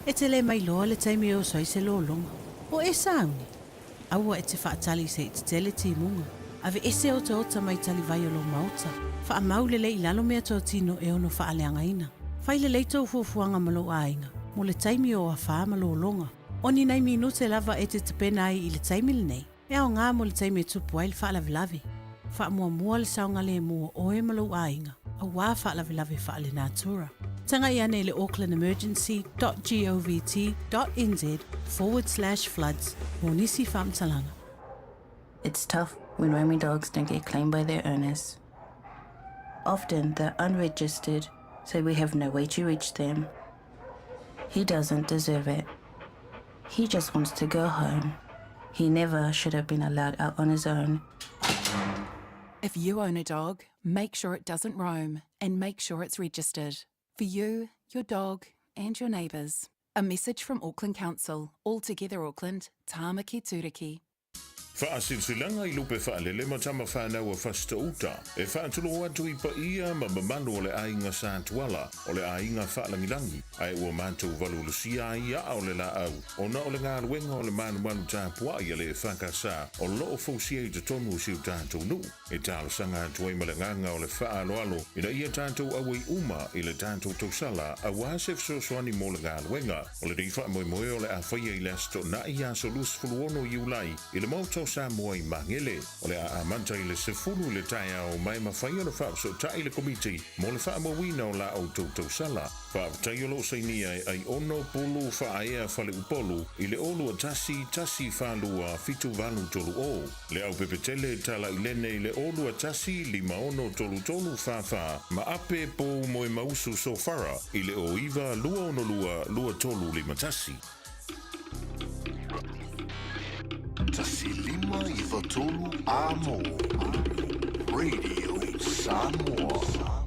E te le mailoa le taimi e oso ai se lologa. O e sauni? Aua e te faatali se i tetele timuga. Aveese otaota mai talivai o lou maota. Faamau lelei i lalo meatotino e ono faaleagaina. Fai lelei tou fuafuaga ma lou aiga mo le taimi o afā ma lologa. O ni nai minute lava e te tapena ai i le taimi lenei, e aoga mo le taimi e tupu ai le faalavelave. Faamuamua le saogalemu o oe ma lou aiga auā faalavelave faalenatura. Tagai ane i le aucklandemergency dot govt dot nz forward slash floods mo nisi faamatalaga. It's tough when roaming dogs don't get claimed by their owners. Often they're unregistered, so we have no way to reach them. He doesn't deserve it. He just wants to go home. He never should have been allowed out on his own. If you own a dog, make sure it doesn't roam and make sure it's registered. For you, your dog, and your neighbours. A message from Auckland Council, All Together Auckland, Tāmaki Tūriki. Faasilasilaga i lupe faalele ma tama fanau a Fasitouta, e faatulou atu i paia ma mamalu o le aiga Sa Tuala, o le aiga faalagilagi, ae ua matou valuvalusia ai aa o le laau, ona o le galuega o le malumalu tapuai a le EFKS o loo fausia i totonu o si o tatou nuu. E talosaga atu ai ma le agaga o le faaaloalo ina ia tatou auai uma i le tatou tausala auā se fesoasoani mo le galuega. O lenei faamoemoe o le a faia i le Aso Toonai, aso 26 Iulai, i le Maota o Samoa i Magele. O le a amata i le 10 i le taeao ma e mafai ona faafesootai le Komiti mo le faamauina o la outou tausala. Faafetai o lo o sainia e Aiono Pulu Faaea Faleupolu i le 0 21 4 2 7 8 3 0. Le Aupepetele Talailene i le 0 21 5 6 3 3 4 4 ma Ape Pou Moemausu Sofara i le 09 2 6 2 2 3 5 1. 1593 Amo Radio Samoa.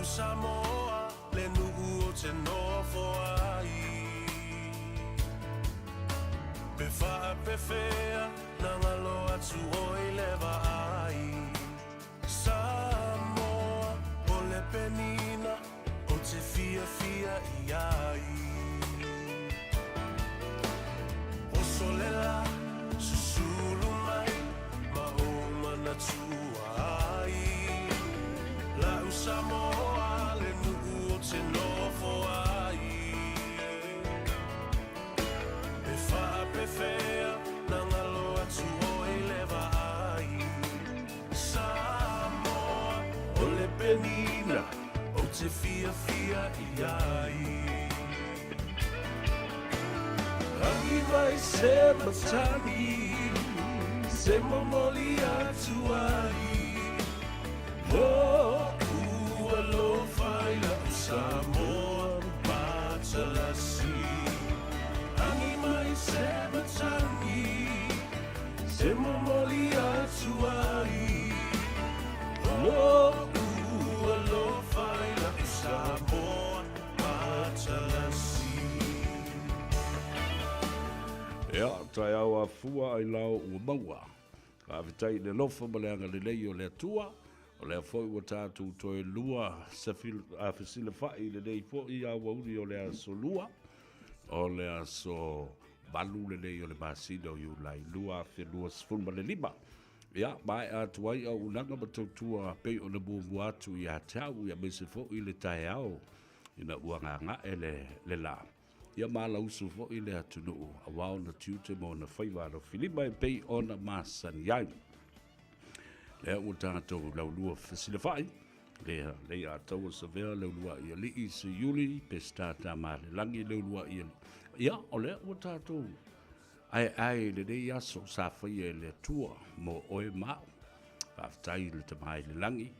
La'u Samoa le nuu ou te nofo ai. Pe faapefea na galo atu oe i le vaai. Samoa o le penina ou te fiafia i ai. Oso le la, susulu mai ma ou manatua ai. La'u Samoa le nuu ou te nofo ai. Pe faapefea na galo atu oe i le vaai. Samoa o le penina ou te fiafia i ai. Agi mai se matagi se momoli atu ai. Lo'u alofa i la'u Samoa matalasi. Agi mai se matagi se momoli atu ai. Lo'u alofa i la'u Samoa matalasi. Ia, taeao afua ailao ua maua. Faafetai i le alofa ma le agalelei o le Atua, o lea foi ua tatou toe lua fesilafai i lenei foi aoauli o le aso lua, o le aso 8 lenei o le masina o Iulai 2025. Ia, maea atu ai auaunaga ma tautua pei ona muamua atu ia te au, aemaise foi le taeao ina ua gaga'e le la. Ia malausu foi le atunuu aua ona tiute ma ona faiva alofilima e pei ona masani ai. Lea ua tatou laulua fesilafai, lea Leiataua Savea Leuluai Alii Seiuli Peseta Tamalelagi Leuluai Alii. Ia, o lea ua tatou aeae i lenei aso sa faia e le Atua mo oe ma au. Faafetai i le Tama i le Lagi,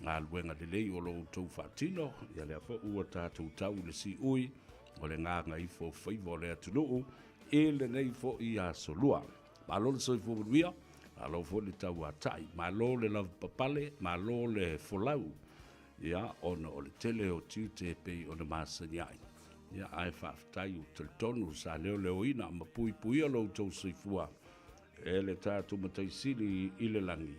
galuega lelei o lo outou faatino, ia lea foi ua tatou tau i le siui o le gagaifo o faiva o le atunuu i lenei foi aso lua. Malo le soifua manuia, malo foi le tauatai, malo le lavapapale, malo le folau, ia ona o le tele o tiute e pei ona masani ai. Ia ae faafetai u talitonu sa leoleoina ma puipuia lo outou soifua e le tatou Matai Sili i le lagi,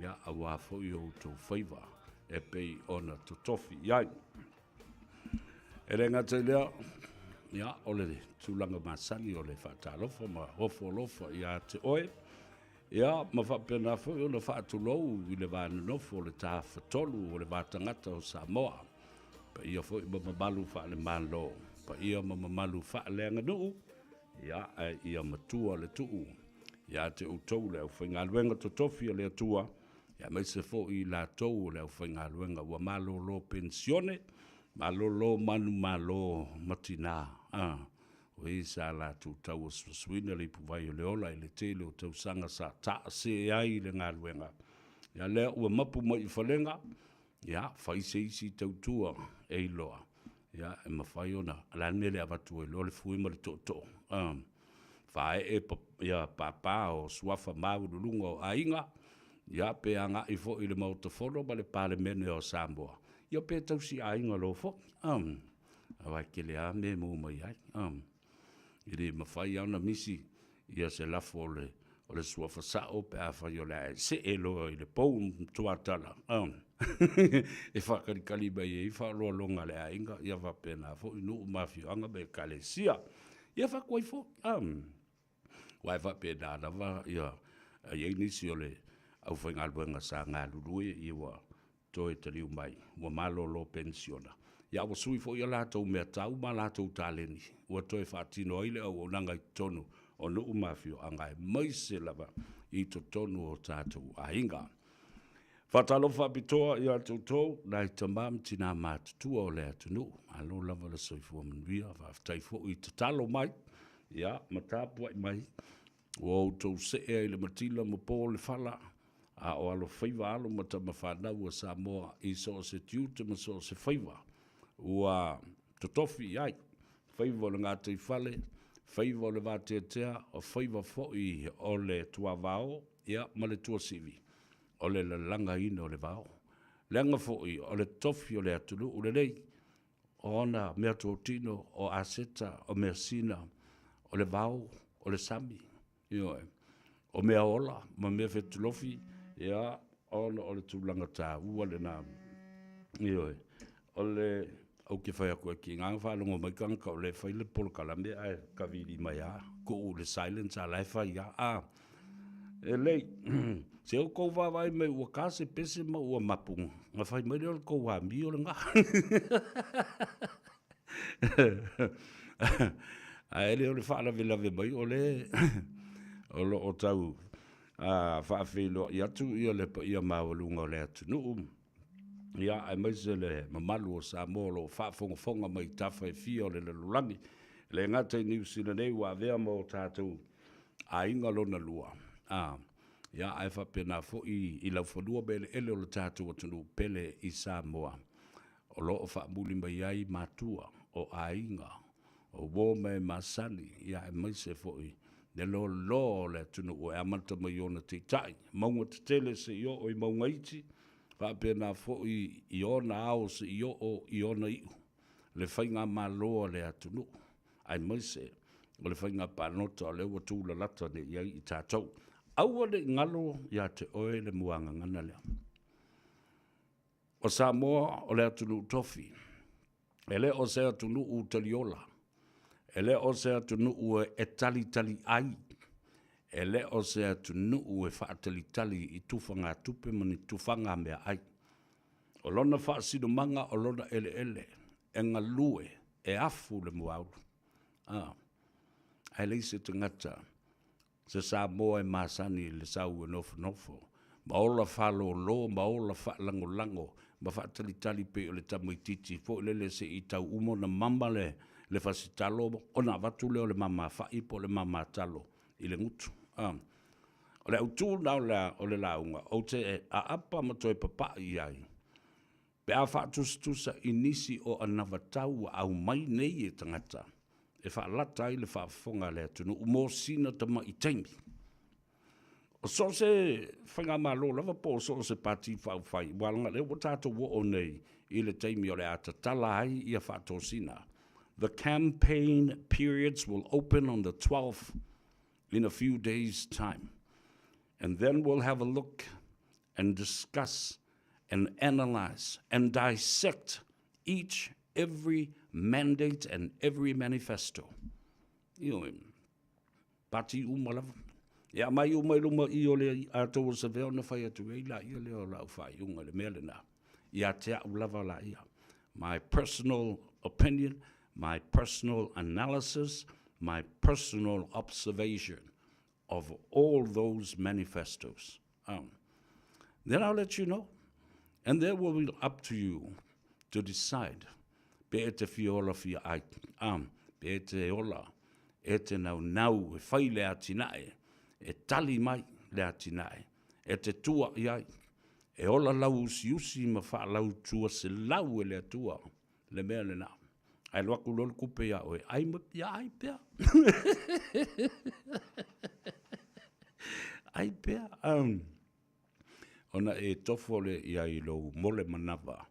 ia aua foi o outou faiva e pei ona totofi i ai. E le gata i lea, ia, o le tulaga masani o le faatalofa ma ofo alofa ia te oe, ia, ma faapena foi ona faatulou i le va nonofo o le Tafatolu o le va tagata o Samoa, paia foi ma mamalu faale-Malo, paia ma mamalu faaleaganuu, ia, ae ia matua le tuu ia te outou le aufaigaluega totofi a le Atua, aemaise foi i latou o le aufaigaluega ua malolo penisione, malolo manumalo ma tina, a, o e sa latou tauasuasuina le ipuvai o le ola i le tele o tausaga sa taasee ai i le galuega. Ia lea ua mapu mai i falega, ia, fai se isi tautua e iloa, ia, e mafai ona, o le a le mea e le avatu ai loa le fue ma le tootoo, a, faaee ia papa o suafa maualuluga o aiga, ia pe agai foi i le Maota Fono ma le Palemene o Samoa, ia pe tausi aiga loa foi, aua e tele lava mea e maua mai ai. E le mafai lava ona misi ia se lafo o le, o le suafa sao pe afai o le a e see loa i le pou tuatala, e faakalikali mai ai faaaloaloga a le aiga, ia faapena foi nuu ma afioaga ma ekalesia. Ia faakuai foi, aua e faapena lava ia, e i ai nisi o le aufaigaluega sa galulue ia ua toe taliu mai, ua malolo penisiona. Ia ua sui foi a latou meatau ma a latou taleni, ua toe faatino ai le auaunaga i totonu o nuu ma afioaga aemaise lava i totonu o tatou aiga. Faatalofa faapitoa ia te outou, nai tama ma tina matutua o le atunuu. Malo lava le soifua manuia, faafetai foi i tatalo mai, ia, ma tapuai mai. Ua outou see ai le matila ma po le fala, a o alofaiva alo ma tamafanau a Samoa i so o se tiute ma so o se faiva ua totofi i ai, faiva o le gataifale, faiva o le vateatea, o faiva foi o le tuavao, ia, ma le tuasivi, o le lalagaina o le vao. Leaga foi o le tofi o le atunuu lenei, o ona meatotino, o aseta, o measina, o le vao, o le sami, ioe, o mea ola ma mea fetulofi, ia, ona o le tulaga taua lena. Ioe, o le ou te fai atu ai ki ngā whaalogo mai tangata o le fai le polokalame ae kavili mai a tuu le silence a la e fai a a e lei se o kou vaavaai mai ua ka se pese ma ua mapu na fai mai lea o le kou amio lena. Ae le o le faalavelave mai o le o lo o tau faafeiloai atu ia le paia maualuga o le atunuu, ia aemaise le mamalu o Samoa o lo o faafogafoga mai i tafa e fia o le lalolagi. E le gata i Niu Sila nei ua avea ma o tatou aiga lona lua, a, ia ae faapena foi i laufanua ma eleele o le tatou atunuu pele i Samoa. O lo o faamuli mai ai matua o aiga, o uo ma e masani, ia aemaise foi le loaloa o le atunuu e amata mai i ona taitai, mauga tetele seia oo i mauga iti, faapena foi i ona ao seia oo i ona iu, le faigamalo a le atunuu, aemaise o le faiga palota o lea ua tulalata nei i ai i tatou. Aua ne i galo ia te oe le muagagana lea. O Samoa o le atunuu tofi, e le o se atunuu taliola, e le o se atunuu e talitali ai, e le o se atunuu e faatalitali i tufagatupe ma ni tufaga meaai. O lona faasinomaga o lona eleele e galue, e afu le muaulu, ae leai se tagata se Samoa e masani i le sau e nofonofo ma ola faalolo ma ola faalagolago ma faatalitali pei o le tamaitiiti foi lele se i tau uma ona mama le, le fasitalo ona avatu lea o le mama fa'i po o le mama talo i le gutu. Ah. O le autu na o le, o le lauga, ou te aapa ma toe papa'i i ai, pe a faatusatusa i nisi o anavatau ua aumai nei e tagata e faalata ai le faafofoga a le atunuu mo sina tama'i taimi. O so o se faigamalo lava po o so o se Pati Faaupufai, aua leaga o lea ua tatou oo nei i le taimi o le a tatala ai ia faatosina. The campaign periods will open on the 12th in a few days time and then we'll have a look and discuss and analyze and dissect each every mandate and every manifesto. Ioe, pati uma lava. E aumai uma i luma i o le atoa o Savea ona fai atu ai laia lea o lau faaiuga i le mea lena. Ia te au lava laia. My personal opinion, my personal analysis, my personal observation of all those manifestos. Then I'll let you know. And then will be up to you to decide pe e te fia ola fia ai, pe e te ola, e te naunau e fai le atinae, e tali mai le atinae, e te tua i ai, e ola lau usiusi ma faalautua selau e le Atua le mea lena. Ae alu atu loa le tupe iā oe, ai ma, ia ai pea. ai pea. Ona e tofo le i ai lou mole manava,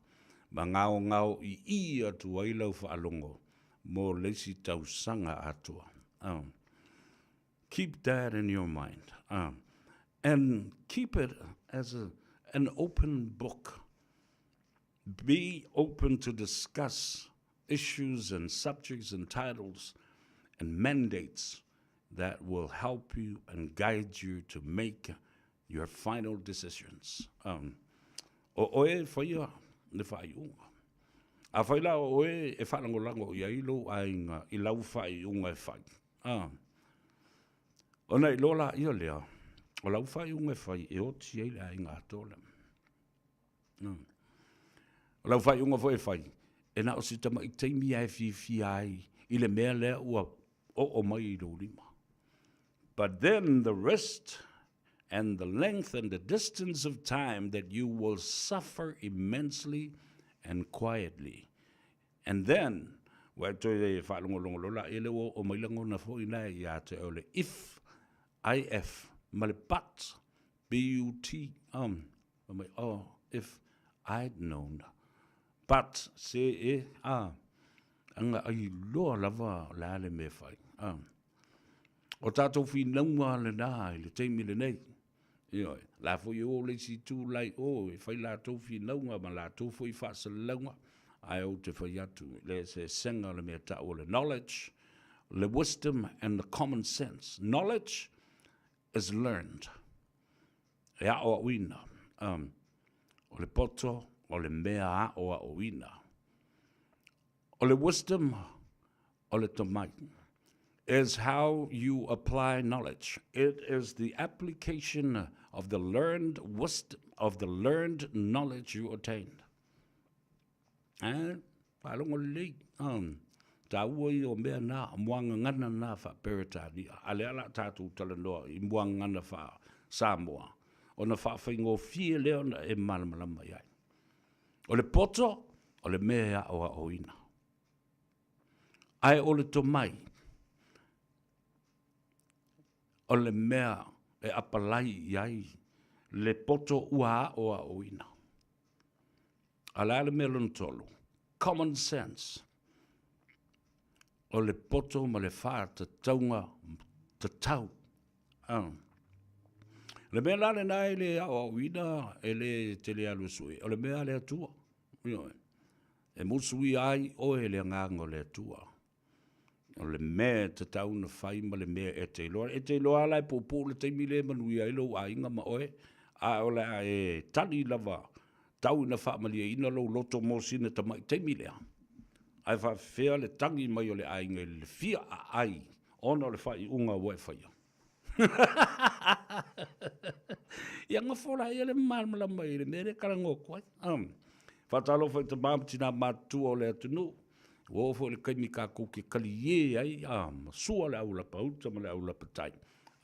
ma gaogao i i atu ai lau faalogo mo le isi tausaga atoa. Keep that in your mind. And keep it as a, an open book. Be open to discuss issues and subjects and titles and mandates that will help you and guide you to make your final decisions. O oe e whaia le whaaiunga. A whai la o oe e whaalangolago i ai lou aiga i lau whaaiunga e whai. Ona i loa la ia lea, o lau whaaiunga e whai e oti ai le aiga atoa lea. O lau faaiuga foi e fai, e na o se tamaʻi taimi lava e fiafia ai i le mea lea ua oo mai i lou lima. But then the rest and the length and the distance of time that you will suffer immensely and quietly. And then, ua e toe faalogologo loa laia lea ua oo mai lagona foi na ia te oe o le if, if, ma le but, but, Fai mai, oh, if I'd known. But se e, a, anga ailoa lava o le a le mea e fai. A. O tātou finauga lenā i le taimi lenei. Ioe, la foi e o le isi itu la i o e fai latou finauga ma latou foi faasalalauga, ae ou te fai atu i le eseesega o le mea tau o le knowledge, le wisdom and the common sense. Knowledge is learned. E aʻoaʻoina. Um, o le poto, o le mea aʻoaʻoina. O le wisdom, o le tomai, is how you apply knowledge. It is the application of the learned wisdom, of the learned knowledge you attained. Eh, faalogo lelei. Um, tāua ia o mea nā, muagagana nā faa-Peretania. A lea la tātou talanoa i muagagana faa-Samoa. Ona faafaigofie lea ona e malamalama i ai. O le poto, o le mea e aʻoaʻoina. Ae o le tomai, o le mea e apalai i ai le poto ua aʻoaʻoina. A o le a le mea lona tolu? Common sense. O le poto ma le faatatauga tatau. Ah. Le mea la lena e le aʻoaʻoina e le tele alu e sue, o le mea a le Atua. Ioe. E musuia ai oe e le Agaga o le Atua. O le mea e tatau ona fai ma le mea e te iloa. E te iloa la e puupuu le taimi lea e manuia ai lou aiga ma oe, a o le a e tali lava tau ina faamalieina lou loto mo sina tamai taimi lea. Ae faafefea le tagi mai o le aiga i le fia aai ona o le faaiuga ua e faia. Ia nofo laia le malamalama i le mea lea e talanoa atu ai. Um, faatalofa i tamā ma tinā matutua o le atunuu. Ua oo foi i le taimi tatou te kaliē ai, a, ma sua le aulapa uta ma le aulapa tai.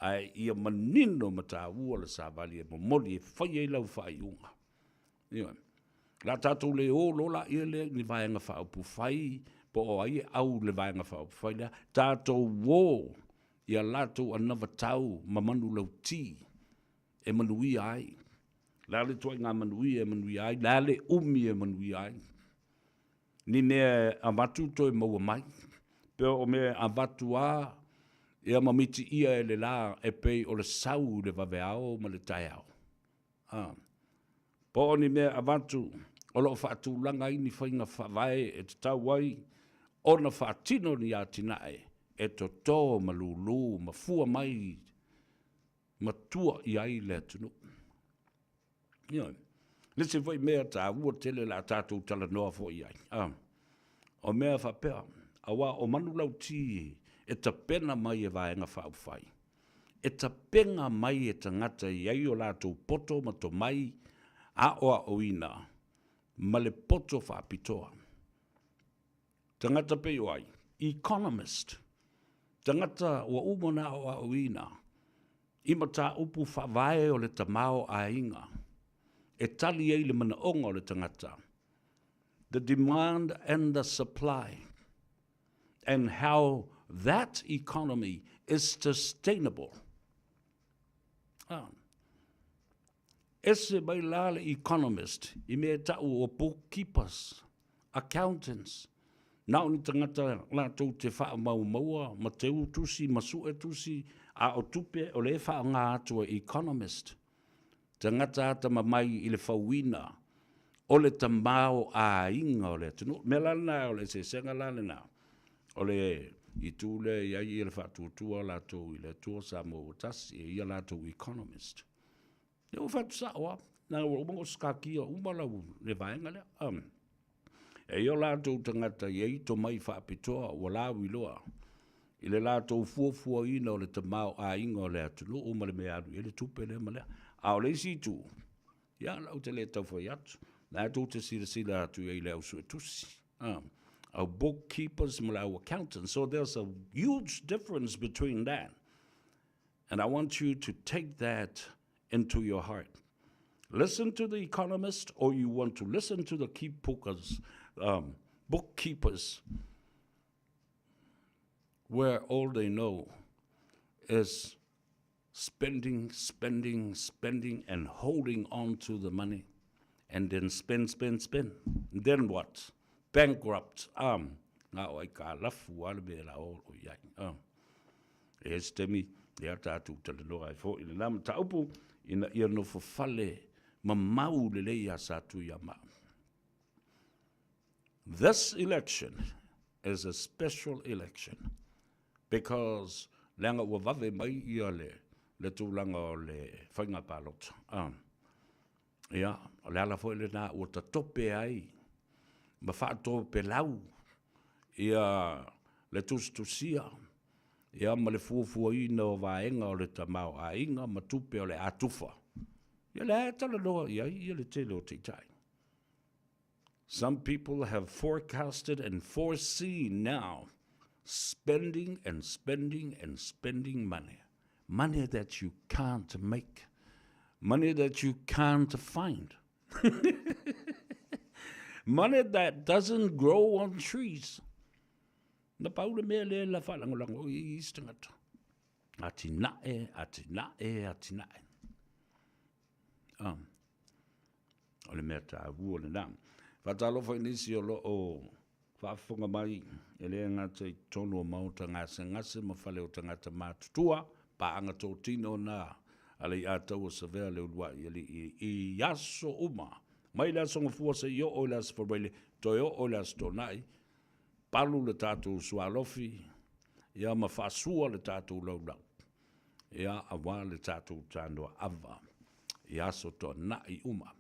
Ae ia manino ma taua le savali e momoli e fai ai lau faaiuga. Ioe. O le a tatou le o loa laia lea i ni vaega faaupufai po o ai e au i le vaega faaupufai lea, tatou o i a latou anavatau ma manulauti e manuia ai. O le a le ituaiga manuia e manuia ai, o le a le umi e manuia ai. Ni mea e avatu toe maua mai, pe o mea e avatu lava ia ma mitiia e le la e pei o le sau i le vaveao ma le taeao. A. Po o ni mea avatu o lo o faatulaga ai ni faiga faavae e tatau ai ona faatino ni atinae e toto ma lūlū ma fua mai ma tua i ai le atunuu. Ioe. Le isi foi mea taua tele o le a tatou talanoa foi i ai, a, o mea faapea, aua o manulauti e tapena mai e Vaega Faaupufai, e tapena mai e tagata e i ai o latou poto ma tomai aoaoina ma le poto faapitoa. Tagata pei o ai? Economist. Tagata ua uma ona aoaoina i mataupu faavae o le tamaoaiga e tali ai le manaoga o le tagata, the demand and the supply, and how that economy is sustainable. Ah. Ese mai la le economist i mea e ta'u o bookkeepers, accountants, na o ni tagata latou te faamaumaua ma teu tusi ma sue tusi, a o tupe o lea e faaaoga atu e economist. Tagata atamamai i le fauina o le tamaoaiga o le atunuu. O le mea la lena, o le eseesega la lena, o le itu lea e i ai le faatuatua latou i le Atua Samoa ua tasi, e ia latou economist. Ia ua fai atu sao lava, leaga ua uma ona sikakia uma lau le vaega lea. Um, e i o latou tagata e i ai tomai faapitoa ua lauiloa i le latou fuafuaina o le tamaoaiga o le atunuu ma le mea e alu i ai le tupe lea ma lea. A o le isi itu, ia, ou te le tau fai atu, la e tou te silasila atu i ai i le au suetusi, au bookkeepers ma le au accountants. So there's a huge difference between that. And I want you to take that into your heart. Listen to the economist or you want to listen to the keep bookers, bookkeepers, where all they know is spending, spending, spending, and holding on to the money. And then spend, spend, spend. Then what? Bankrupt. Um, na o aikalafu a le mea la o o iai. Um, e se taimi, ia tatou talanoa ai foi i lena mataupu, ina ia nofo fale mamau lelei iā Satuiamaa. This election is a special election because leaga ua vave mai ia le, le tulaga o le faiga palota. Um, ia, o le ala foi lena ua tatope ai ma faatopelau ia le tusitusia ia ma le fuafuaina o vaega o le tamaoaiga ma tupe o le a tufa. Ia lea e talanoa i ai ia le tele o taitai. Some people have forecasted and foreseen now spending and spending and spending money. Money that you can't make. Money that you can't find. Money that doesn't grow on trees. Na pau le mea lea la whaalangolago i isi tangata. Atinae, atinae, atinae. Um, o le mea tāua lena. Faatalofa i nisi o lo o faafofoga mai e le gata i totonu o maota gasegase ma fale o tagata matutua, paaga totino na a le Iataua Savea le uluai alii i aso uma, mai le Aso Gafua seia oo i le Aso Faraile, toe oo i le Aso Toonai, palu le tatou sualofi, ia ma faasua le tatou laulau, ia aua le tatou tanoa ava i aso toanai uma.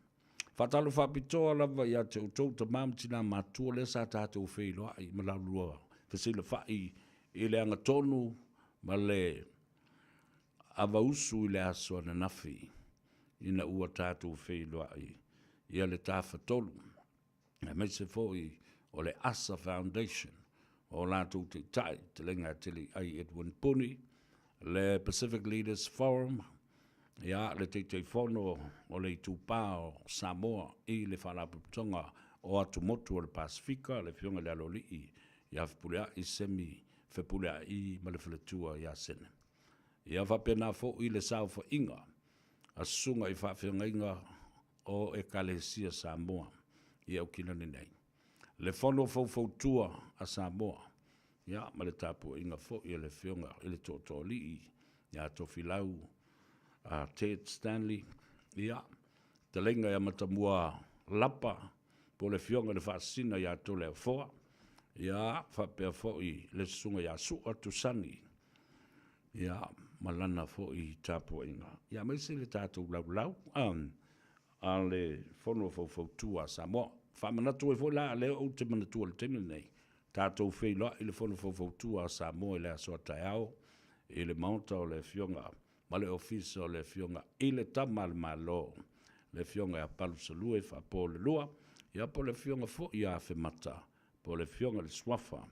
Faatalofa faapitoa lava ia te outou tama ma tina matua lea sa tatou feiloai ma lalua fesilafai i le agatonu ma le avausu i le aso ananafi ina ua tatou feiloai ia le Tafatolu aemaise foi o le ASA Foundation, o latou taitai, Fetalaiga Tele Ai Edwin Puni, le Pacific Leaders Forum, ia, le Taitaifono o le Itupa o Samoa i le Faalapotopotoga o Atumotu o le Pasefika, le Afioga i le Aloalii ia Fepuleai Semi Fepuleai ma le faletua ia Sene. Ia faapena foi le saofaiga a susuga i faafeagaiga o Ekalesia Samoa i Aukilani nei. Le Fono Faufautua a Samoa, ia, ma le tapuaiga foi a le Afioga i le Tootooalii ia Tofilau a Ted Stanley, ia, Fetalaiga ia Matamua Lapa, po o le Afioga i le Faasisina ia Toleafoa, ia, faapea foi le Susuga ia Sua Tusani, ia, ma lana foi tapuaiga, ia, aemaise le tatou laulau a le Fono Faufautua a Samoa. Faamanatu ai foi la, lea ou te manatua i le taimi lenei, tatou feiloai le Fono Faufautua a Samoa i le aso a taeao i le Maota o le Afioga ma le Ofisa o le Afioga i le Tama a le Malo, le Afioga ia Palusalue Faapolelua, ia po o le Afioga foi ia Afemata, po o le Afioga i le Suafa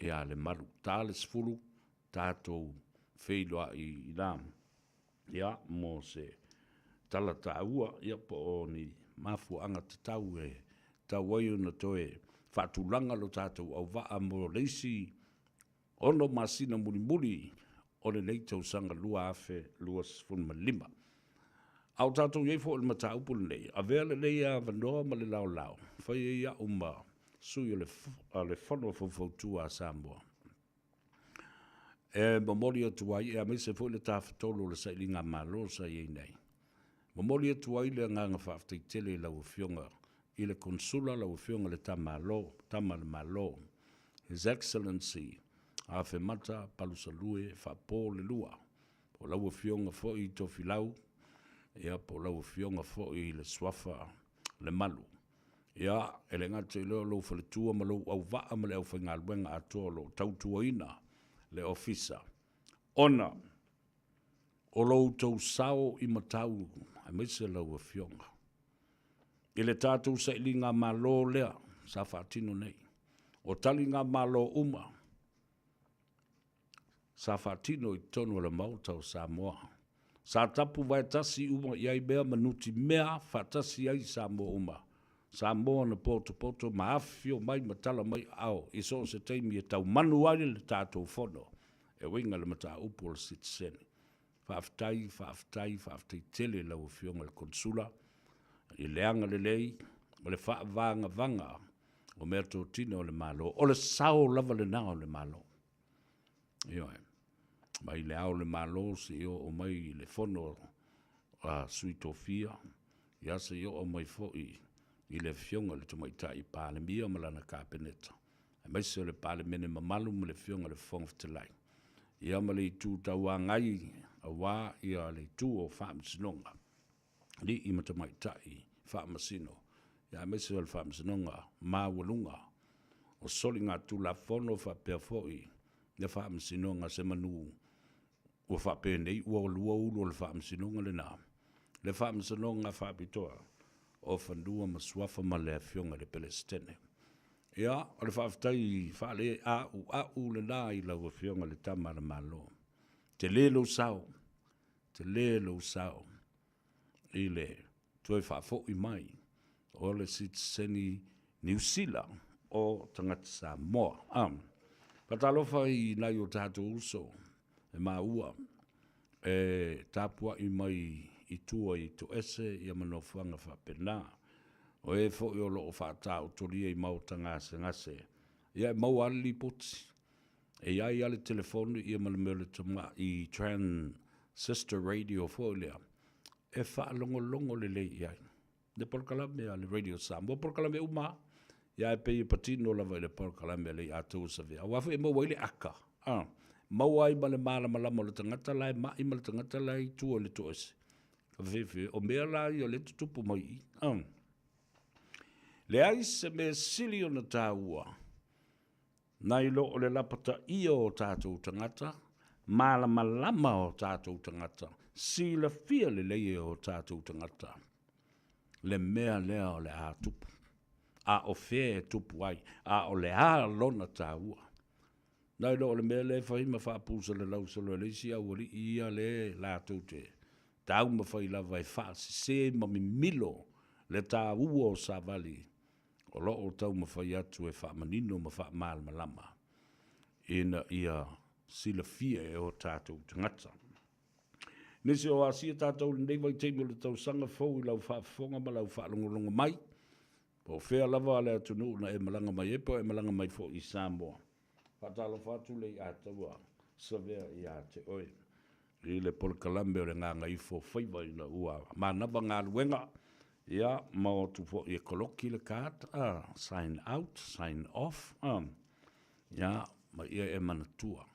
ia Lemalu. Ta le 10, tatou feiloai i ina, ia, mo se tala taua, ia, po o ni mafuaaga tatau e tatau ai ona toe faatulaga lo tatou auvaa mo le isi 6 masina mulimuli o lenei tausaga 2025. A o tatou i ai foi i le mataupu lenei, avea lenei avanoa ma le laolao, fai ai au ma sui o le Fono Faufautua a Samoa e momoli atu ai, aemaise foi le Tafatolu o le Sailigamalo sa i ai nei. Momoli atu ai le agaga faafetai tele i lau Afioga i le Konsula, lau Afioga i le Tamalo, Tama a le Malo, His Excellency Afemata Palusalue Faapo le Lua, po o lau Afioga foi Tofilau, ia po o lau Afioga foi le Suafa Lemalu. Ia, e le gata i lea o lou faletua ma lou auvaa ma le aufaigaluega atoa o lo o tautuaina le ofisa, ona o lo outou sao i matau, aemaise lau Afioga, i le tatou sailigamalo lea sa faatino nei. O taligamalo uma sa faatino i totonu o le Maota o Samoa. Sa tapu vaetasi uma i ai mea ma nutimea faatasi ai Samoa uma. Samoa na potopoto ma afifio mai ma tala mai aao i so o se taimi e taumanu ai le tatou Fono e uiga i le mataupu o le sitiseni. Faafetai, faafetai, faafetai tele i lau Afioga i le Konesula. i le agalelei ma le faavagavaga o meatotino a le Malo. O le sao lava lena o le Malo. Ioe. Mai le ao o le Malo seia oo mai i le Fono a Sui Tofia, ia seia oo mai foi i le Afioga i le Tamaitai Palemia ma lana Kapeneta, aemaise o le Palemene mamalu ma le Afioga i le Fofoga Fetalai, ia ma le Itu Tauagai aua ia le Itu o Faamasinoga, alii ma tamaitai faamasino, ia aemaise o le Faamasinoga Maualuga o Soligatulafono faapea foi le Faamasinoga semanu ua faapenei ua lua ulu o le Faamasinoga lena, le Faamasinoga Faapitoa o Fanua ma Suafa ma le Afioga i le Peresetene. Ia, o le faafetai faaleauau lena i lau Afioga i le Tama a le Malo. Tele lou sao, tele lou sao i le toe faafoi mai o le sitiseni Niu Sila o tagata Samoa. Ah, faatalofa i nai o tatou uso e maua e tapuai mai i tua i Toese ia ma nofoaga faapena. O e foi o lo o faataotolia i maota gasegase, ia e maua lava le lipoti. E i ai lava le telefoni ia ma le mea o le tamai transistor radio foi lea e faalogologo lelei i ai le polokalame a le Radio Samoa, polokalame uma lava, ia ae pei e patino lava i le polokalame a le Aiatou o Savea, aua foi e maua ai le aka, a, maua ai ma le malamalama o le tagata la e mai ma le tagata la e i tua i le toese, ka fefe, o mea la ia o lea e tutupu mai i i, a. Leai se mea sili ona taua Nai lo o le lapataia o tatou tagata, malamalama o tatou tagata, silafia lelei e o tatou tagata le mea lea o le a tupu, a o fea e tupu ai, a o le a lona taua. Nai lo o le mea lea e fai ma faapusalalau solo e le isi aualii ia le latou te taumafai lava e faasese ma mimilo le taua o savali o lo o taumafai atu e faamanino ma faamalamalama ina ia silafia e o tatou tagata. Nisi o asia tatou i lenei vaitaimi o le tausaga fou i lau faafofoga ma lau faalogologo mai, po o fea lava le atunuu na e malaga mai ai, po o e malaga mai foi i Samoa. Faatalofa atu le Aiataua Savea ia te oe i le polokalame o le Gagaifo Faiva ina ua manava galuega, ia, ma o atu foi e koloki le card, a, sign out, sign off, a, ia, ma ia e manatua,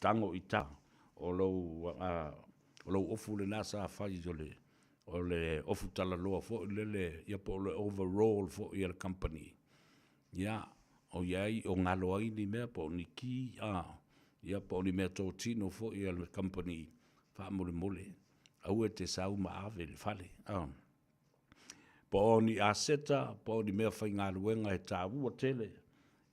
tago i ta, o lou, a, o lou ofu lena sa fai o le, o le ofu talaloa foi lele, ia po o le overall foi a le company. Ia, ʻoiai o galo ai ni mea po o ni kī, a, ia po o ni meatotino foi a le kamupani, faamolemole, aua e te sau ma ave i le fale, a. Po o ni aseta, po o ni meafaigaluega e taua tele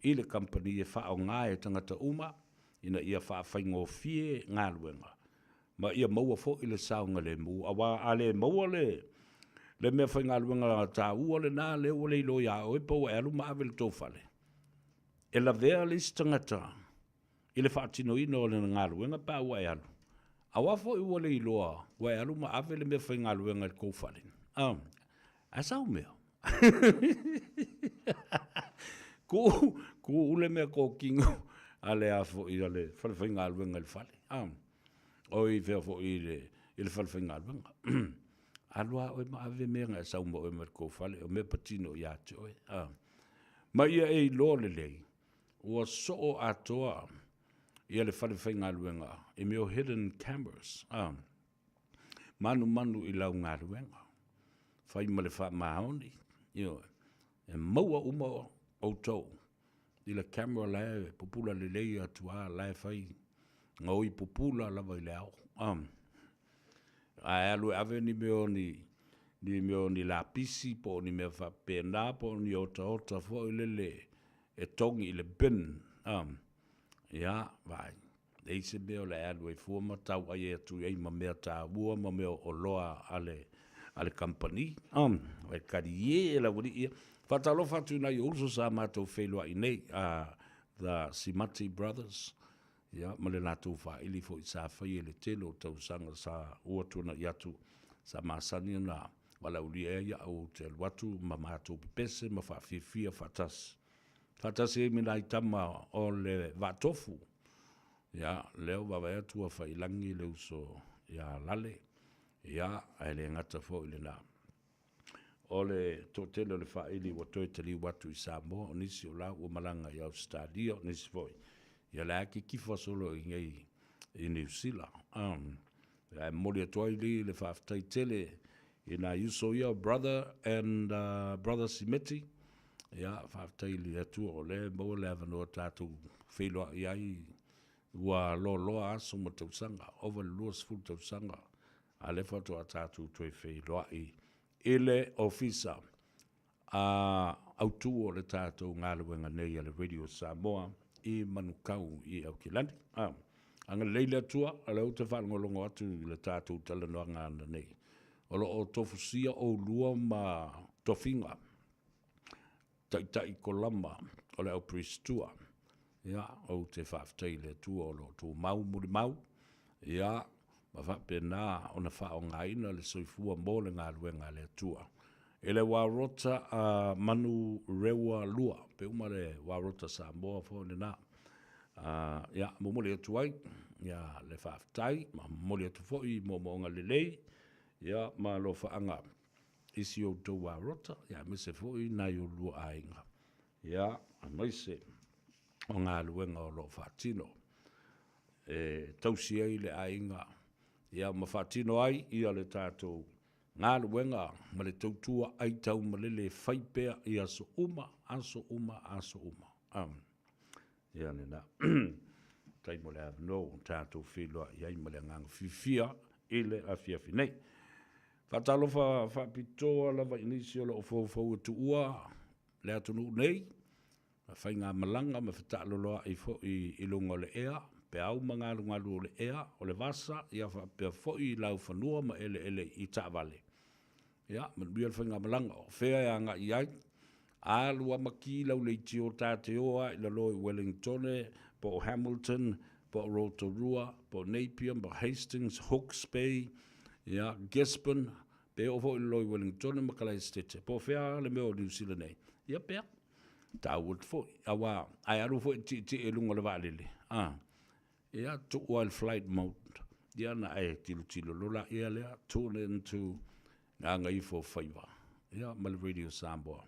i le kamupani e faaaoga e tagata uma ina ia faafaigofie galuega ma ia maua foi le saogalemu, aua a le maua le le meafaigaluega taua lena lea ua le iloa iā oe pe ua e alu ma ave i le tou fale, e lavea le isi tagata i le faatinoina o lana galuega pe a ua e alu, aua foi ua le iloa ua e alu ma ave le meafaigaluega i le tou fale. Ae sau mea. Kuu, kuu le mea kokino a le a foi a le falefaigaluega i le fale. Oi fea foi i le, i le falefaigaluega. Alu lava oe ma ave mea na e sau ma oe mai le tou fale, o mea patino ia te oe. Ma ia e iloa lelei, ua soo atoa ia le falefaigaluega i mea o hidden cameras. Manumanu i lau galuega, fai ma le faamaoni, ioe, e maua uma outou i le camera la e pupula lelei atu lava, la e fai gaoi pupula lava i le ao. Ae alu e ave ni mea o ni, ni mea o ni lapisi po o ni mea faapena po o ni otaota foi lele e togi i le bin, ia, vaai. Leai se mea o le a e alu ai fua ma tauai atu i ai ma mea taua ma mea o oloa a le, a le kamupani. Um, e talie e le aualii ia. Faatalofa atu i nai ou uso sa matou feiloai nei, the Simati Brothers, ia, ma le latou faaili foi sa faia i le tele o tausaga sa ua tuanai atu, sa masani ona. Valaaulia ai au ou te alu atu ma matou pepese ma faafiafia faatasi. Faatasi ai ma nai tama o le Vaatofu. Ia, lea ua vaavaai atu ua faiilagi le uso ia Lale, ia, ae le gata foi i lena. O le toatele o le faaili ua toe taliu atu i Samoa, o nisi o la ua malaga i Ausetalia, o nisi foi, ia la e kikifo solo i inei i Niu Sila. Ae momoli atu ai li le faafetai tele i nai uso ia, brother and brother Simeti, ia faafetai i le Atua o lea e maua le avanoa tatou feiloai ai, ua loaloa aso ma tausaga, ova i le 20 tausaga, a o lea faatoa tatou toe feiloai i le Ofisa a autu o le tatou galuega nei a le Radio Samoa i Manukau i Aukilani. Agalelei le Atua, o lea ou te faalogologo atu i le tatou talanoaga ananei, o lo o tofusia oulua ma tofiga taitai kolama o le au Peristua. Ia, ou te faafetai i le Atua o lo o tumau mulimau, ia, ma faapena ona faaaogaina le soifua mo le galuega a le Atua. I le Warota a Manu Rewa 2, pe uma le Warota Samoa foi lena. Ia, momoli atu ai ia le faafetai, ma momoli atu foi moomooga lelei, ia, ma alofaaga i si outou Warota, ia, aemaise foi nai olua aiga, ia, aemaise o galuega o lo o faatino e tausi ai le aiga, ia, ma faatino ai ia le tatou galuega ma le tautua aitaumalele e fai pea i aso uma, aso uma, aso uma. Ia lena. Faafetai mo le avanoa ua tatou feiloai ai ma le agaga fiafia i le afiafi nei. Faatalofa faapitoa lava i nisi o lo o foufou e tuua le atunuu nei, ma faigamalaga ma fetaaloloai foi i luga o le ea, peau ma galugalu o le ea, o le vasa, ia faapea foi laufanua ma eleele i taavale. Ia, manuia le faigamalaga, o fea e agai i ai? Alu a maki lau leitio ta te o a i lalo i Wellingtone, po o Hamilton, po o Rotorua, po o Napier, po o Hastings, Hawke's Bay, ia, Gisborne, pe oo foi i lalo i Wellingtone ma Kalaesetete, po o fea le mea o Niu Sila nei, ia pea. Taua foi, aua a e alu foi e tietie i luga o le vaalele, a, ia, tuu lava i le flight mode, ia ona e tilotilo loa lea lea, tune into Gagaifofaiva, ia, ma le Radio Samoa.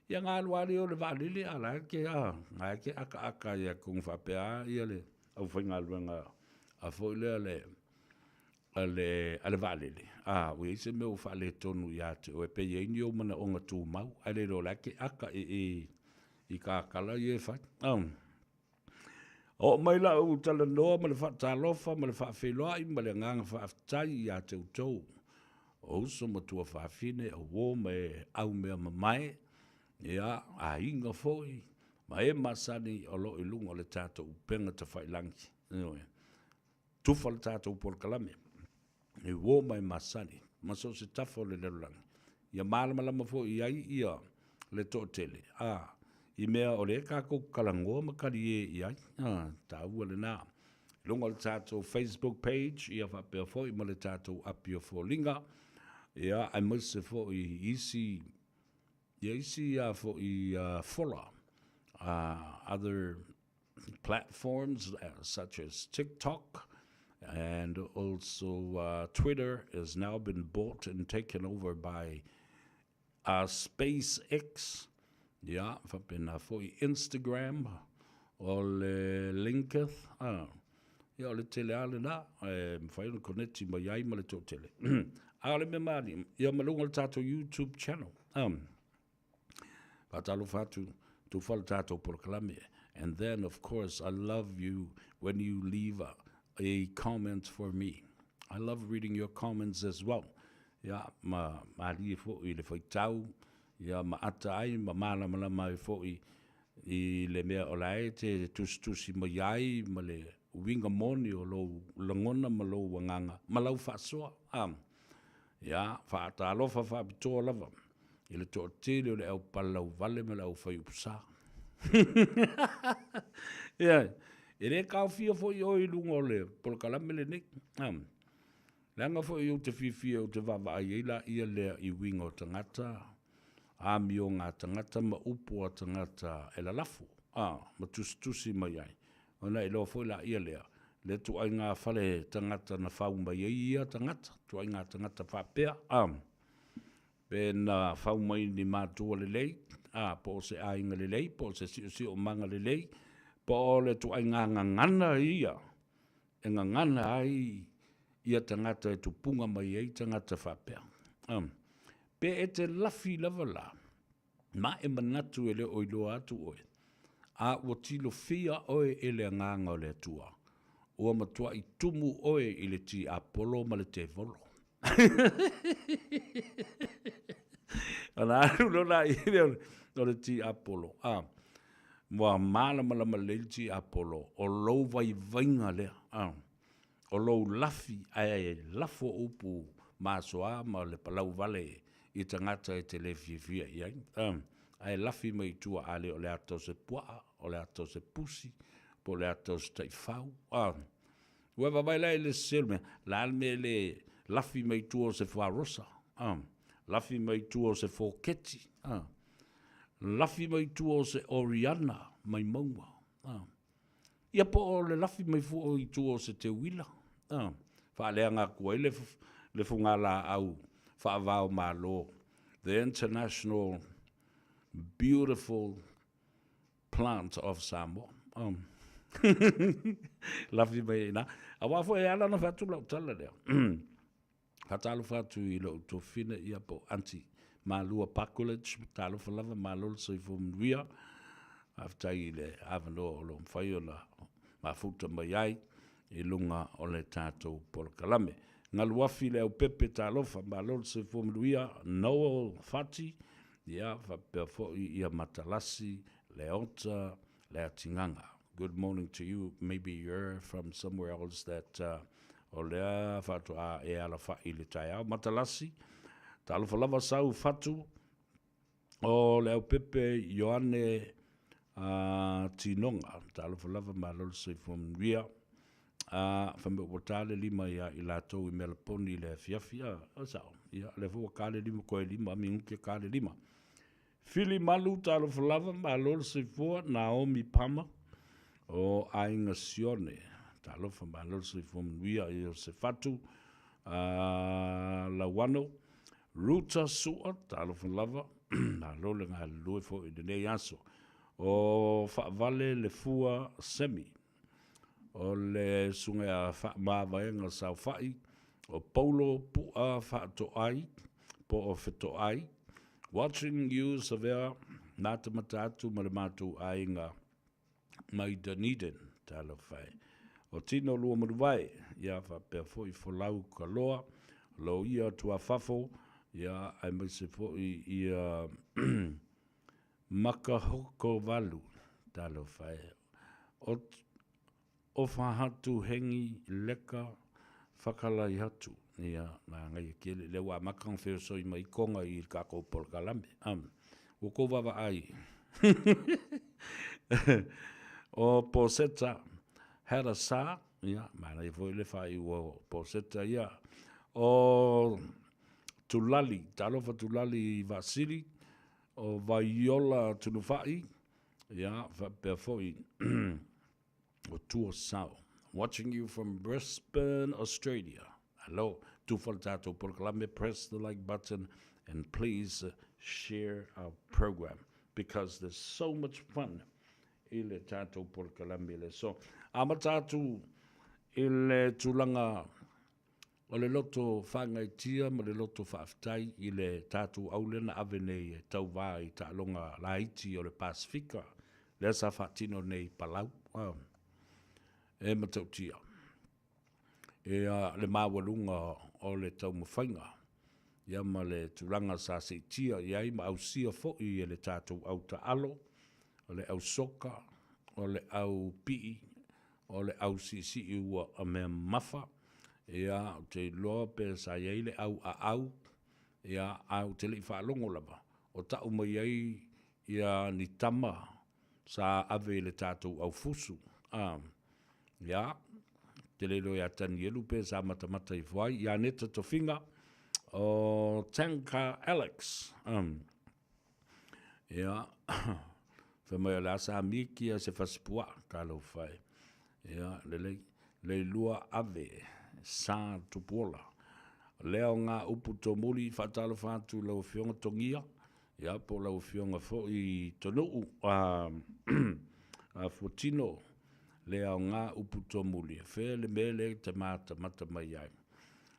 Ia ona alu lava lea o le vaalele, a o la e te, a, la e te akaaka ai atonu faapea lava ia le aufaigaluega a foi lea le, a le, a le vaalele, a, ua i ai se mea ua faaletonu ia te oe, pe i ai ni ou manaoga tumau, ae le iloa o la e te aka i i i kakala ia e fai. Oo mai lau talanoa ma le faatalofa ma le faafeiloai ma le agaga faafetai ia te outou, o uso ma tuafafine, o uo ma e aumeamamae, ia, aiga foi, ma e masani o lo o i luga o le tatou upega tafailagi. Ioe. Tufa le tatou polokalame e uo ma e masani ma so o se tafa o le lalolagi, ia malamalama foi i ai ia le toatele, a, i mea o lea tatou te talanoa ma talie i ai, a, taua lena. I luga o le tatou Facebook page, ia faapea foi ma le tatou api o foliga, ia, aemaise foi i isi, ia isi a foi fola, other platforms such as TikTok and also Twitter has now been bought and taken over by SpaceX, ia, faapena foi Instagram, o le LinkedIn, ia, o le tele lava lena e mafai ona koneti mai ai ma le toatele. A o le mea malie, ia ma luga o le tatou YouTube channel. Faatalofa atu, tufa le tatou polokalame. And then of course I love you when you leave a, a comment for me. I love reading your comments as well. Ia, ma malie foi i le faitau, ia ma ata ai ma malamalama ai foi i le mea o la e te tusitusi mai ai ma le uiga moni o lou lagona ma lou agaga ma lau faasoa. Ia, faatalofa faapitoa lava i le toatele o le au palalauvale ma le au faiupusa. Ia, e le taofia foi oe i luga o le polokalame lenei. Leaga foi ou te fiafia ou te vaavaai ai laia lea i uiga o tagata, amioga a tagata ma upu a tagata e lalafo, a, ma tusitusi mai ai. Ona e iloa foi laia lea, le ituaiga fale tagata na fau mai ai ia tagata, ituaiga tagata faapea, a, pe na fau mai ni matua lelei, a, po o se aiga lelei, po o se siosiomaga lelei, po o le ituaiga gagana ia e gagana ai ia tagata e tupuga mai ai tagata faapea. Pe e te lafi lava la, ma e manatu e le o iloa atu oe, a ua tilofia oe e le Agaga o le Atua, ua matuai tumu oe i le tiapolo ma le tevolo. Ona alu loa la i le o le tiapolo, a, ua malamalama lelei le tiapolo, o lou vaivaiga lea, a, o lou lafi, ae lafo upu masoa ma le palauvale i tagata e te le fiafia i ai, a, ae lafi mai i tua, a le o le ata o se puaa, o le ata o se pusi, po o le ata o se taifau, a. Ua e vaavaai la i le sese o le mea, o le a le mea e le lafi mai tua o se fuarosa, a, lafi mai tua o se foketi, a, lafi mai tua o se oriana mai mauga, a. Ia po o le lafi mai foi i tua o se teuila, a, faaleaga atu ai le, le fugalaau faava o Malo, the International Beautiful Plant of Samoa. Lafi mai ai i ina. Aua foi e ala ona fai atu lau tala lea. Faatalofa atu i lou tuafafine ia po o Aunty Malua Pakulich, talofa lava, malo le soifua manuia. Faafetai i le avanoa o lo o mafai ona mafuta mai ai i luga o le tatou polokalame. Galuafi Leaupepe, talofa, malo le soifua manuia. Noel Fati, ia faapea foi ia Matalasi Leota Leatigaga. Good morning to you, maybe you're from somewhere else that uh, o lea faatoa e alafai i le taeao. Matalasi, talofa lava sau fatu o Leaupepe Ioane uh, Tinoga. Talofa lava malo le soifua manuia. A fai mai ua ta le lima ia i latou i Melaponi i le afiafi, a, o sao, ia, lea foi ua ta le lima, toe 5 minute ta le lima. Fili Malu, talofa lava, malo le soifua, Naomi Palmer, o Aiga Sione, talofa, malo le soifua manuia, Iosefatu, a, Lauano, Ruta Sua, talofa lava, malo le galulue foi i lenei aso. O Faavale le Fua Semi, o le susuga ia Faamavaega Saofai, o Paulo Pu'a Faatoai, po o Fetoai, watching you Savea, matamata atu ma le matou aiga mai Dunedin, talofa e. O Tino Luamanuvae, ia faapea foi Folau Kaloa, Loia Tuafafo, ia aemaise foi ia Makahokovalu, talofa e. O, Ofahatu Hengi Leka Whakalaihatu, ia, manaia tele, lea ua amata ona feosoi mai Tonga i le tatou polokalame. Um, ua tou vaavaai. O Poseta Harasa, ia, manaia foi le faaiuga o Poseta ia. O Tulali, talofa Tulali Vaasili, o Vaiola Tunufai, ia, faapea foi o Tua Sao. Watching you from Brisbane, Australia. Hello, tufa le tatou polokalame, press the like button and please share our program because there's so much fun i le tatou polokalame le so. Amata atu i le tulaga O le loto faagaitia ma le loto faafetai i le tatou au lea na ave nei e tauva i taaloga laiti o le Pasefika lea sa faatino nei i Palau. E matautia ia le maualuga o le taumafaiga ia ma le tulaga sa siitia i ai ma ausia foi e le tatou au taalo, o le au soka, o le au pii, o le au siisii ua mea mamafa, ia, ou te iloa pe sa i ai le au aau, ia, ae ou te le i faalogo lava o tau mai ai ia ni tama sa ave i le tatou aufusu, a, ia, Te le iloa ia Tanielu pe sa matamata ifo ai, ia Neta Tofiga, o Tanka Alex. Um, ia, fai mai o le a sa miki a se fasipua, talofa e. Ia, lelei, Leilua Ave, sa Tupuola. Lea o ngā upu tōmuli, faatalofa atu i lau Afioga Togia, ia, po o lau Afioga foi Tonu'u, a, a Fuatino, le aoga upu tomuli, e fea le mea lea e te matamata mai ai.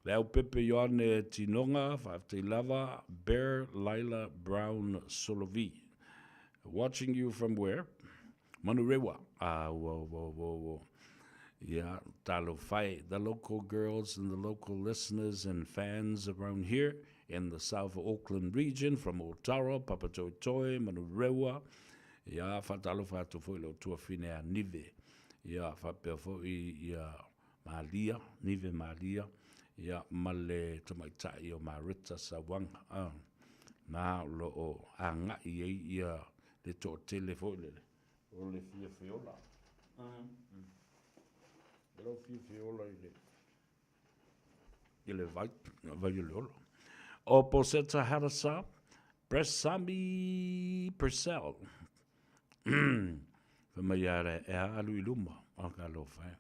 Leaupepe Ioane Tinoga, faafetai lava, Bear Lila Brown Solovi. Watching you from where? Manurewa. Ah, whoa, whoa, whoa, whoa. Yeah, talofa e, the local girls and the local listeners and fans around here in the South Auckland region from Otara, Papatoetoe, Manurewa, Ia, faatalofa atu foi i lou tuafine a Nive. Ia, faapea foi ia Malia, Nive Malia, ia, ma le tamaitai o Marita Sauaga, a, na o lo o agai ai ia le toatele foi lele o le fia feola. O lau fia feola i le, i le vai, vai o le ola. O Poseta Harasa, Bresami Purcell. Fai mai ia re, e alu i luma, o ka alofa e.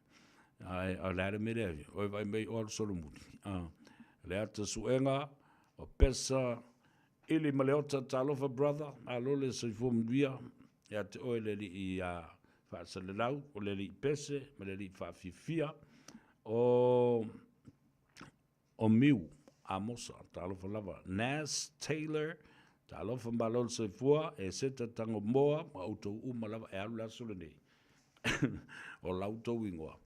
Ai, o le ale me lea, oi vai mai o alu solomuli. Ah, le ata suenga, o pesa, ili ma le ota talofa brother, malo le soifua manuia, ia te oe le alii a Faasalelau, o le alii Pese, ma le alii Faafifia, o o Miu, Amosa, talofa lava, Nas Taylor, talofa malo le soifua, e Seta Tangomoa, ma outou uma lava e alu le aso lenei. O la outou ingoa,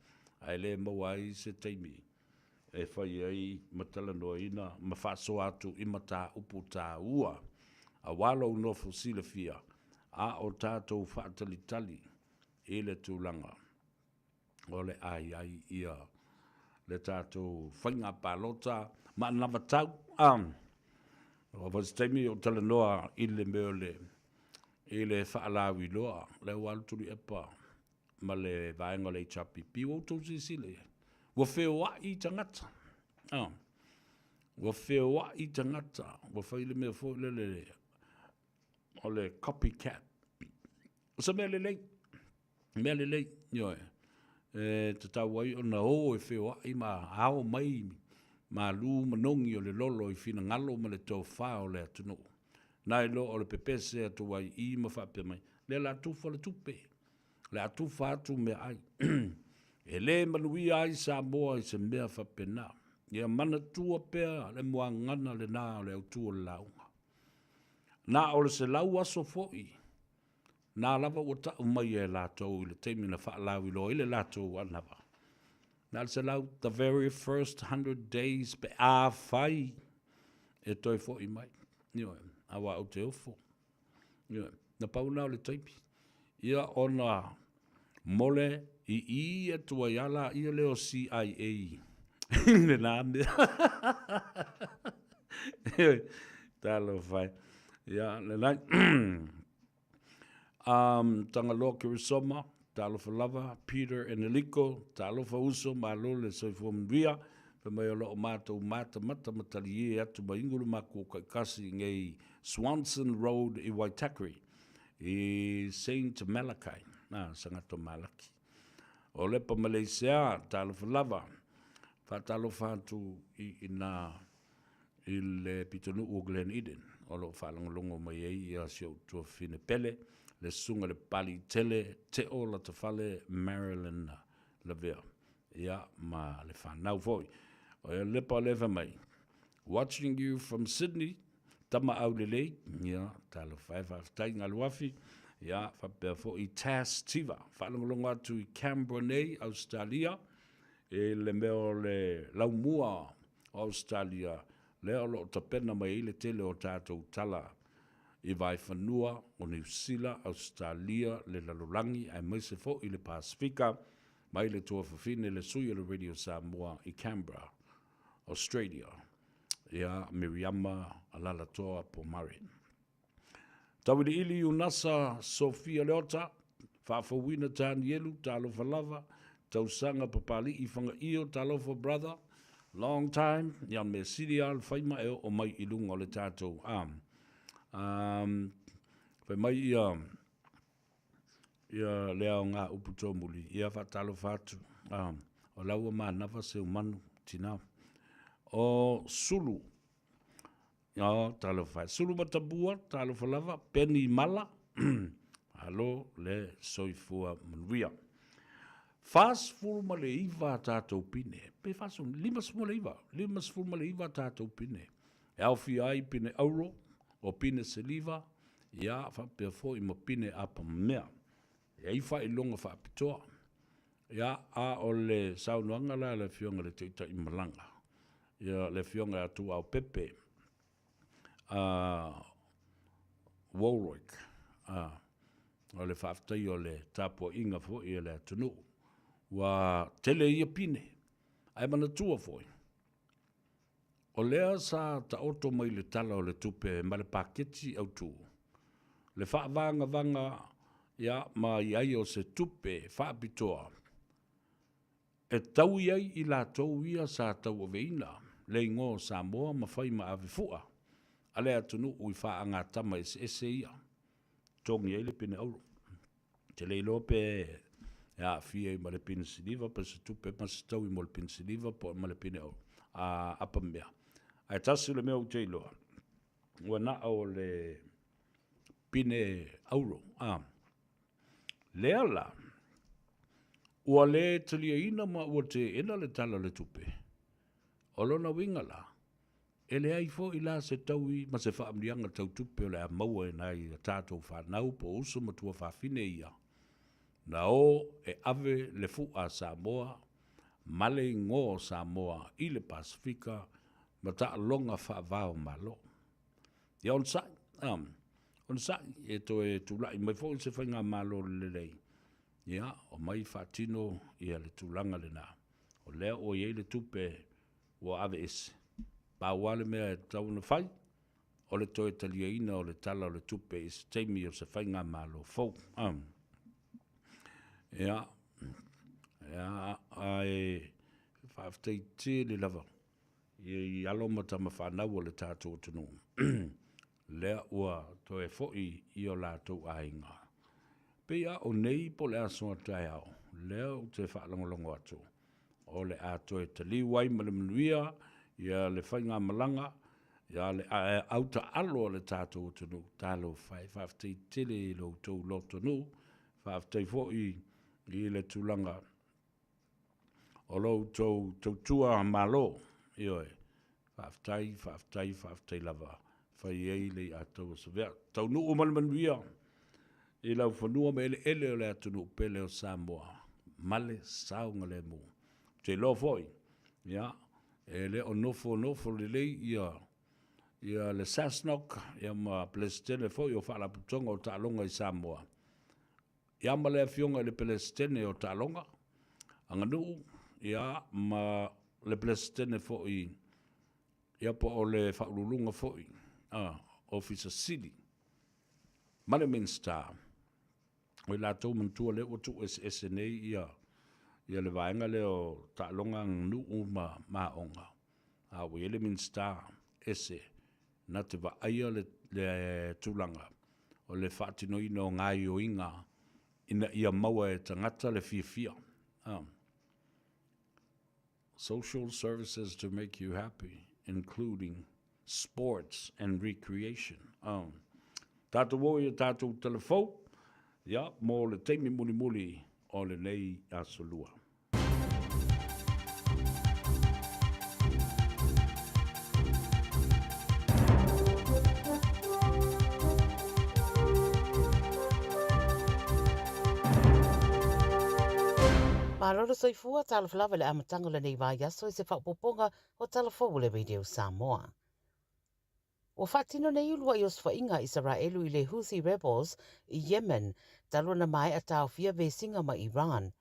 ae le maua ai se taimi e fai ai ma talanoaina ma faasoa atu i mataupu taua aua lou nofo silafia a o tatou faatalitali i le tulaga o le a i ai ia le tatou faiga palota ma anavatau. A ua foi se taimi o talanoa i le mea o le i le faalauiloa lea ua alu Tuliepa ma le vaega o le HRPP, ua outou silasila i ai, ua feoai tagata. Ah, ua feoai tagata, ua fai le mea foi lele o le copycat. O se mea lelei, mea lelei, ioe, e tatau ai ona o e feoai ma ao mai malu ma nogi o le lolo i finagalo ma le tofa o le atunuu. Nai lo o le pepese atu ai i ma faapea mai, lea la tufa le tupe, le a tufa atu meaai. E le manuia ai Samoa i se mea faapena. Ia manatua pea le muagana lena o le autu o le lauga. Na o le 100 aso foi, na lava ua tau mai e latou i le taimi na faalauiloa ai le latou anava. Na o le 100, the very first 100 days pe afai e toe foi mai. Ioe, aua ou te ofo. Ioe, na pau lena o le taimi. Ia ona mole i i atu ai a laia lea o CIA i lena mea. Ioe, talofa e. Ia, lelai. Um, Tagaloa Kirisoma, talofa lava, Peter Eneliko, talofa uso, malo le soifua manuia, fai mai o lo o matou matamata ma talie atu ma ingo le makua kaikasi nei Swanson Road i Waitakere, i Saint Malachi, na, Sangato Malaki. O Lepa Maleisea, talofa lava, faatalofa atu i ina i le pitonuu o Glen Eden, o lo o faalogologo mai ai ia si ou tuafafine pele, le susuga i le Papaliitele Teo Latafale Marilyn Lavea, ia, ma le fanau foi. O ia Lepa lea fai mai, Watching you from Sydney, tama aulelei, ia, talofa e, faafetai Galuafi, ia, faapea foi Tass Tiva, faalogologo atu i Canberra nei, Ausetalia, i le mea o le laumua o Ausetalia, lea o lo o tapena mai ai le tele o tatou tala i vaefanua o Niu Sila, Ausetalia, le lalolagi aemaise foi le Pasefika, mai le tuafafine le sui o le Radio Samoa i Canberra, Australia, ia Miriama Alaalatoa Pomare. Tauiliili Unasa Sofia Leota, Faafouina Tanielu, talofa lava, Tausaga Papali'i Fagaio, talofa brother, long time, ia mea sili lava le fai ma e oo mai i luga o le tatou, a, a, fai mai ia, ia le aoga upu tomuli, ia faatalofa atu, a, o la ua manava Seumanu, tina. O Sulu, o, talofa e. Sulu Matamua, talofa lava, Peni Mala, malo le soifua manuia. 49 a tatou pine, pe 59, 59 a tatou pine, e aofia ai pine auro, o pine siliva, ia faapea foi ma pine apamamea. E ai faailoga faapitoa. Ia, a o le saunoaga la a le Afioga i le Taitai Malaga, ia le Afioga ia Tuaopepe a Warwick, a, o le faafetai o le tapuaiga foi a le atunuu. Ua tele ia pine, ae manatua foi, o lea sa taoto mai le Tala o le Tupe ma le Paketi Autu, le faavagavaga ia ma i ai o se tupe faapitoa e taui ai i latou ia sa tauaveina le igoa o Samoa ma fai ma avefua a le atunuu i faagatama eseese ia, totogi ai le pine auro. Ou te le iloa pe e aafia ai ma le pine siliva pe se tupe ma se taui mo le pine siliva po ma le pine auro, a apamea. Ae tasi le mea ou te iloa, ua na o le pine auro, a. Lea la, ua le taliaina ma ua teena le Tala o le Tupe. O lona uiga la, e leai foi la se taui ma se faamanuiaga tau tupe o le a maua e nai a tatou fanau po o uso ma tuafafine ia na o e ave le fu'a a Samoa ma le igoa o Samoa i le Pasefika ma taaloga faava o Malo. Ia onosai, onosai, e toe tulai mai foi se faigamalo lelei, ia, omai faatino ia le tulaga lena. O lea ua i ai le tupe ua aveese, pau lava le mea e tatau ona fai, o le toe taliaina o le Tala o le Tupe i se taimi o se faigamalo fou. Ia, ia, ae faafetai tele lava i alo ma tama fanau o le tatou atunuu, lea ua toe foi i o latou aiga. Pei a o nei po o le aso a taeao, lea ou te faalogologo atu, o le a toe taliu ai ma le manuia ia le faigamalaga, ia le autaalo a le tatou atunuu. Talofa e, faafetai tele i lo outou lotonuu, faafetai foi i le tulaga o lo outou tautua malo. Ioe, faafetai, faafetai, faafetai lava. Fai ai le iatau o Savea. Taunuu ma le manuia i laufanua ma eleele o le atunuu pele o Samoa ma le saogalemu. Ou te iloa foi, ia, e le o nofonofo lelei ia ia le SASNOC ia ma Peresetene foi o Faalapotopotoga o Taaloga i Samoa, ia ma le Afioga i le Peresetene o Taaloga, Aganuu, ia ma le Peresetene foi, ia po o le Faauluuluga foi, a, Ofisa Sili ma le Minisita, o i latou manatua lea ua tuueseese nei ia ia le vaega lea o taaloga aganuu ma ma aoga, a ua i ai le Minisita ese na te vaaia le le tulaga o le faatinoina o gaoioiga ina ia maua e tagata le fiafia. Social services to make you happy, including sports and recreation. Tatou o i a tatou tala fou, ia, mo le taimi mulimuli o lenei aso lua. Malo le soifua, talofa lava i le amataga o lenei vaiaso i se faaopoopoga o Tala Fou o le Radio Samoa. Ua faatino nei uluai osofaiga a Isaraelu i le Houthi rebels i Yemen talu ona maea taofia vesiga mai Iran.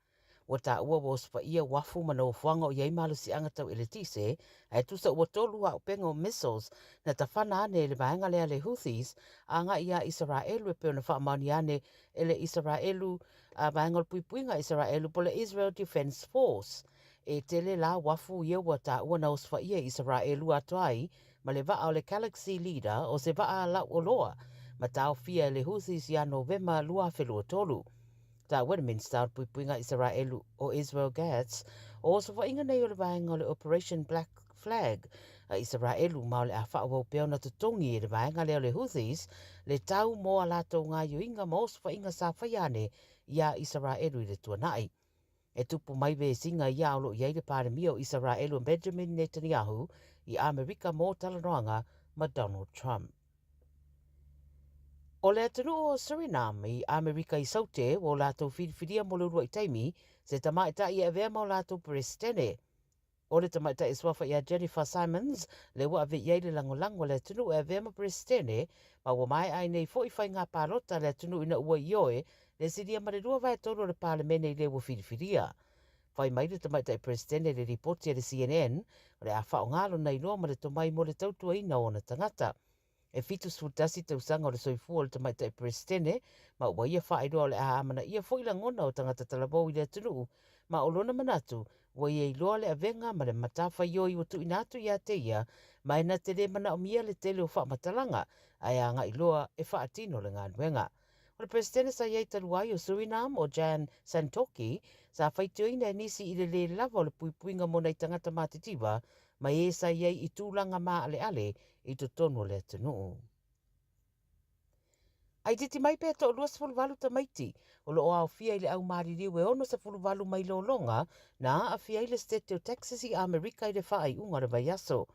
Ua taua ua osofaia uafu ma nofoaga o i ai malosiaga tau eletise, ae tusa ua tolu auupega o missiles na tafana ane e le vaega lea a le Houthis agai iā Isaraelu e pei ona faamaonia ane e le Isaraelu a vaega o le puipuiga a Isaraelu po o le Israel Defense Force. E tele la uafu ia ua taua na osofaia e Isaraelu atoa ai ma le vaa o le Galaxy Leader o se vaa lauoloa ma taofia e le Houthis ia Novema 2023. Taua e le Minista o le Puipuiga a Isaraelu o Israel Katz o osofaiga nei o le vaega o le Operation Black Flag a Isaraelu ma o le a faaauau pea ona totogi e le vaega lea o le Houthis le tau mo a latou gaioiga ma osofaiga sa faia ane iā Isaraelu i le tuanai. E tupu mai vesiga ia o lo o i ai le Palemia o Isaraelu o Benjamin Netanyahu i Amerika mō talanoaga ma Donald Trump. O le atunuu o Suriname i Amerika i Saute ua o latou filifilia mo le uluai taimi se tamaitai e avea ma o latou Peresetene. O le tamaitai e suafa ia Jennifer Simons, lea ua ave i ai le lagolago a le atunuu e avea ma Peresetene, ma ua maea ai nei foi faiga palota a le atunuu ina ua ioe le silia ma le 2/3 o le Palemene i le ua filifilia. Fai mai le tamaitai Peresetene i le lipoti a le CNN, o le a faaaoga lona iloa ma le tomai mo le tautuaina o ona tagata. E 71 tausaga o le soifua o le Tamaitai Peresetene, ma ua ia faailoa o le a amanaia foi lagona o tagata talavou i le atunuu, ma o lona manatu, ua ia iloa le avega ma le matafaioi ua tuuina atu ia te ia, ma e na te le manaomia le tele o faamatalaga, ae agai loa e faatino le galuega. O le Peresetene sa i ai talu ai o Suriname, o Jan Santokhi, sa faitioina e nisi i le lē lava o le puipuiga mo nai tagata matitiva ma ē sa i ai i tulaga maaleale i totonu o le atunuu. A itiiti mai pe toa-28 tamaiti o lo o aofia i le au maliliu e 68 mai lologa na aafia ai le Setete o Texas i Amerika i le faaiuga o le vaiaso.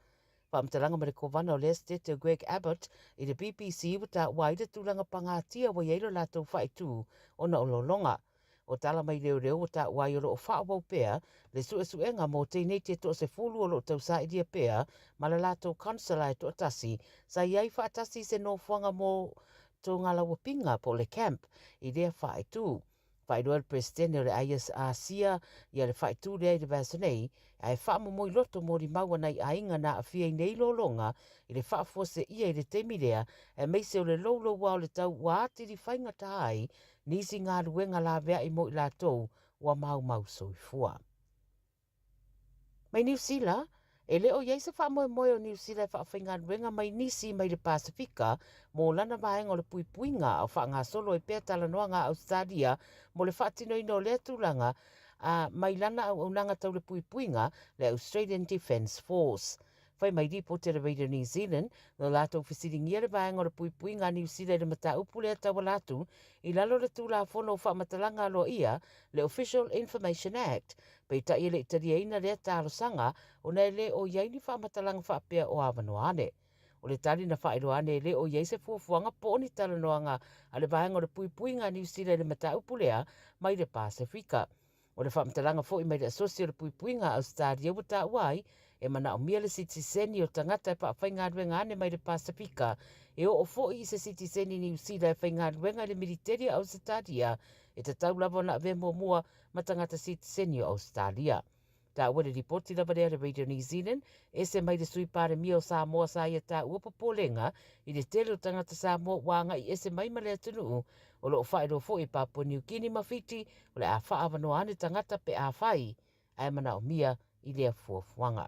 Faamatalaga ma le Kovana o lea Setete o Greg Abbott i le BBC ua taua ai le tulaga pagatia ua i ai lo latou faaitu ona o lologa. O tala mai leoleo ua taua ai o lo o faaauau pea le suesuega mo teineiti e toasefulu o lo o tausailia pea ma le latou kansela e toatasi sa i ai faatasi i se nofoaga mo Togalauapiga po o le camp i lea faaitu. Faailoa e le Peresetene o le ISRC ia le faaitu lea i le vaiaso nei, ae faamomoi loto molimau a nai aiga na aafia i nei lologa i le faafuaseia i le taimi lea aemaise o le louloua o le tau ua atili faigata ai nisi galuega laveai mo i latou ua maumau soifua. Mai Niu Sila, e le o i ai se faamoemoe o Niu Sila e faafaigaluega mai nisi mai le Pasefika mo lana vaega o le puipuiga a o faagasolo ai pea talanoaga a Ausetalia mo le faatinoina o lea tulaga a mai lana auaunaga tau le puipuiga, le Australian Defence Force. Fai mai lipoti a le Radio New Zealand, na latou fesiligia le vaega o le puipuiga a Niu Sila i le mataupu lea tauala atu i lalo o le Tulafono o Faamatalaga Aloaia, le Official Information Act. Peitai e le i taliaina lea talosaga ona e le o i ai ni faamatalaga faapea o avanoa ane. O le tali na faailoa ane e le o i ai se fuafuaga po o ni talanoaga a le vaega o le puipuiga a Niu Sila i le mataupu lea mai le Pasefika. O le faamatalaga foi mai le Asosi o le Puipuiga a Ausetalia ua taua ai, e manaomia le sitiseni o tagata e faafaigaluega ane mai le Pasefika e oo foi i se sitiseni Niu Sila e faigaluega i le militeli a Ausetalia, e tatau lava ona avea muamua ma tagata sitiseni o Ausetalia. Taua le lipoti lava lea a le Radio New Zealand, ese mai le Sui Palemia o Samoa sa ia taua popolega i le tele o tagata Samoa ua agai ese mai ma le atunuu o lo o faailoa foi e Papua New Guinea ma Fiti o le a faaavanoa ane tagata pe afai ae manaomia i lea fuafuaga.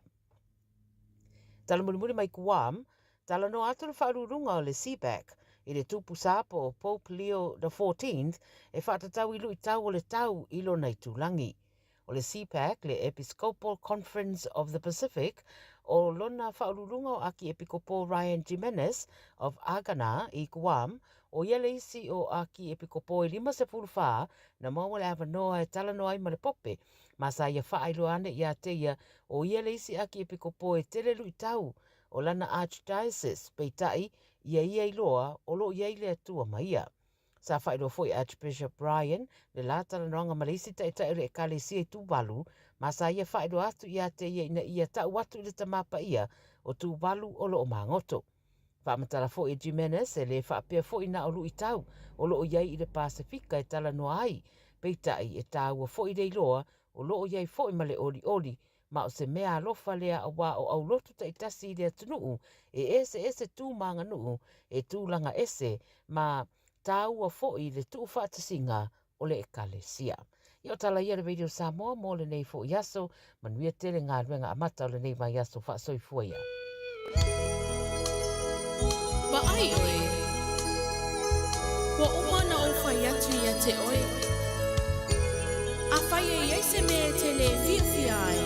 Tala mulimuli mai Guam, talanoa atu le faauluuluga o le CBAC i le tupu sa po o Pope Leo XIV e faatatau i luitau o le tau i lona itulagi. O le CPAC, le Episcopal Conference of the Pacific, o lona faauluuluga o Akiepikopo Ryan Jimenez of Agana i Guam, ʻO ia le isi o ʻAkiepikopo e 54 na maua le avanoa e talanoa ai ma le Pope, ma sa ia faailoa ane iā te ia, ʻo ia le isi ʻAkiepikopo e tele luʻitau o lana Archdiocese, peitai, ia ia iloa o lo o i ai le Atua ma ia. Sa faailoa foi e Archbishop Ryan le la talanoaga ma le isi taitai o le Ekalesia i Tuvalu, ma sa ia faailoa atu iā te ia ina ia tau atu i le Tama Paia o Tuvalu o lo o magoto. Faamatala foi e Jimenez, e le faapea foi na o luitau o lo o i ai i le Pasefika e talanoa ai. Peitai, e tāua foi le iloa, o lo o i ai foi ma le olioli, ma o se mea alofa lea auā o aulotu taitasi i le atunuu e eseese tu ma aganuu, e tulaga ese, ma tāua foi le tuufaatasiga o le Ekalesia. Ia o tala ia a le Radio Samoa mo lenei foi aso. Manuia tele galuega amata o lenei vaiaso. Faasoifua ia. Vaai ʻoe, ua uma ona ou fai atu ia te ʻoe, Afai e i ai se mea e te lē fiafia ai,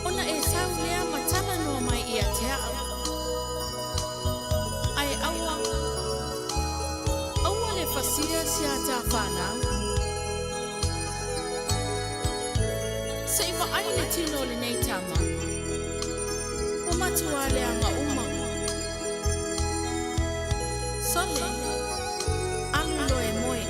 ona e sau lea ma talanoa mai ia te aʻu. Ae aua, aua le fasia si a tā whānau. Se i vaai le tino o lenei tama. Ua matua leaga uma. Sole, alu loa e moe.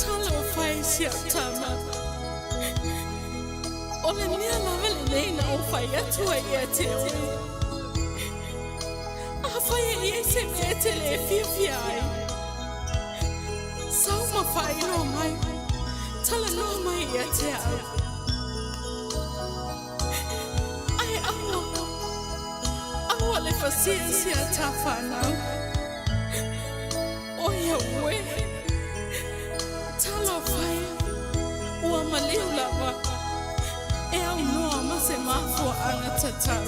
Talofa e si au tama. O le mea lava lenei na ou fai atu ai ia te oe. Afai e i ai se mea e te lē fiafia ai, sau ma faailoa mai, talanoa mai ia te au. Ae aua, aua le fasia si a tā whānau. Oi auē! Talofa e, ua maliu lava, e aunoa ma se mafuaaga tatau.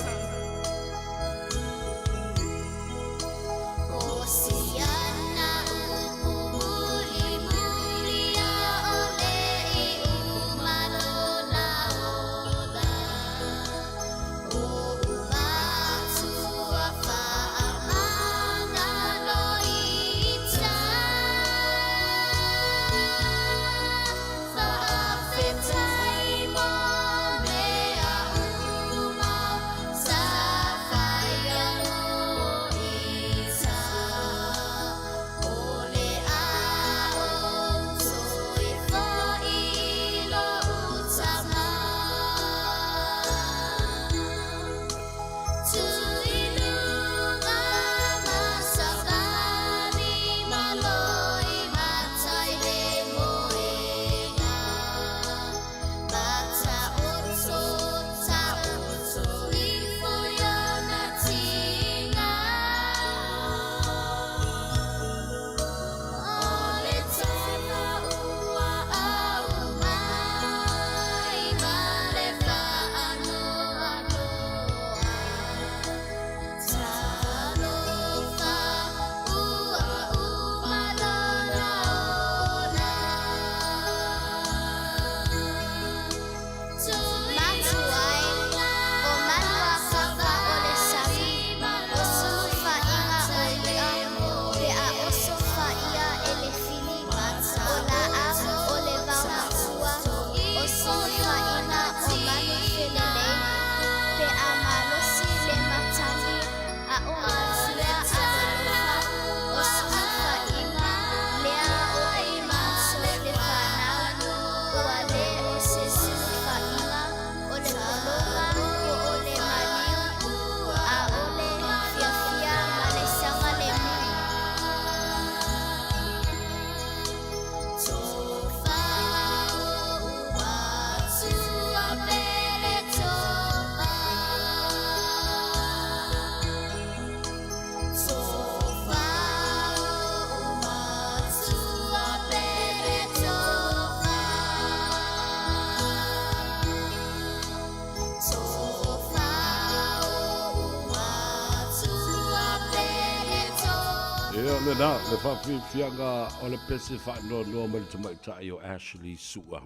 lena le faafiafiaga o le pese faanoanoa mai le tamaitai o Ashley Sua.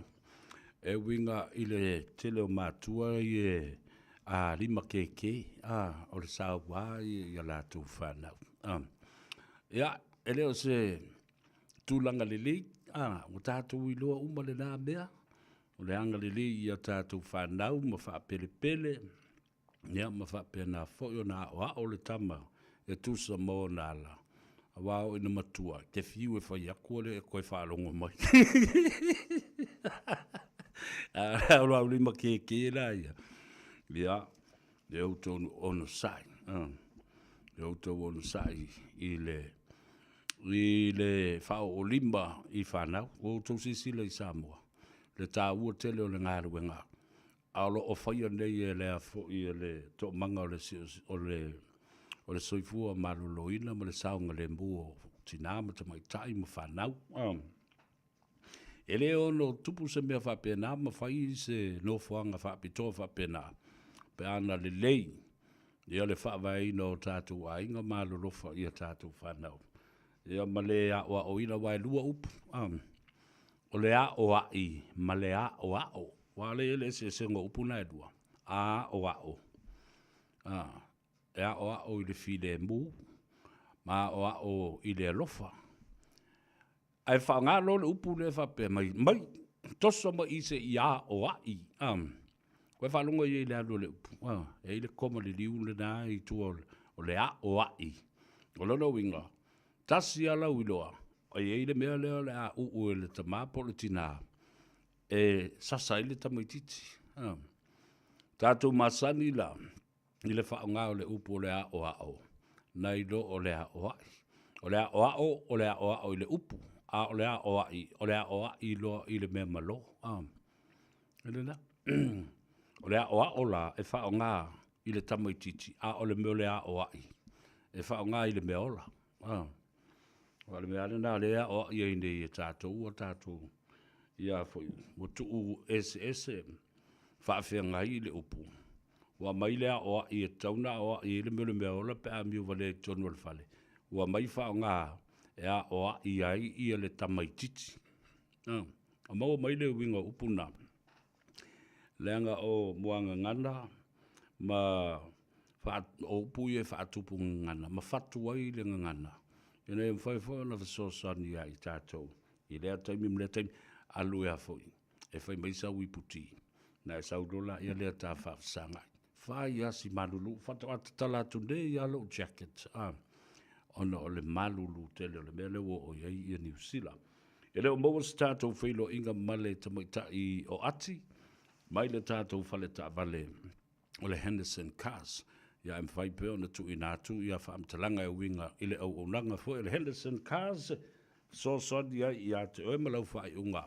E uiga i le tele o matua ia a lima kēkē, a, o le sauā ia i a latou fanau. A, ia, e le o se tulaga lelei, a, ua tatou iloa uma lena mea, o le agalelei i a tatou fanau ma faapelepele, ia ma faapena foi ona aoao le tama e tusa ma ona ala, aua oo ina matua, e te fiu e fai atu e le toe faalogo mai. A o le aulima kēkē la ia, ia, e outou onosai, e outou onosai i le i le faaoolima i fanau. Ua outou silasila i Samoa, le taua tele o le galuega a o lo o faia nei e le foi e le toomaga o le o le o le soifua maloloina ma le saogalemu o tinā ma tamaitai ma fanau. E le ono tupu se mea faapena ma fai se nofoaga faapitoa faapena pe ana lelei ia le faavaeina o tatou aiga ma alolofa i a tatou fanau. Ia ma le aoaoina aua e lua upu, o le aoai ma le aoao. Aua o lea e i ai le eseesega o upu na e lua, aoao, e aoao i le filemu ma aoao i le alofa. Ae faaaoga loa le upu lea faapea mai, mai, toso mai i se i aoai, a. Ua e faalogo i ai i le alu o le upu, a, e i ai le koma liliu lena i tua o le aoai. O lona uiga, tasi lava lau iloa, e i ai le mea lea o le a uu e le tama po o le tina e sasa ai le tamaitiiti, a. Tatou masani la i le faaaoga o le upu o le aoao, nai lo o le aoai. O le aoao, o le aoao i le upu, a o le aoai, o le aoai loa i le mea malo. A, lena. O le aoao la e faaaoga i le tamaitiiti, a o le mea o le aoai, e faaaoga i le mea ola. A, o le mea lava lena o lea e aoai ai nei e tatou a tatou ia foi ua tuu eseese faafeagai le upu. Ua aumai le aoai e tatau ona aoai ai le mea o le mea ola pe a amio valea i totonu o le fale, ua aumai faaaoga e aoai ai ia le tamaitiiti. A maua mai le uiga o upu na, leaga o muagagana ma o upu ia e faatupu gagana ma fatu ai le gagana, ina ia mafai foi ona fesoasoani ia i tatou i lea taimi ma lea taimi. Alu e a foi, e fai mai sau iputi, ona e sau loa lea lea ta faafesagai. Fai lava si malulu, faatoa tatala atu nei lava lou jacket, a, ona o le malulu tele o le mea lea ua oo i ai ia Niu Sila. E le o maua se tatou feiloaiga ma le tamaitai o Ati mai le tatou fale taavale o le Henderson Cars. Ia ae mafai pea ona tuuina atu ia faamatalaga e uiga i le auaunaga foi a le Henderson Cars e fesoasoani ai ia te oe ma lau faaiuga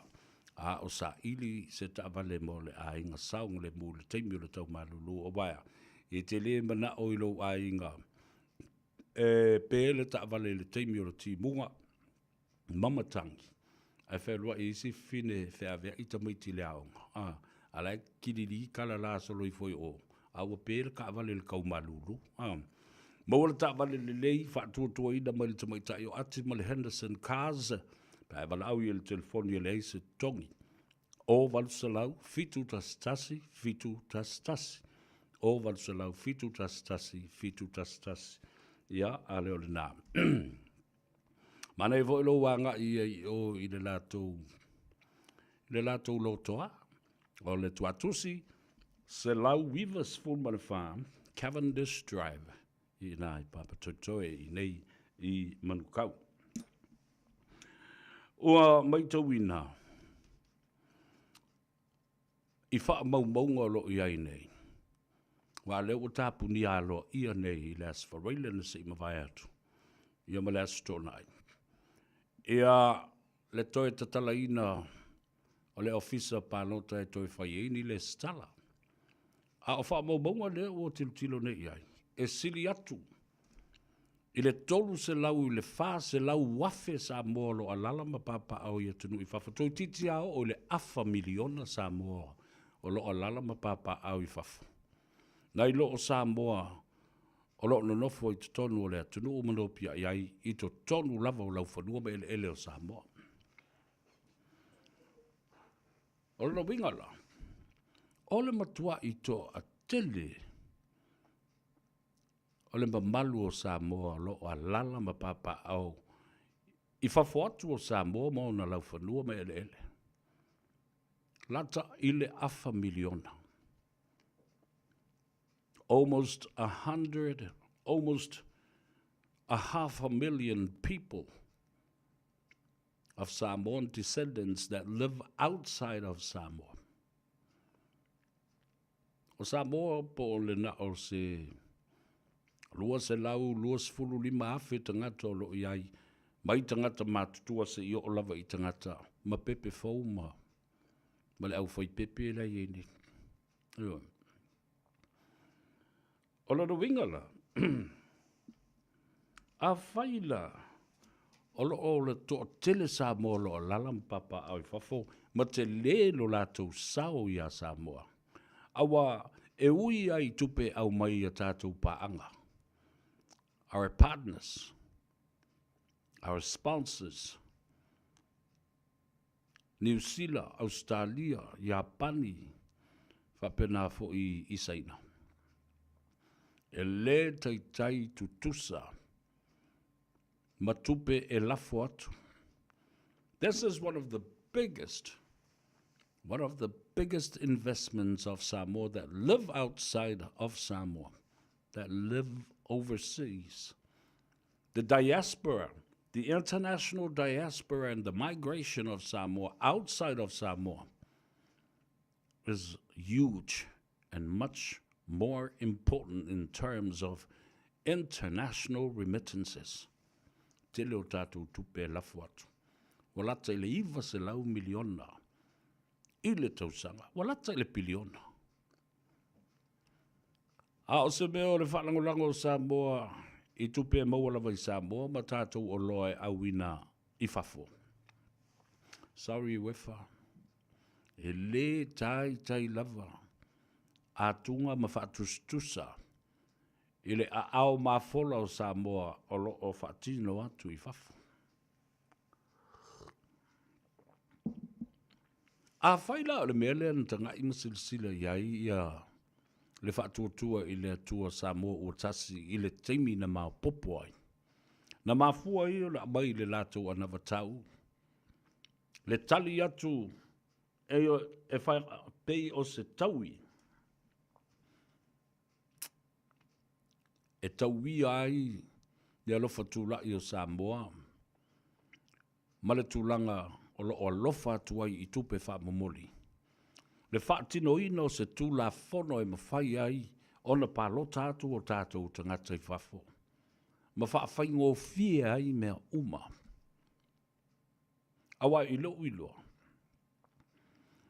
a o saili se taavale mo le aiga saogalemu i le taimi o le tau malulu aua e te le manao i lou aiga e pe le taavale i le taimi o le timuga ma matagi, ae fealuai ai isi fafine e feaveai tamaiti i le aoga, a, a la e kilili kalala solo ifo i o, a ua pe le taavale i le tau malulu, a. Maua le taavale lelei faatuatuaina mai le tamaitai o Ati ma le Henderson Cars, pe a e valaau i ai i le telefoni e leai se totogi. O 800 711 711. O 800 711 711. Ia, a lea o lena. Manaia foi lou agai ia i o i le latou i le latou lotoa o le Tuatusi 194 Cavendish Drive i ina i Papatoetoe i nei i Manukau. Ua maitauina i faamaumauga o lo o i ai nei, aua o lea ua tapunia aloaia nei i le Aso Faraile na se i mavae atu, ia ma le Aso Toonai, ia le toe tatalaina o le Ofisa Palota e toe fai ai ni lesitala. A o faamaumauga lea ua tilotilo nei i ai, e sili atu i le 300 i le 400 afe Samoa o lo o alaala ma papaaao i atunuu i fafo. Toeitiiti lava oo i le afa miliona Samoa o lo o alaala ma papaaao i fafo, nai lo o Samoa o lo o nonofo i totonu o le atunuu ma nopiai ai i totonu lava o laufanua ma eleele o Samoa. O lona uiga la, o le matua'i toatele o le mamalu o Samoa o lo o alaala ma papaaao i fafo atu o Samoa ma ona laufanua ma eleele, lata i le afa miliona. Almost 100, almost a half a million people of Samoan descendants that live outside of Samoa. O Samoa po o le na o se 225,000 tagata o lo o i ai, mai tagata matutua seia oo lava i tagata ma pepe fou ma ma le aufaipepe la e i ai nei. Ioe. O lona uiga la, afai la o lo o le toatele Samoa o lo o alaala ma papaaao i fafo ma tele lo latou sao iā Samoa, aua e ui lava i tupe e aumai i a tatou paaga, our partners, our sponsors, Niu Sila, Ausetalia, Iapani, faapena foi i Saina. E lē taitai tutusa ma tupe e lafo atu. This is one of the biggest one of the biggest investments of Samoa that live outside of Samoa, that live overseas. The diaspora, the international diaspora and the migration of Samoa outside of Samoa is huge and much more important in terms of international remittances. Tele o tatou tupe e lafo atu. Ua lata i le 900 miliona i le tausaga. Ua lata i le piliona. A o se mea o le faalagolago o Samoa i tupe e maua lava i Samoa ma tatou oloa e auina i fafo. Sorry Uefa, e le taitai lava atuga ma faatusatusa i le aao mafola o Samoa o lo o faatino atu i fafo. Afai la o le mea lea na tagai ma silasila i ai ia le Faatuatua i le Atua Samoa ua tasi i le taimi na maopoopo ai, na mafua ai ona aumai i le latou anavatau le tali atu e, e pei o se taui e tauia ai le alofa tulai o Samoa ma le tulaga o lo o alofa atu ai i tupe faamomoli. Le faatinoina o se Tulafono e mafai ai ona palota atu o tatou tagata i fafo ma faafaigofie ai mea uma. Aua i lou iloa,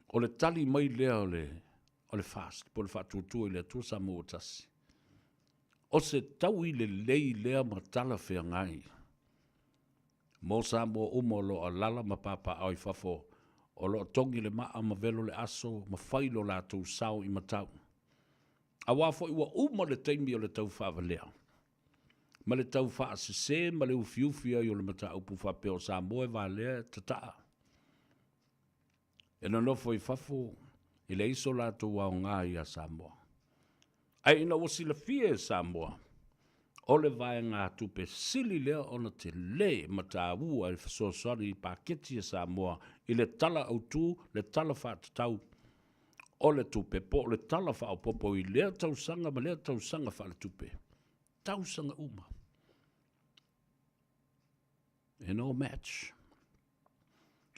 o le tali mai lea o le, o le FAST, po o le Faatuatua i le Atua Samoa ua Tasi, o se taui lelei lea ma talafeagai mo Samoa uma o lo o alaala ma papaaao i fafo, o lo o togi le maa ma velo le aso ma fai lo latou sao i matau. Aua foi ua uma le taimi o le tau faavalea ma le tau faasese ma le ufiufi ai o le mataupu faapea o Samoa e valea e tataa e nonofo i fafo e leai so latou aoga iā Samoa. Ae ina ua silafia e Samoa, o le vaegatupe sili lea ona tele ma taua e fesoasoani i paketi a Samoa i le Tala Autu, le Tala Faatatau o le Tupe po o le Tala Faaopoopo i lea tausaga ma lea tausaga faaletupe, tausaga uma. E no match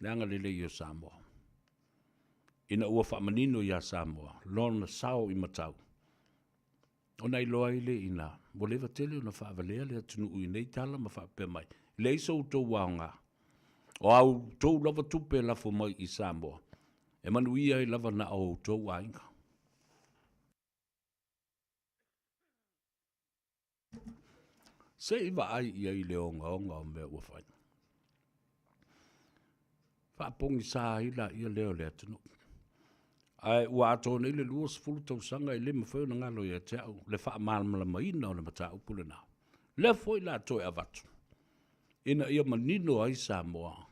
le agalelei o Samoa. Ina ua faamanino iā Samoa lona sao i matau, ona iloa ai lea i ina ua leva tele ona faavalea le atunuu i nei tala ma faapea mai, e leai so outou aoga, o a outou lava tupe e lafo mai i Samoa, e manuia ai lava na o outou aiga. Se i vaai i ai i le ogaoga o mea ua fai. Faapogisa ai laia lea o le atunuu. Ae ua atoa nei le 20 tausaga e le mafai ona galo ia te au le faamalamalamaina o le mataupu lena. Lea foi la toe avatu ina ia manino ai Samoa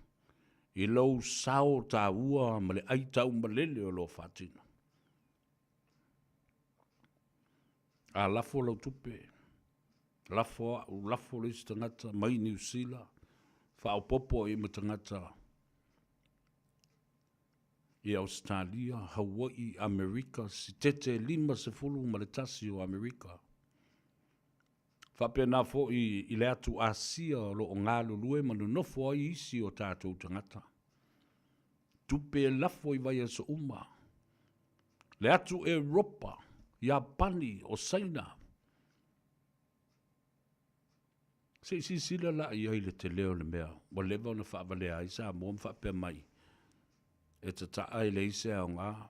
i lou sao taua ma le aitaumalele o lo o faatino. A lafo lau tupe, lafo au, lafo le isi tagata mai Niu Sila, faaopoopo i ai ma tagata i Ausetalia, Hawaii, Amerika, Sitete 51 o Amerika. Faapena foi i le atu Asia o lo o galulue ma nonofo ai isi o tatou tagata. Tupe e lafo i vaiaso uma. Le atu Europa, Iapani, o Saina. Se i silasila la i ai le tele o le mea ua leva ona faavalea ai Samoa ma faapea mai, e tataa e leai se aoga.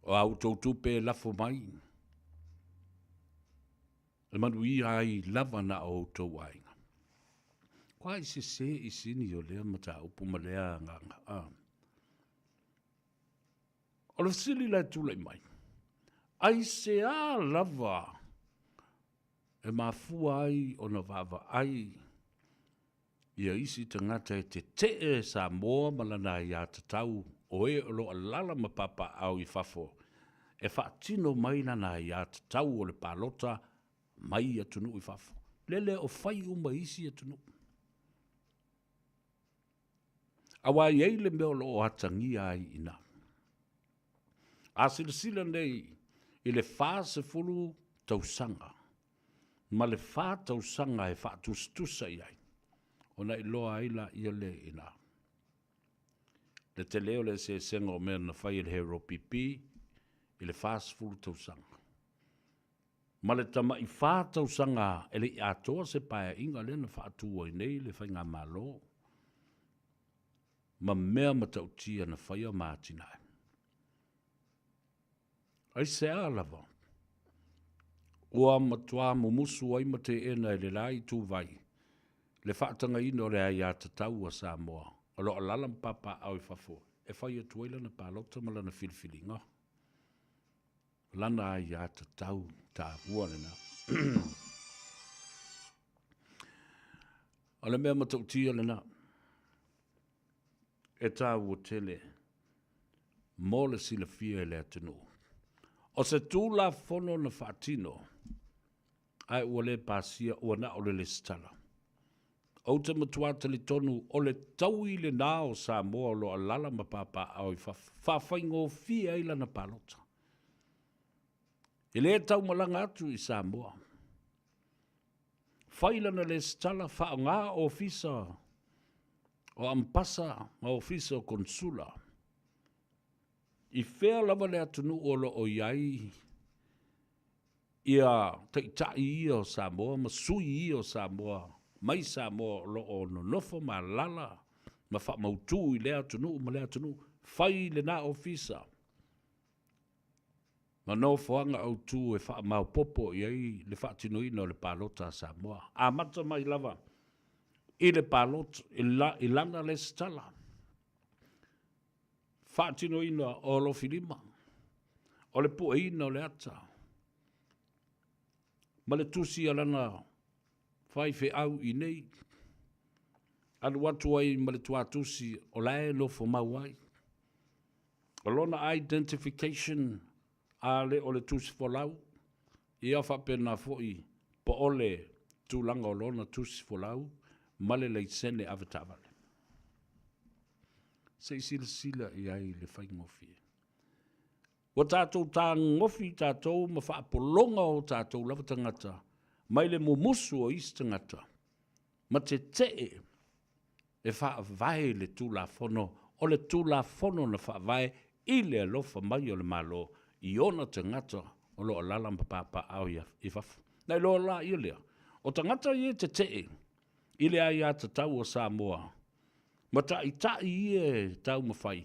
O a outou tupe e lafo mai, e manuia ai lava na o outou aiga. Ua i sese i sini o lea mataupu ma lea agaga. Ah. O le fesili la e tulai mai, aisea lava e mafua ai ona vaavaai ia isi tagata e tetee Samoa ma lana aiatatau o e o lo o alaala ma papaaao i fafo e faatino mai lana aiatatau o le palota mai atunuu i fafo, lele o fai uma e isi atunuu. Aua e i ai le mea o lo o atagia ai i ina. A silasila nei i le 40 tausaga ma le 4 tausaga e faatusatusa i ai, ona iloa ai laia lea i ina. Le tele o le eseesega o mea na fai e le HRPP i le 40 tausaga. Ma le tamai 4 tausaga e le i atoa se paeaiga lea na faatu ai nei le Faigamalo ma mea matautia na faia ma atinae. Aisea lava ua matua mumusu ai ma teena e le la ituvai le faatagaina o le aiatatau a Samoa o lo o alaala ma papaaao i fafo e fai atu ai lana palota ma lana filifiliga. Lana aiatatau taua lena. O le mea matautia lena, e taua tele mo le silafia e le atunuu. O se Tulafono na faatino, ae ua le pasia, ua na o le lesitala. Ou te matua talitonu o le taui lena o Samoa o lo o alaala ma papaaao i fafo, faafaigofie ai lana palota. E le taumalaga atu i Samoa. Fai lana lesitala, faaaoga ofisa o ampasa ma ofisa o konsula. I fea lava le atunuu o lo o i ai ia taitai ia o Samoa ma sui ia o Samoa mai Samoa o lo o nonofo ma alaala ma faamautu i lea atunuu ma lea atunuu, fai lena ofisa ma nofoaga autu e faamaopoopo i ai le faatinoina o le palota a Samoa. Amata mai lava i le palota, i lana lesitala, faatinoina o alofilima, o le pueina o le ata, ma le tusi a lana faifeau i nei, alu atu ai ma le tuatusi o la e nofo mau ai. O lona identification a le o le tusi folau, ia faapena foi po o le tulaga o lona tusi folau ma le laisene avetaavale. Se i silasila i ai le faigofie. Ua tatou tagofi tatou ma faapologa o tatou lava tagata mai le mumusu o isi tagata ma tetee e faavae le Tulafono, o le Tulafono na faavae i le alofa mai o le Malo i ona tagata o lo o alaala ma papaaao i fafo. Na iloa laia lea, o tagata ia e tetee i le aiatatau a Samoa ma taitai ia e taumafai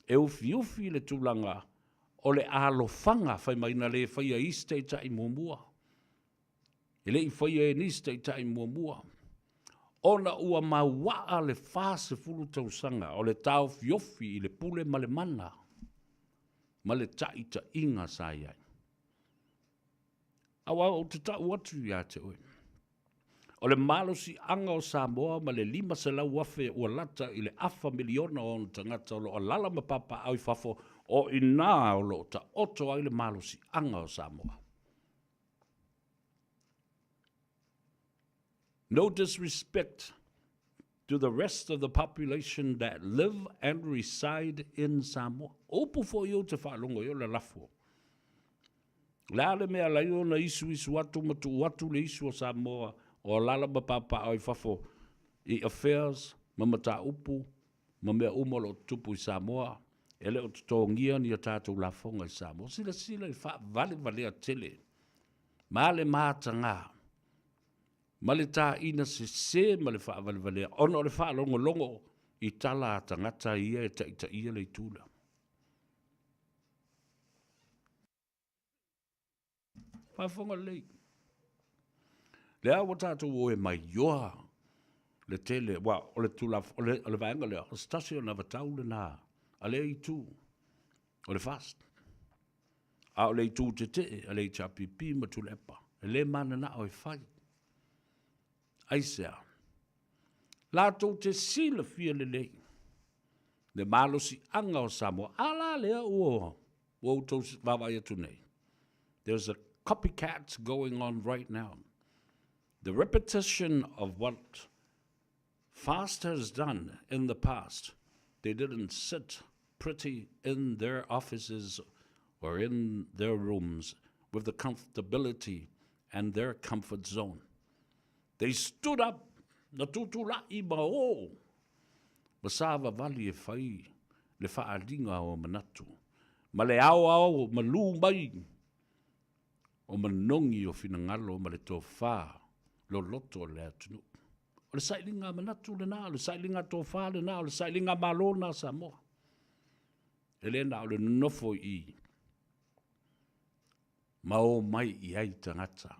e ufiufi le tulaga o le alofaga fai mai na le faia e isi taitai muamua, e le i faia e nisi taitai muamua, ona ua mauaa le 40 tausaga o le taofiofi i le pule ma le mana. ma le taʻitaʻiga sa i ai. Aua ou te taʻu atu iā te oe, o le malosiʻaga o Samoa ma le 500,000 ua lata i le afa miliona o ona tagata o lo o alala ma papaaao i fafo, o inā o lo o taoto ai le malosiʻaga o Samoa. No disrespect to the rest of the population that live and reside in Samoa. O upu foi ou te faalogo i o le lafo. O le a le mea alai ona isuisu atu ma tuu atu le isu o Samoa o alala ma papaaao i fafo i affairs ma mataupu ma mea uma o lo o tutupu i Samoa, e le o totogia ni a tatou lafoga i Samoa. Silasila i le faavalevalea tele ma le mataga ma le taina sese ma le faavalevalea ona o le faalogologo i tala a tagata ia e taitaia le itu lea. Faafofoga lelei. Lea ua tatou o e maioa le tele, ua o le tula, o le, o le vaega lea, o se tasi o anavatau lena a lea itu, o le FAST. A o le itu tetee a le HRPP ma Tuilaepa, e le mananao e fai. Aisea? Latou te silafia lelei le malosiaga o Samoa. A la lea ua ua outou vaavaai atu nei. There's a copycat going on right now. The repetition of what FAST has done in the past. They didn't sit pretty in their offices or in their rooms with the comfortability and their comfort zone. They stood up na tutulaʻi ma o ma savavali e fai le faaaliga o manatu ma le aoao malū mai o manogi o finagalo ma le tofa loloto o le atunuu. O le sailiga manatu lena, o le sailiga tofa lena, o le sailiga malo lena a Samoa. E le na o le nonofo i i ma o mai i ai tagata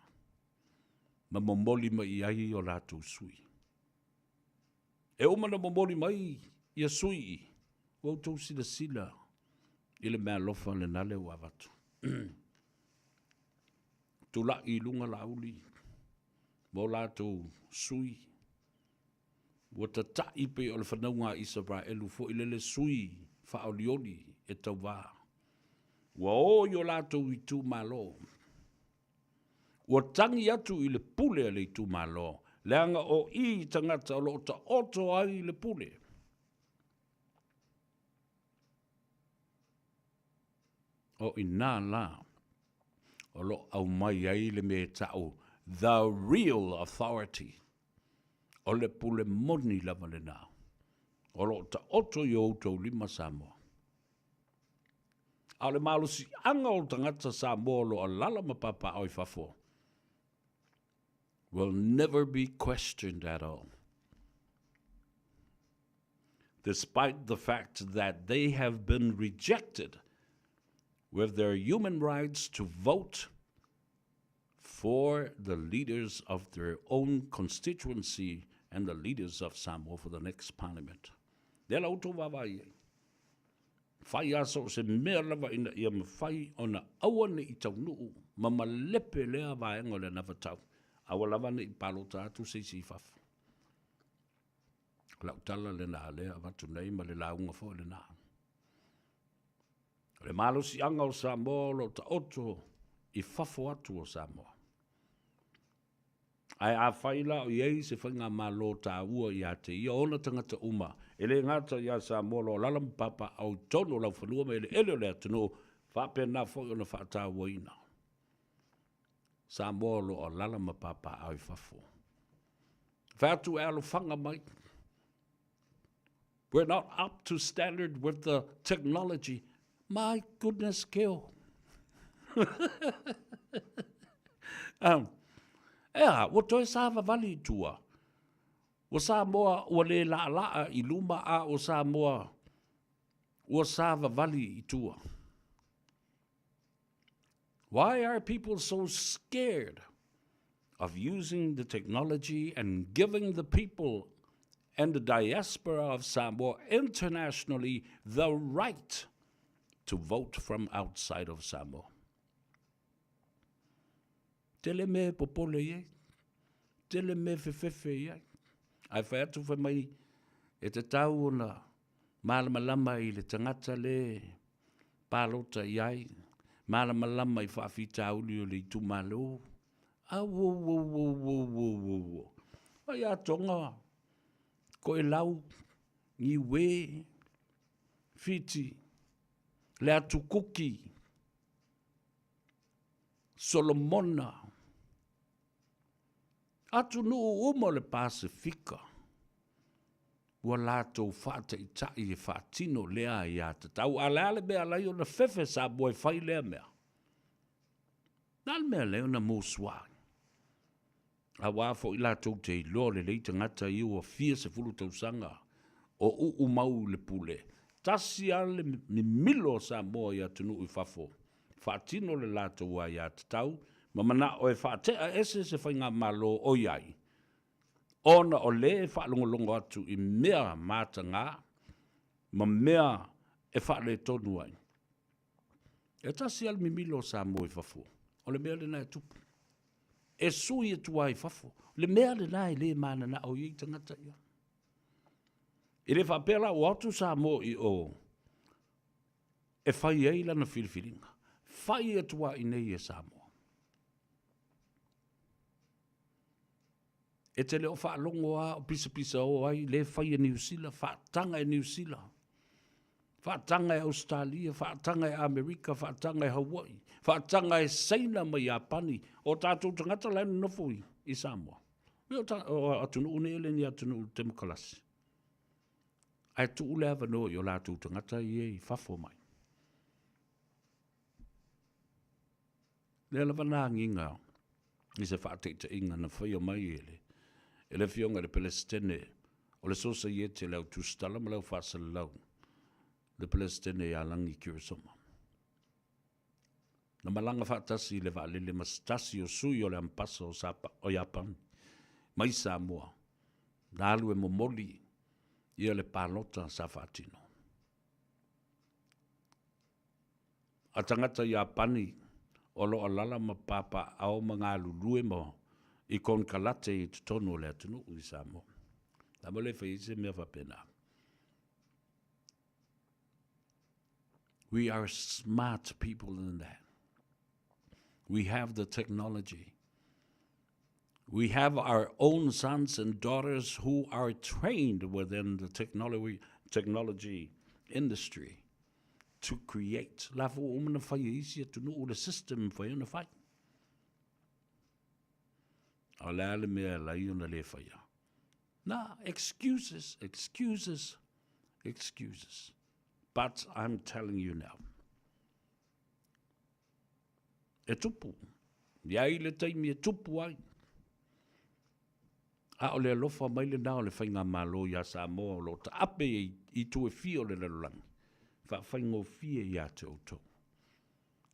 ma momoli mai i ai o latou sui. E uma na momoli mai ia sui i, ua outou silasila i le meaalofa lena lea ua avatu. Tulai i luga Laauli ma o latou sui, ua tataʻi pei o le fanauga a Isaraelu foi lele sui faaolioli e tauvā. Ua o i o latou itumalo. Ua tagi atu i le pule a le itumalo, leaga o i tagata o lo o taoto ai le pule. O inā la o lo o aumai ai le mea e ta'u the real authority, o le pule moni lava lena o lo o taoto i o outou lima Samoa. A o le malosiaga o tagata Samoa o lo o alala ma papaaao i fafo will never be questioned at all. Despite the fact that they have been rejected with their human rights to vote for the leaders of their own constituency and the leaders of Samoa for the next parliament. Lea la outou vaavaai ai. Fai lava so o se mea lava ina ia mafai ona aua ne i taunuu ma malepe lea vaega o le anavatau, aua lava ne i palota atu se isi i fafo. O lau tala lena lea avatu nei ma le lauga foi lena. O le malosiaga o Samoa o lo o taoto i fafo atu o Samoa. Ae afai la o i ai se faigamalo taua ia te ia ona tagata uma, e le gata ia Samoa o lo o alaala ma papaaao i totonu o laufanua ma eleele o le atunuu, faapena foi ona faatauaina Samoa o lo o alaala ma papaaao i fafo. Fai atu e alofaga mai. We're not up to standard with the technology. My goodness, Keo. um, ea, ua toe savavali i tua. Ua Samoa ua le laalaa i luma a ua Samoa ua savavali i tua. Why are people so scared of using the technology and giving the people and the diaspora of Samoa internationally the right to vote from outside of Samoa. Tele mea e popole i ai, tele mea e fefefe i ai. Ae fai atu fai mai e tatau ona malamalama i le tagata le palota i ai, malamalama i faafitauli o le itumalo. Auauauauauauau. Ai a Tonga, Koelau, Niue, Fiti, le Atu Kuki, Solomona, atunuu uma o le Pasefika, ua latou faataitai e faatino lea aiatatau. A o le a le mea e ala ai ona fefe Samoa e fai lea mea? O le a le mea e ala ai ona musua ai? Aua foi latou te iloa lelei tagata ia ua fia sefulu tausaga o uu mau i le pule. Tasi lava le mimilo o Samoa i atunuu i fafo, faatino le latou aiatatau ma manao e faatea ese se faigamalo o i ai, ona o lē e faalogologo atu i mea mataga ma mea e faaletonu ai. E tasi lava le mimilo o Samoa i fafo, o le mea lena e tupu. E sui atu lava i fafo, le mea lena e le mananao i ai tagata ia. E le faapea la ua atu Samoa i o e fai ai lana filifiliga. Fai atu lava i inei e Samoa. E te le o faalogo lava o pisapisao ai le fai e Niu Sila, faataga e Niu Sila, faataga e Ausetalia, faataga e Amerika, faataga e Hawaii, faataga e Saina ma Iapani, o tatou tagata la e nonofo i Samoa. O atunuu nei e le ni atunuu temokalasi. Ae tuu le avanoa i o latou tagata ia i fafo mai. Lea lava na agiga i se faataitaiga na faia mai e le, e le Afioga i le Peresetene o le Sosaiete a le Au Tusitala ma le Au Faasalalau, le Peresetene ia Lagi Keresoma. Na malaga faatasi i le vaalele ma se tasi o sui o le Ampasa o, Sapa, o Iapani mai Samoa, na alu e momoli ia le palota sa faatino. A tagata Iapani o lo o alaala ma papaaao ma galulue ma i konekarate i totonu o le atunuu i Samoa. O le a mea o le fai ai se mea faapena? We are smart people than that. We have the technology. We have our own sons and daughters who are trained within the technology, technology industry to create. La fo uma na fai e isi atunuu le system fai ona fai. A le a le mea lai ona le faia. Na, excuses, excuses, excuses. But I'm telling you now. E tupu. I ai le taimi e tupu ai. A o le alofa mai lena o le Faigamalo iā Samoa o lo o taape i itu e fia o le lalolagi, faafaigofie ia te outou.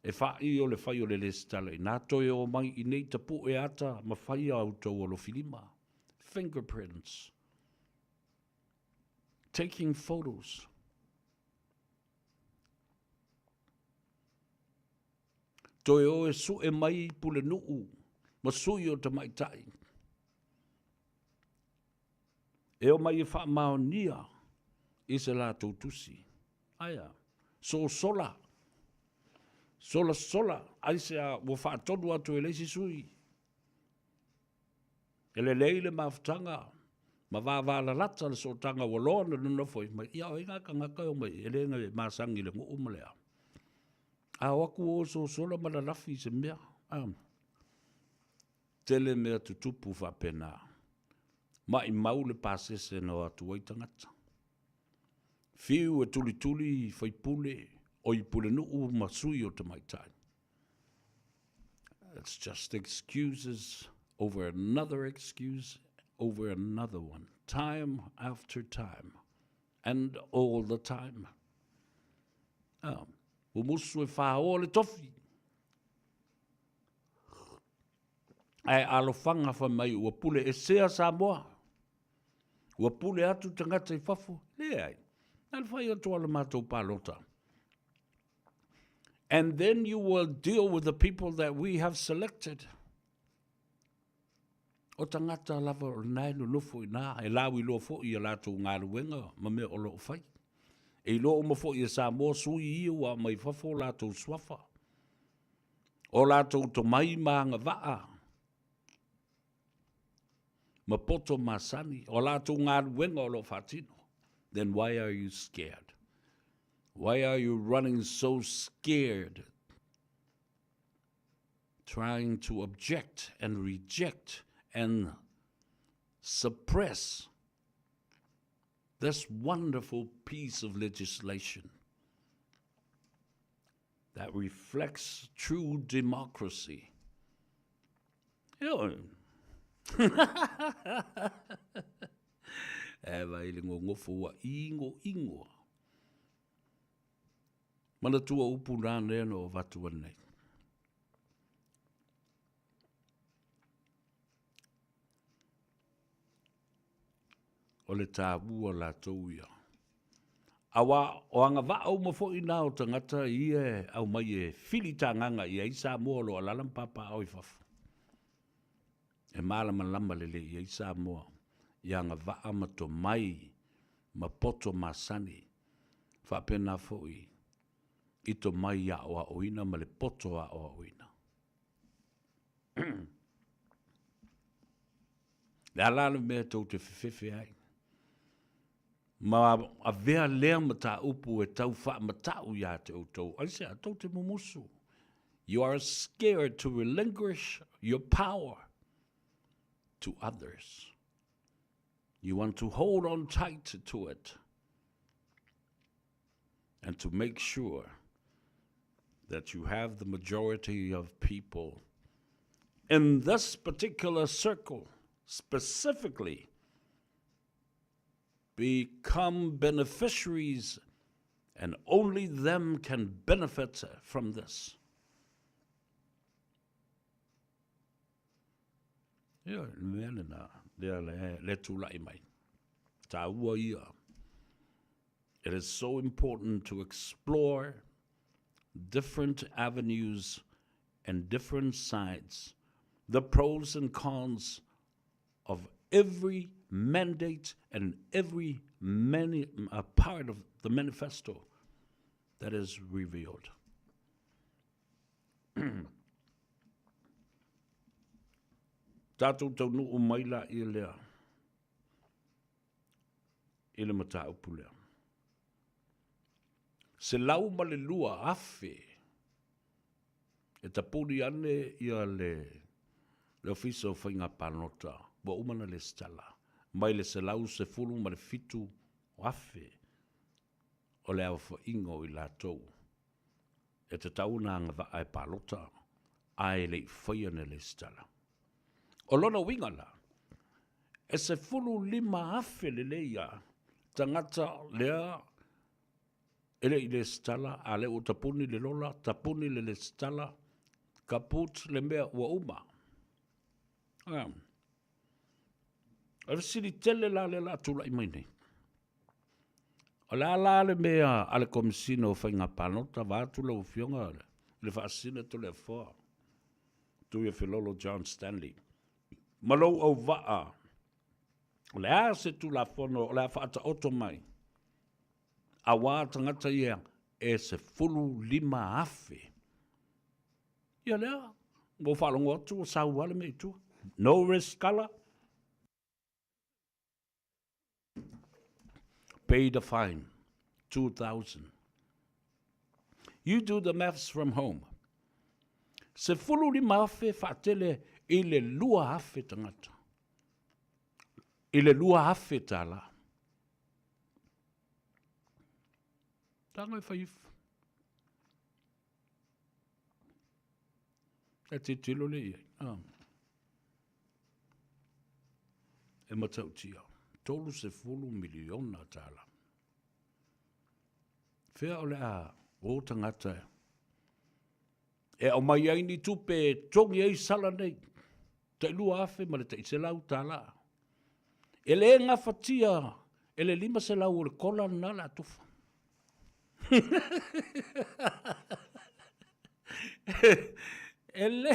E faaii o le fai o le lesitala inā toe o mai i nei tapue ata ma fai a outou alofilima, fingerprints, taking photos. Toe o e sue mai pulenuu ma sui o tamaitai. E omai e faamaonia i se latou tusi. Aia, sosola, solasola, aisea ua faatonu atu e le isi sui. E lelei le mafutaga ma vavalalata le sootaga ua loa ona nonofo ai mai, ia o ai ngā tagata e omai e le masangi i le nuu ma le a. A o atu o sosola ma lalafi i se mea, a. Tele mea tutupu faapena. Maimau le pasese na o atu ai tagata. Fiu e tulituli i faipule o i pulenuu ma sui o tamaitai. It's just excuses over another excuse over another one, time after time, and all the time. Ah, mumusu e whāoa le tofi. Ae alofaga fai mai ua pule esea Samoa. Ua pule atu tagata i fafo. Leai. Na le fai atu o le matou palota. And then you will deal with the people that we have selected. O tagata lava o lena e nonofo i ina, e lauiloa foi i a latou galuega ma mea o lo o fai. E iloa uma foi e Samoa sui ia ua aumai fafo o latou suafa, o latou tomai ma agavaa, ma poto masani, o latou galuega o lo o faatino. Then why are you scared? Why are you running so scared? Trying to object and reject and suppress this wonderful piece of legislation that reflects true democracy. E vai le gogofo ua igoigoa. Manatua upu nā lea na o avatu anei. O le tāua latou ia. Aua o agavaa uma foi nā o tagata ia e aumai e fili tagaga i ai Samoa o lo o alaala ma papaaao i fafo. E malamalama lelei i ai Samoa i agavaa ma tomai ma poto masani, faapena foi i tomai aoaoina ma le poto aoaoina. Le a la le mea tou te fefefe ai? Ma avea lea mataupu e tau faamatau iā te outou. Aisea, tou te mumusu. You are scared to relinquish your power to others. You want to hold on tight to it and to make sure that you have the majority of people in this particular circle specifically become beneficiaries and only them can benefit from this. Ia, le mea lena, lea le, le tulai mai. Tāua ia. It is so important to explore different avenues and different sides, the pros and cons of every mandate and every many, uh, part of the manifesto that is revealed. Tātou taunuu mai la ia lea i le mataupu lea. 102,000 e tapuni ane ia le le Ofisa o Faiga Palota ua uma ona lesitala mai le 117,000 o le aofaiga o i latou e tatau ona agavaa e palota ae le i faia na lesitala. O lona uiga la, e 15,000 lelei a tagata lea e le i lesitala, a lea ua tapuni le lola, tapuni le lesitala, kaput le mea ua uma. O le fesili tele la lea o le a tulai mai nei. O le a la le mea a le Komesina o Faiga Palota vaeatu lau Afioga i le Faasisina Toleafoa Tuiafelolo John Stanley ma lou auvaa, o le a se Tulafono o le a faataoto mai aua tagata ia e 15,000? Ia lea, ua ou faalogo atu ua sau lava le mea i tua. No risk colour. Pay the fine, 2,000. You do the maths from home. 15,000 faatele i le 2,000 tagata. I le 2,000 tālā. Tānga e whai ifo. E titilo le i ai. Ah. E matautia. 30 miliona tāla. Whea o le a o tangata e aumai ai ni tupe e togi ai sala nei. Tai 2,000 ma le tai 100 tāla. E le gafatia e le 500 o le kola lena o le a tofa. E le,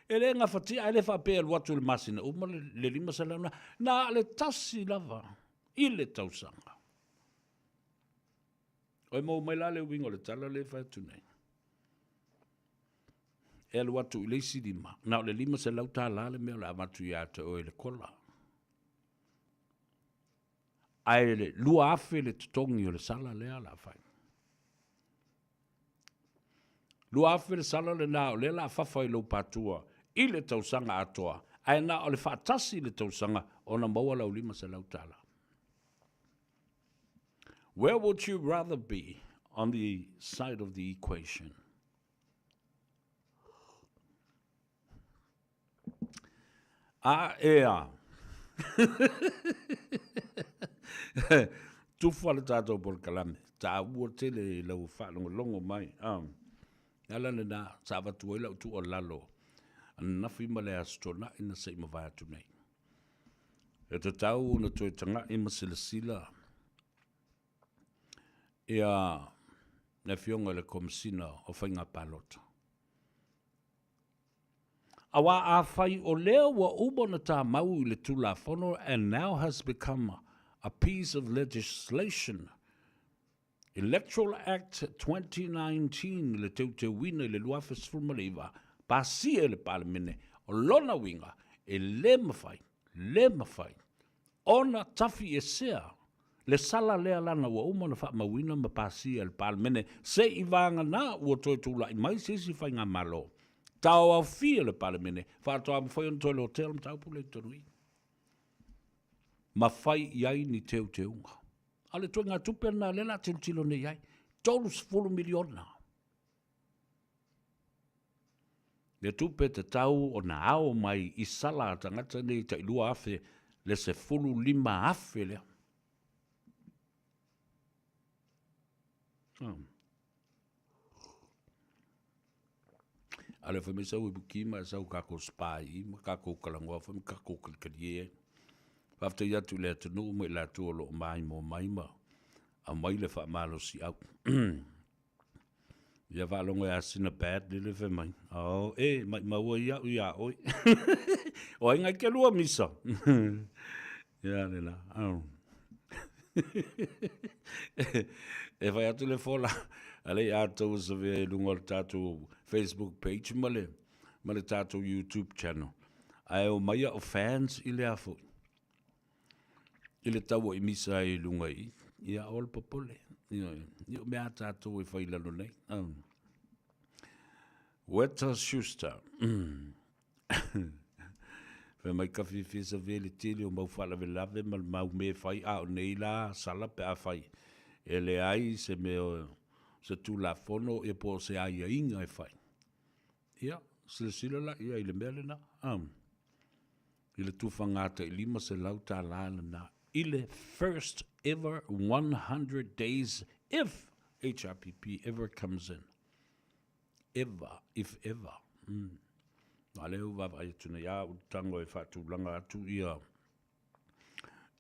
e le gafatia, ae le faapea e alu atu i le masina uma le, le 500 lena. Na o le tasi lava i le tausaga. Oi maua mai la le uiga o le tala lea e fai atu nei. E alu atu i le isi lima, na o le $500 le mea o le a avatu ia te oe i le kola. Ae le 2000 le totogi o le sala lea o le a fai. 2000 le sala lena o lea o le a fafa i lou patua i le tausaga atoa, ae na o le faatasi i le tausaga ona maua lau $500. Where would you rather be on the side of the equation? A e a. Tufa le tātou polokalame. Tāua tele i lau faalogologo mai. Um, ala lena, sa avatu ai lau tuualalo ananafi ma le Aso Toonai na se i mavae atu nei. E tatau ona toe taga'i ma silasila ia le Afioga i le Komesina o Faiga Palota. Auā afai o lea ua uma ona tāmau i le Tulafono and now has become a piece of legislation, Electoral Act 2019 i le teuteuina i le 2019, pasia e le Palemene, o lona uiga, e le mafai, le mafai ona tafiesea le sala lea lana ua uma ona faamauina ma pasia e le Palemene se i vagana ua toe tulai mai se isi faigamalo taoaofia le Palemene faatoa mafai ona toe lotea le mataupu lea i totonu i i ma fai i ai ni teuteuga. A o le ituaiga tupe lena lea o le a tilotilo nei i ai, $30 miliona. Le tupe tatau ona ao mai i sala a tagata nei tai 2000 le 15,000 lea. Oh. A le fai mai sau e buki ma e sau kākou spa i ma kākou kalangoa foi ma kākou kalikalie ai. Faafetai atu i le atunuu ma i latou o lo o maimoa mai ma aumai le faamalosiau. Ia faalogo ia sina bad lele fai mai. Oh, e, maimau ai au iā oe. o ai ngai ke lua misa. Ia le la. Oh. e fai atu le fola, a le i tou sa vea i luga o le tatou Facebook page ma le, ma le tatou YouTube channel. Ae o mai au fans i le a foi. I le tau o i misa ai i luga i, ia o le popole. Ia, ia o mea a tatou e fai lalo nei. Um. Weta Schuster. Fai mai ka fiafia sa vea le tele o mau faalavelave ma le mau mea e fai, a o nei la sala pe afai e leai se mea o se Tulafono ia po o se aiaiga e fai. Ia, silasila la ia i le mea lena, i le tufaga tai $500 lena i le first ever 100 days if HRPP ever comes in. Ever, if ever. Mm. A lea ua vaavaai atu nei, a ua tago e faatulaga atu ia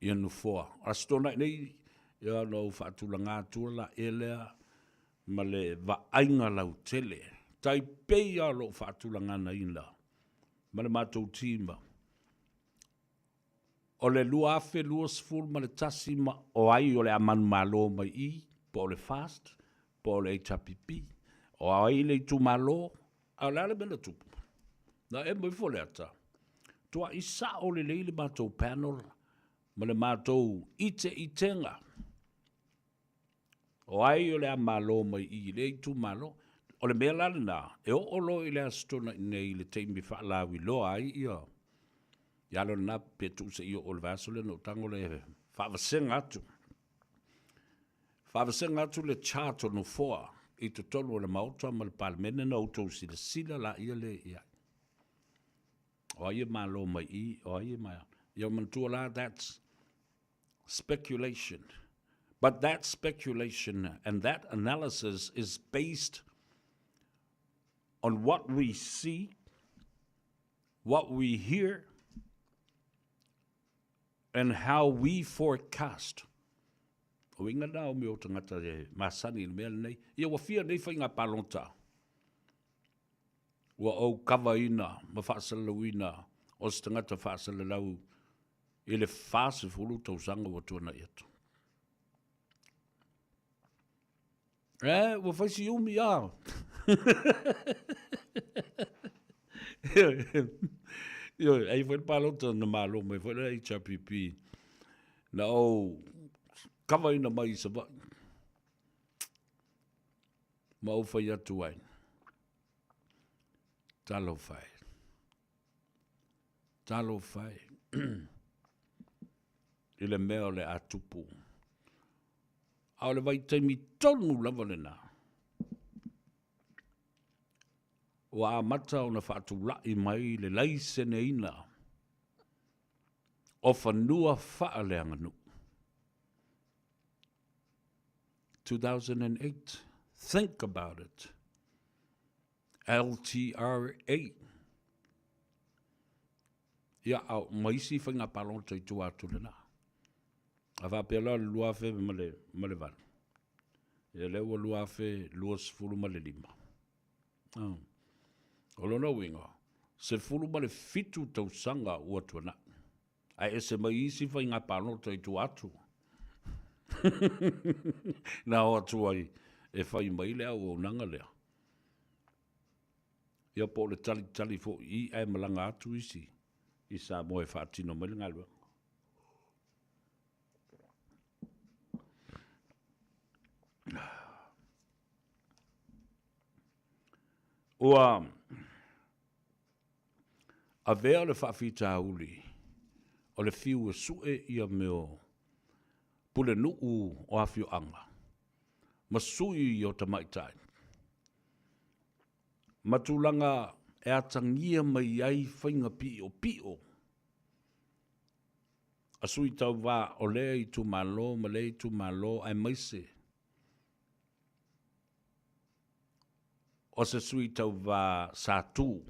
ia nofoa. Aso Toonai nei, ia ona ou faatulaga atu la e lea ma le vaaiga lautele. Tai pei lava o lou faatulaganaina ma le matou team o le 2021 ma o ai o le a manumalo mai i i, po o le FAST, po o le HRPP, o ai le itumalo, a o le a le mea na tupu? Na emo ifo le ata, tuai sao lelei le matou panel ma le matou iteitega O ai o le a malo mai i i lea itumalo? O le mea la lena, e oo loa i le Aso Toonai nei i le taimi e faalauiloa ai ia, ia alo lena pe tuu se i oo i le vaiaso lea ona ou tago lea e faavasega atu. Faavasega atu le chart o nofoa i totonu o le Maota ma le Palemene ona outou silasila laia lea i ai. O ai e malo mai i, o ai e mai. Ia manatua la, that's speculation. But that speculation and that analysis is based on what we see, what we hear, and how we forecast. O uiga na o mea o tagata e masani i le mea lenei. Ia ua fia nei faiga palota. Ua ou kavaina ma faasalalauina o se tagata faasalalau i le 40 tausaga ua tuanai atu. E, ua fai si umi a. Ioe, ai foi le palota na malo mai foi le HRPP na ou kavaina mai i Savaii ma ou fai atu ai, talofa e, talofa e i le mea o le a tupu. A o le vaitaimi tonu lava lena, ua amata ona faatulai mai le laiseneina o fanua faaleaganuu. 2008, think about it. LTRA. Ia, a ma isi faiga palota i tua atu lena. A faapea la le 2008, ia lea ua 2025. Oh. O lona uiga, 17 tausaga ua tuanai. Ae ese mai isi faiga palota i tua atu. Na o atu ai e fai mai le auaunaga lea. Ia po o le talitali foi i ae malaga atu isi i Samoa e faatino mai le galuega. Ua avea le faafitauli o le fiu e sue ia mea o pulenuu o afioaga ma sui o tamaitai ma tulaga e atagia mai ai faiga piʻopiʻo a sui tauva o lea itumalo ma lea itumalo aemaise o se sui tauva sa tu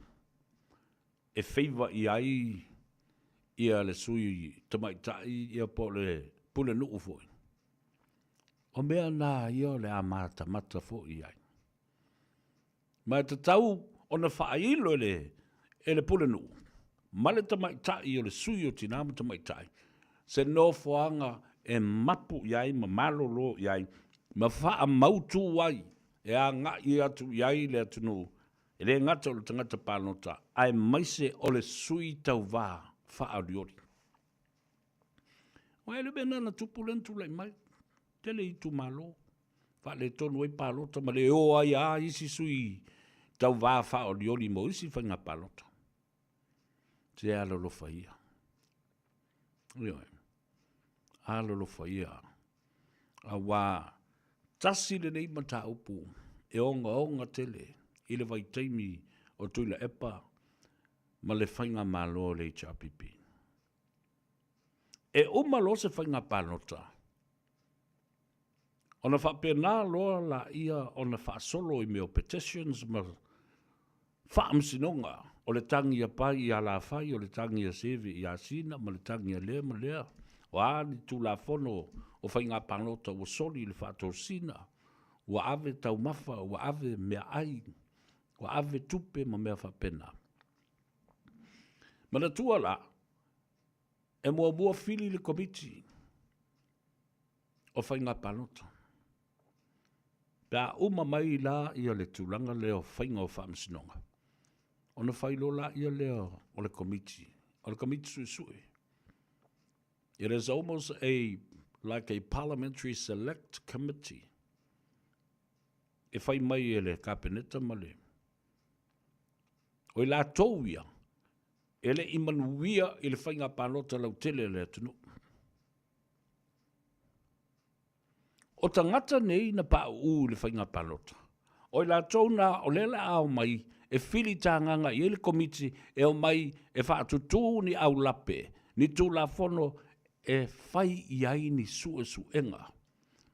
e feiva i ai ia le sui tamaitai ia po o le pulenuu foi. O mea na ia o le a matamata foi i ai. Ma e tatau ona faailo e le, e le pulenuu ma le tamaitai o le sui o tina ma tamaitai se nofoaga e mapu i ai ma malolo i ai ma faamautu ai e agai atu i ai le atunuu, e le gata o le tagata palota aemaise o le sui tauva faaolioli. Aua e le o mea lena na tupu lea na tulai mai, tele itumalo, faaletonu ai palota ma le o ai lava isi sui tauva faaolioli mo isi faiga palota. Se alolofa ia. Ioe. Alolofa ia. Aua tasi lenei mataupu e ogaoga tele i le vaitaimi o Tuilaepa ma le faigamalo a le HRPP. E uma loa se faiga palota, ona faapena loa laia ona faasolo i mea o petitions ma faamasinoga o le tagi a Pai i Alafai, o le tagi a Seve i Asina, ma le tagi a lea ma lea. O a ni Tulafono o faiga palota ua soli i le faatosina, ua ave taumafa, ua ave meaai, ua ave tupe ma mea faapena. Manatua la, e muamua fili le Komiti o Faiga Palota. Pe a uma mai la ia le tulaga lea o faiga o faamasinoga, ona fai loa laia lea o le Komiti, o le Komiti Suesue. It is almost a like a parliamentary select committee e fai mai e le Kapeneta ma le O i latou ia e le i manuia i le faiga palota lautele a le atunuu. O tagata nei na pauu i le faiga palota, o i latou na o lea o le a omai e filitagaga i ai le Komiti e omai e faatutū ni aulape, ni Tulafono e fai i ai ni suesuega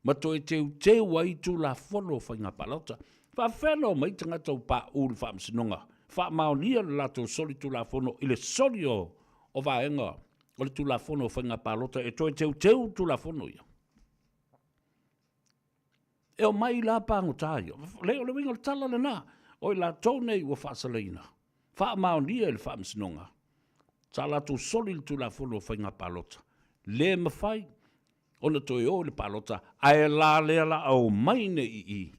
ma toe teuteu ai Tulafono o Faiga Palota. E faapefea ona omai tagata ua pauu i le Faamasinoga faamaonia le latou soli Tulafono i le soli o vaega o le Tulafono o Faiga Palota e toe teuteu Tulafono ia? E omai la pagota ia. Leai, o le uiga o le tala lena. O i latou nei ua faasalaina, faamaonia i le Faamasinoga, sa latou soli le Tulafono o Faiga Palota, le mafai ona toe o i le palota, ae la lea la a omai nei i i,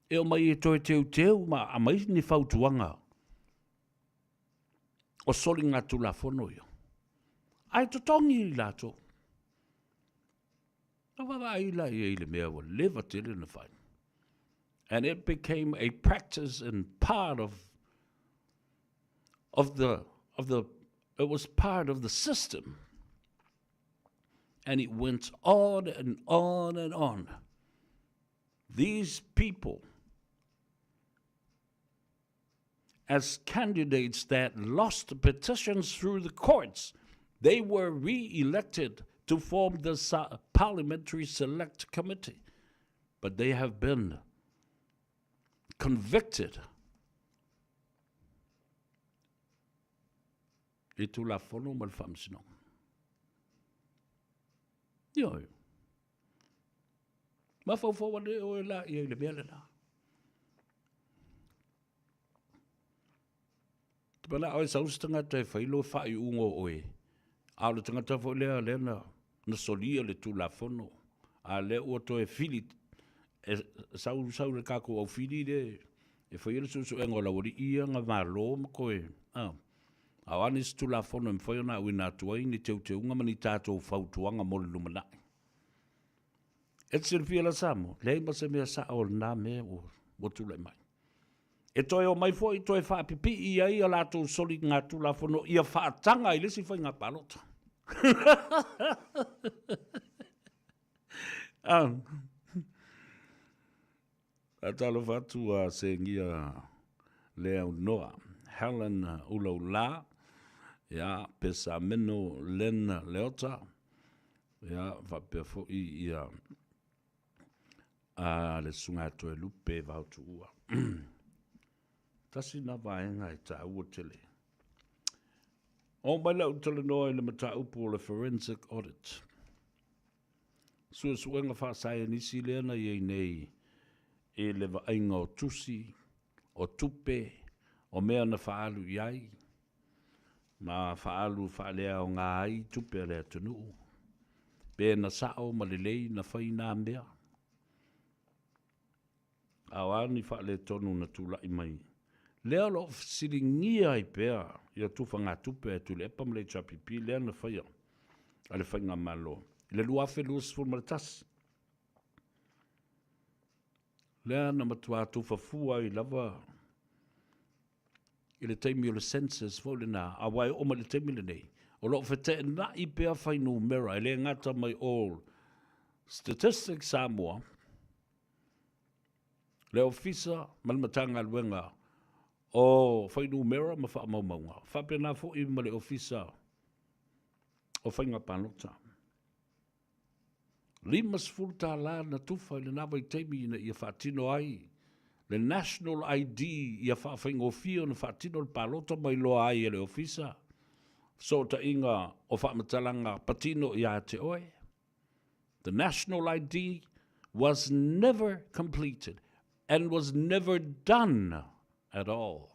e omai e toe teuteu ma aumai ni fautuaga o soligatulafono ia, ae totogi i latou. Na vaavaai la i ai i le mea ua leva tele na fai. And it became a practice and part of, of the, of the, it was part of the system. And it went on and on and on. These people, as candidates that lost petitions through the courts, they were re-elected to form the Parliamentary Select Committee. But they have been convicted i Tulafono ma le Faamasinoga. Ioe. Mafaufau ane oe la ia i le mea lena. Te manao e sau se tagata e fai lou faaiuga o oe, a o le tagata foi lea lea na, na solia le Tulafono, a lea ua toe fili, e sau, sau le tatou au fili le e faia le suesuega o le aualii ia na malo ma toe, a, a o a nisi Tulafono e mafai ona auina atu ai ni teuteuga ma ni tatou fautuaga mo le lumanai. E te silafia la Samoa, leai ma se mea sao o lena mea ua, ua tulai mai. E toe omai foi toe faapipii ai a latou soligatulafono ia faataga i le isi faiga palota. Ah. Faatalofa atu a segia Leaunoa, Helen Ulaula, ia, Pesameno Len Leota, ia, faapea foi ia a le Susuga ia Toelupe Vaotuua. Tasi lena vaega e taua tele. Oo mai lau talanoa i le mataupu o le forensic audit. Suesuega faasaienisi lea na i ai nei i le vaaiga o tusi, o tupe, o mea na faaalu i ai, ma faaalu faaleaoga ai tupe a le atunuu, pe na sao ma lelei na fai na mea. A o a ni faaletonu na tulai mai, lea o lo o fesiligia ai pea ia tufagatupe a Tuilaepa ma le HRPP lea na faia a le Faigamalo i le 2021. Lea na matua tufa fua ai lava i le taimi o le census foi lena, aua e oo mai i le taimi lenei, o lo o feteenai pea fuainumera, e le gata mai o Statistics Samoa, le Ofisa ma le Matagaluega o Fuainumera ma Faamaumauga, faapena foi ma le Ofisa o Faiga Palota. $50 na tufa i lena vaitaimi ina ia faatino ai le National ID ia faafaigofie ona faatino le palota ma iloa ai e le Ofisa fesootaiga o faamatalaga patino ia te oe. The National ID was never completed and was never done at all.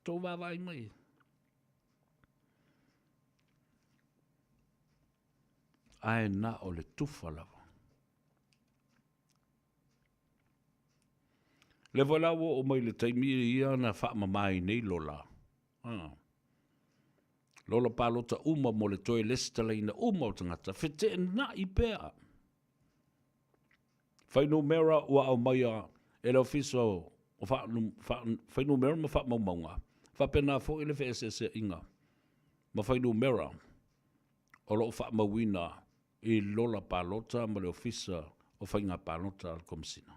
Tou vaavaai mai. Ae na o le tufa lava. Lea foi la ua oo mai i le taimi ia na faamama ai nei lola. Ah. Lola palota uma mo le toe lesitalaina uma o tagata, feteenai pea. Fuainumera ua aumaia e le Ofisa o Fuainumera ma Faamaumauga, faapena foi le feeseeseaiga ma fuainumera o lo o faamauina i lola palota ma le Ofisa o Faiga Palota a le Komesina.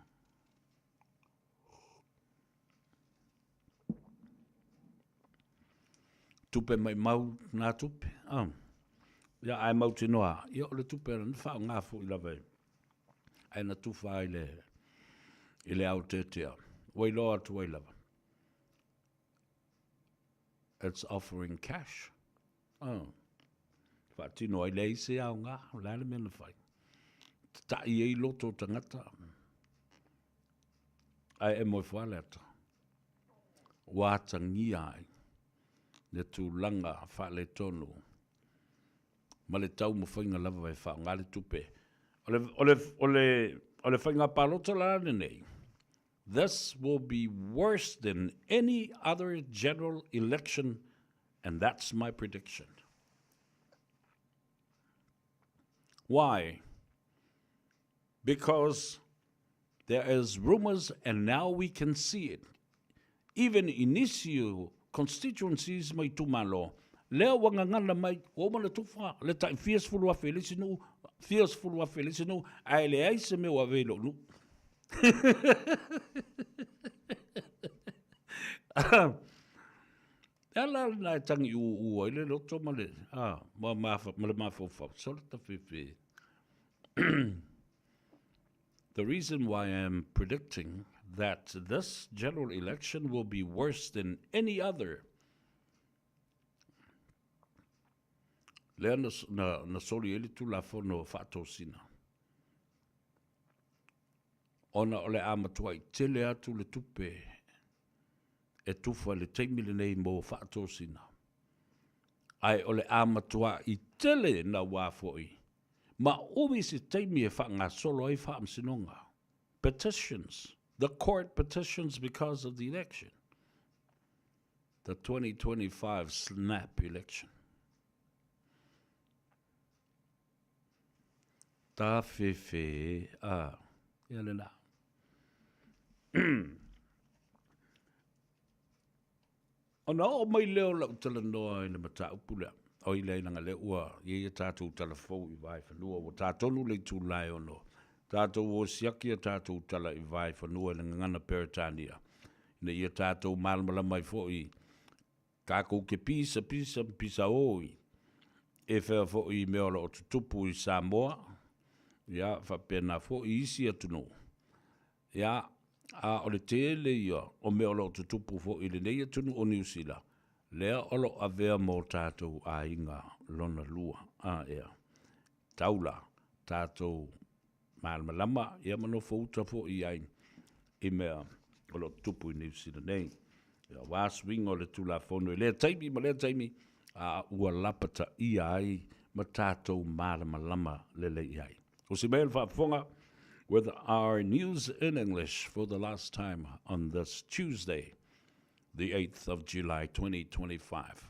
Tupe maimau nā tupe. Ah. Ia, ae mautinoa, ia o le tupe na faaaoga foi lava e, ae na tufa ai le, i le aotetea. Ua iloa atu ai lava. It's offering cash. Ah. Faatino ai leai se aoga, o le a le mea na fai. Tata'i ai loto o tagata. Ae e moe fale ata. Ua atagia ai le tulaga faaletonu ma le taumafaiga lava e faaaoga le tupe. O le, o le, o le, o le faiga palota la lenei, this will be worse than any other general election and that's my prediction. Why? Because there is rumors and now we can see it. Even i nisi o constituencies ma itumalo, lea ua gagana mai, ua uma ona tufa le tai fia sefulu afe i le isi nuu, fia sefulu afe i le isi nuu, ae leai se mea ua ave i lou nuu. E ala lena e tagi uu ai le loto ma le, a, ma, ma, ma le mafaufau, sole tafefe. The reason why I am predicting that this general election will be worse than any other lea na, na, na soli ai le Tulafono Faatosina, ona o le a matuai tele atu le tupe e tufa i le taimi lenei mo faatosina, ae o le a matuai tele naua foi ma umi se taimi e faagasolo ai faamasinoga, petitions, the court petitions because of the election, the 2025 snap election. Tafefe a, ia lena. Ona oo mai lea o lau talanoa i le mataupu lea, oi leai leaga lea ua i ai a tatou tala fou i Vaefanua, ua ta tonu le itula e ono, tatou o siaki a tatou tala i Vaefanua i le gagana Peretania, ina ia tatou malamalama ai foi takou te pisa pisa ma pisa oi e fea foi i mea o lo o tutupu i Samoa, ia faapena foi i isi atunuu. Ia, a o le tele ia o mea o lo o tutupu foi i lenei atunuu o Niu Sila, lea o lo o avea ma o tatou aiga lona lua. A, ea. Taula, tatou malamalama, ia ma nofouta foi i ai i mea o lo o tutupu i Niu Sila nei. Ia, aua suiga o le Tulafono i lea taimi ma lea taimi, a ua lapataia ai ma tatou malamalama lelei i ai. O si mea le faafofoga with our news in English for the last time on this Tuesday, the 8th of July 2025.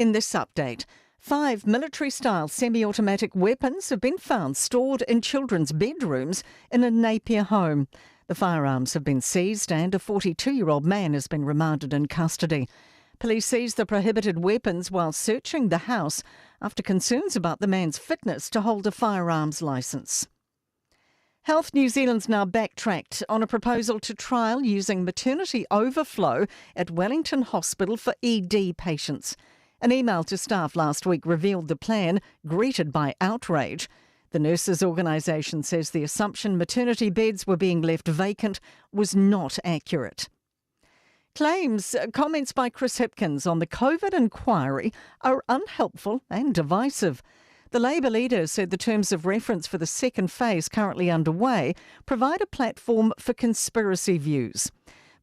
In this update, five military style semi automatic weapons have been found stored in children's bedrooms in a Napier home. The firearms have been seized and a 42 year old man has been remanded in custody. Police seized the prohibited weapons while searching the house after concerns about the man's fitness to hold a firearms licence. Health New Zealand's now backtracked on a proposal to trial using maternity overflow at Wellington Hospital for ED patients. An email to staff last week revealed the plan, greeted by outrage. The nurses' organisation says the assumption maternity beds were being left vacant was not accurate. Claims comments by Chris Hipkins on the COVID inquiry are unhelpful and divisive. The Labour leader said the terms of reference for the second phase currently underway provide a platform for conspiracy views.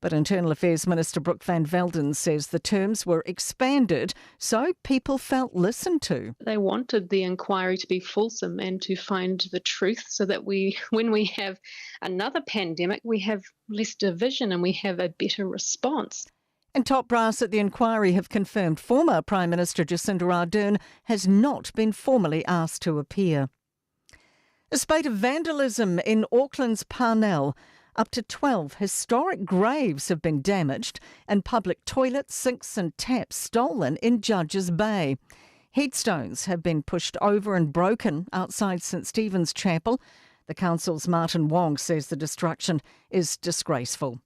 But Internal Affairs Minister Brooke Van Velden says the terms were expanded so people felt listened to. They wanted the inquiry to be fulsome and to find the truth so that we when we have another pandemic, we have less division and we have a better response. And top brass at the inquiry have confirmed former Prime Minister Jacinda Ardern has not been formally asked to appear. A spate of vandalism in Auckland's Parnell. Up to 12 historic graves have been damaged and public toilets, sinks, and taps stolen in Judges Bay. Headstones have been pushed over and broken outside St Stephen's Chapel. The council's Martin Wong says the destruction is disgraceful.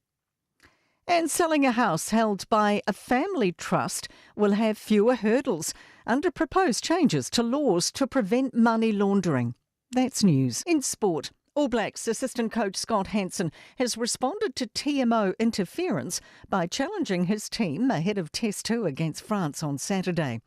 And selling a house held by a family trust will have fewer hurdles under proposed changes to laws to prevent money laundering. That's news. In sport, All Blacks assistant coach Scott Hansen has responded to TMO interference by challenging his team ahead of Test 2 against France on Saturday.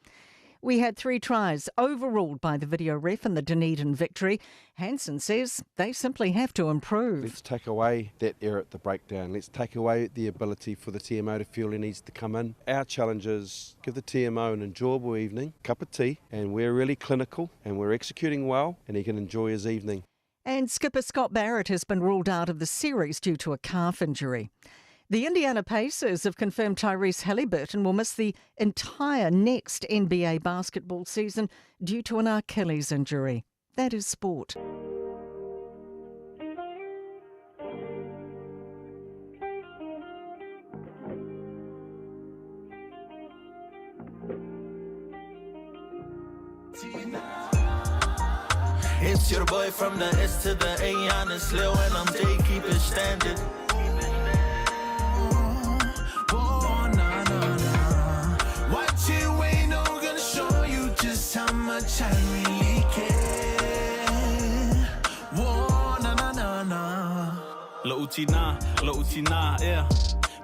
We had three tries overruled by the video ref in the Dunedin victory. Hansen says they simply have to improve. Let's take away that error at the breakdown. Let's take away the ability for the TMO to feel he needs to come in. Our challenge is give the TMO an enjoyable evening, cup of tea, and we're really clinical and we're executing well, and he can enjoy his evening. And skipper Scott Barrett has been ruled out of the series due to a calf injury. The Indiana Pacers have confirmed Tyrese Haliburton will miss the entire next NBA basketball season due to an Achilles injury. That is sport. It's your boy from the S to the A, honestly, when I'm J, keep it standard. Oh, na, na, na. What you ain't no gonna show you just how much I really care. Whoa, na, na, na, na. Lo'u tinā, lo'u tinā, ea.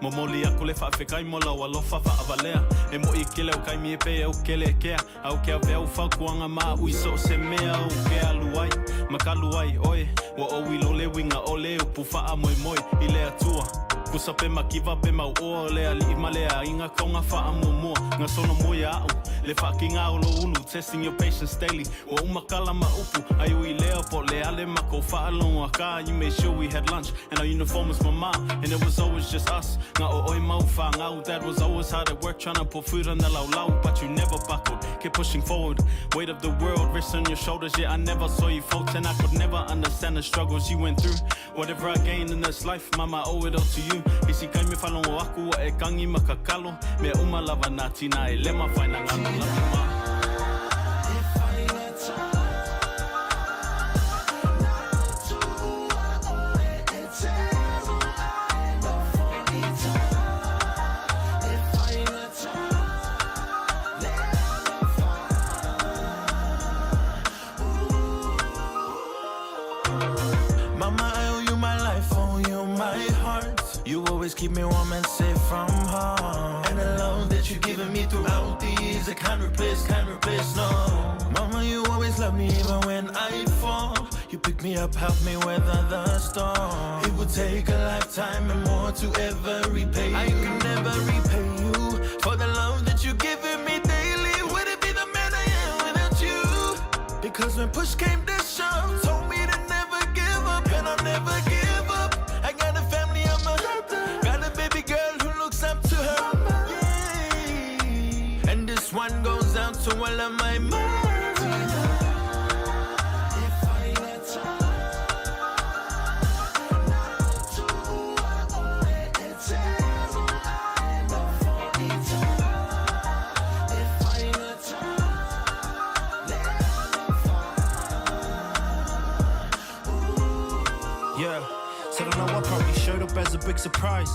Momoli aku le faafetai mo lou alofa faavalea. E moʻi kele o kaimi e pe au kele kea. Au ke ave au fautuaga ma ui so o se mea o ke alu ai. Makalu ai oe, ua ou ilo le uiga o le upu faamoemoe i le Atua. Kusa pe makiva pe mau oa o le alii ma le aiga kauga faamuamua. Ga sono mo ia a'u le faakiga o lou ulu Testing your patience daily Ua uma kala ma upu ai ui lea po le ale ma kou faalogo akā You made sure we had lunch and our uniform was mama And it was always just us Nga o oi mau whāngau Dad was always hard at work trying to put food on the laulau But you never buckled, kept pushing forward Weight of the world rests on your shoulders Yeah, I never saw you fault And I could never understand the struggles you went through Whatever I gained in this life, mama, I owe it all to you Isi kai me whalongo aku wa e kangi makakalo Mea uma lava nā tina e lema whaina ngano lava ma. Mama, I owe you my life, owe you my heart. You always keep me warm and safe from harm. And the love that you've given me throughout the years, I can't replace, can't replace, no. Mama, you always love me even when I fall. You pick me up, help me weather the storm. It would take a lifetime and more to ever repay you. I can never repay you for the love that you've given me daily. Would it be the man I am without you? Because when push came to shove, told me to never give up, and I'll never give up. I got a family, I'm a got a baby girl who looks up to her. Yeah. And this one goes out to all of my moms. Yeah, so I know I probably showed up as a big surprise.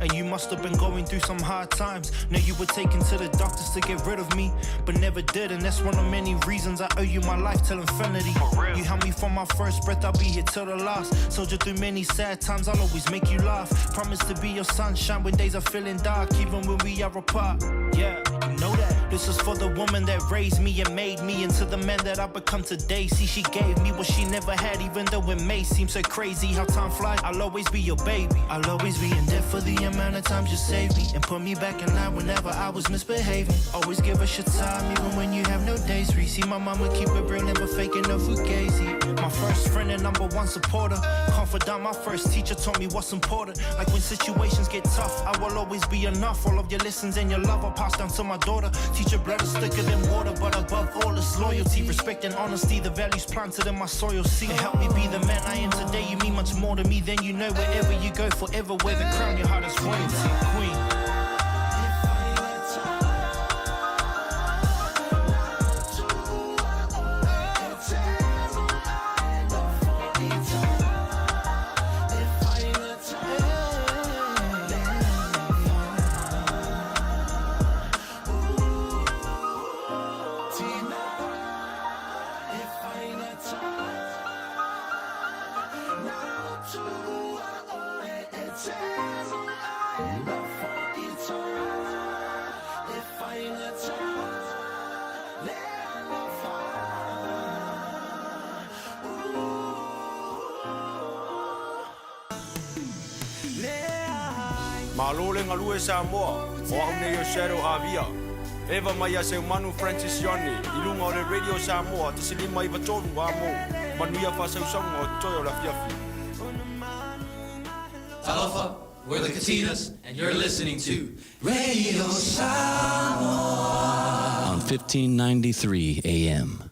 And you must have been going through some hard times. Now you were taken to the doctors to get rid of me, but never did. And that's one of many reasons I owe you my life till infinity. You helped me from my first breath, I'll be here till the last. Soldier through many sad times, I'll always make you laugh. Promise to be your sunshine when days are feeling dark, even when we are apart. Yeah, you know that. This is for the woman that raised me and made me into the man that I've become today. See, she gave me what she never had, even though it may seem so crazy how time flies. I'll always be your baby. I'll always be in debt for the amount of times you saved me and put me back in line whenever I was misbehaving. Always give us your time, even when you have no days free. See, my mama keep it real, never faking no fugazi. My first friend and number one supporter, confidant, my first teacher taught me what's important. Like when situations get tough, I will always be enough. All of your lessons and your love I pass down to my daughter. Teacher blood is thicker than water, but above all, it's loyalty, respect, and honesty. The values planted in my soil. See, it helped me be the man I am today. You mean much more to me than you know. Wherever you go, forever wear the crown. Your heart is royalty, queen. Malo le galue Samoa, o au nei o Shadow Avia. Eva mai ia Seumanu Francis Ione i luga o le Radio Samoa 153 amo, manuia faasausauga o totoe o le afiafi. Talofa, we're the Katinas, and you're listening to Radio Samoa on 1593 AM.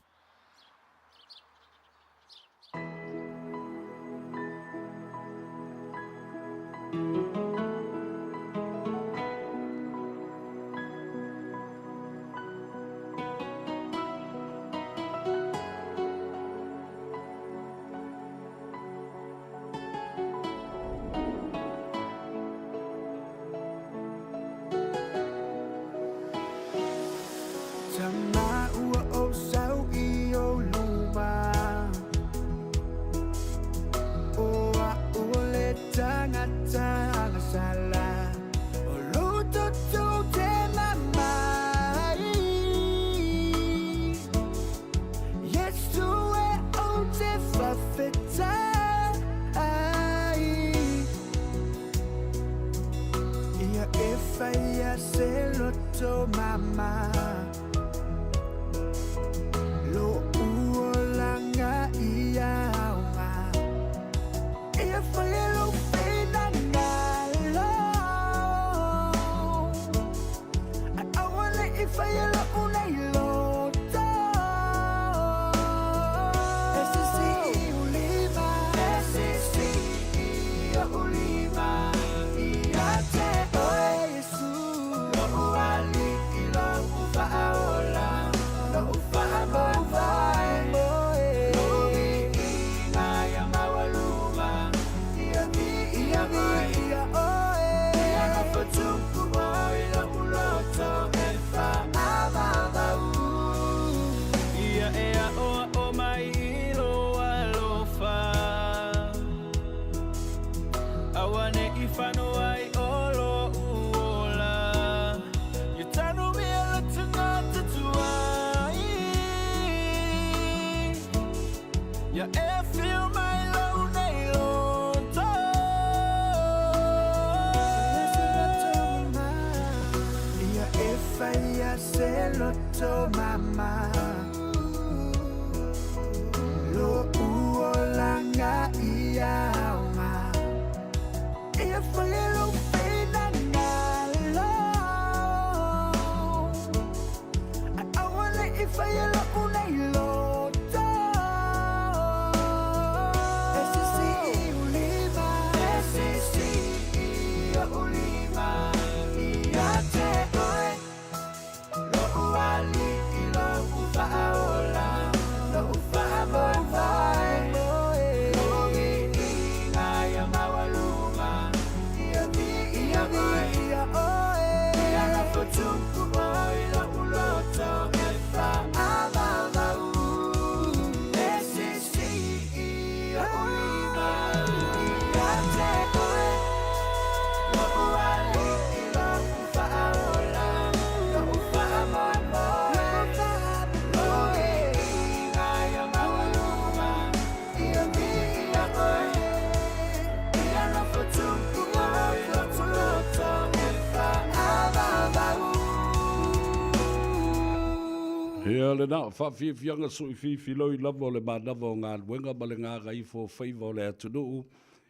Ia lena, faafiafiaga soifiifiloi lava o le manava o galuega ma le gagaifo o faiva o le atunuu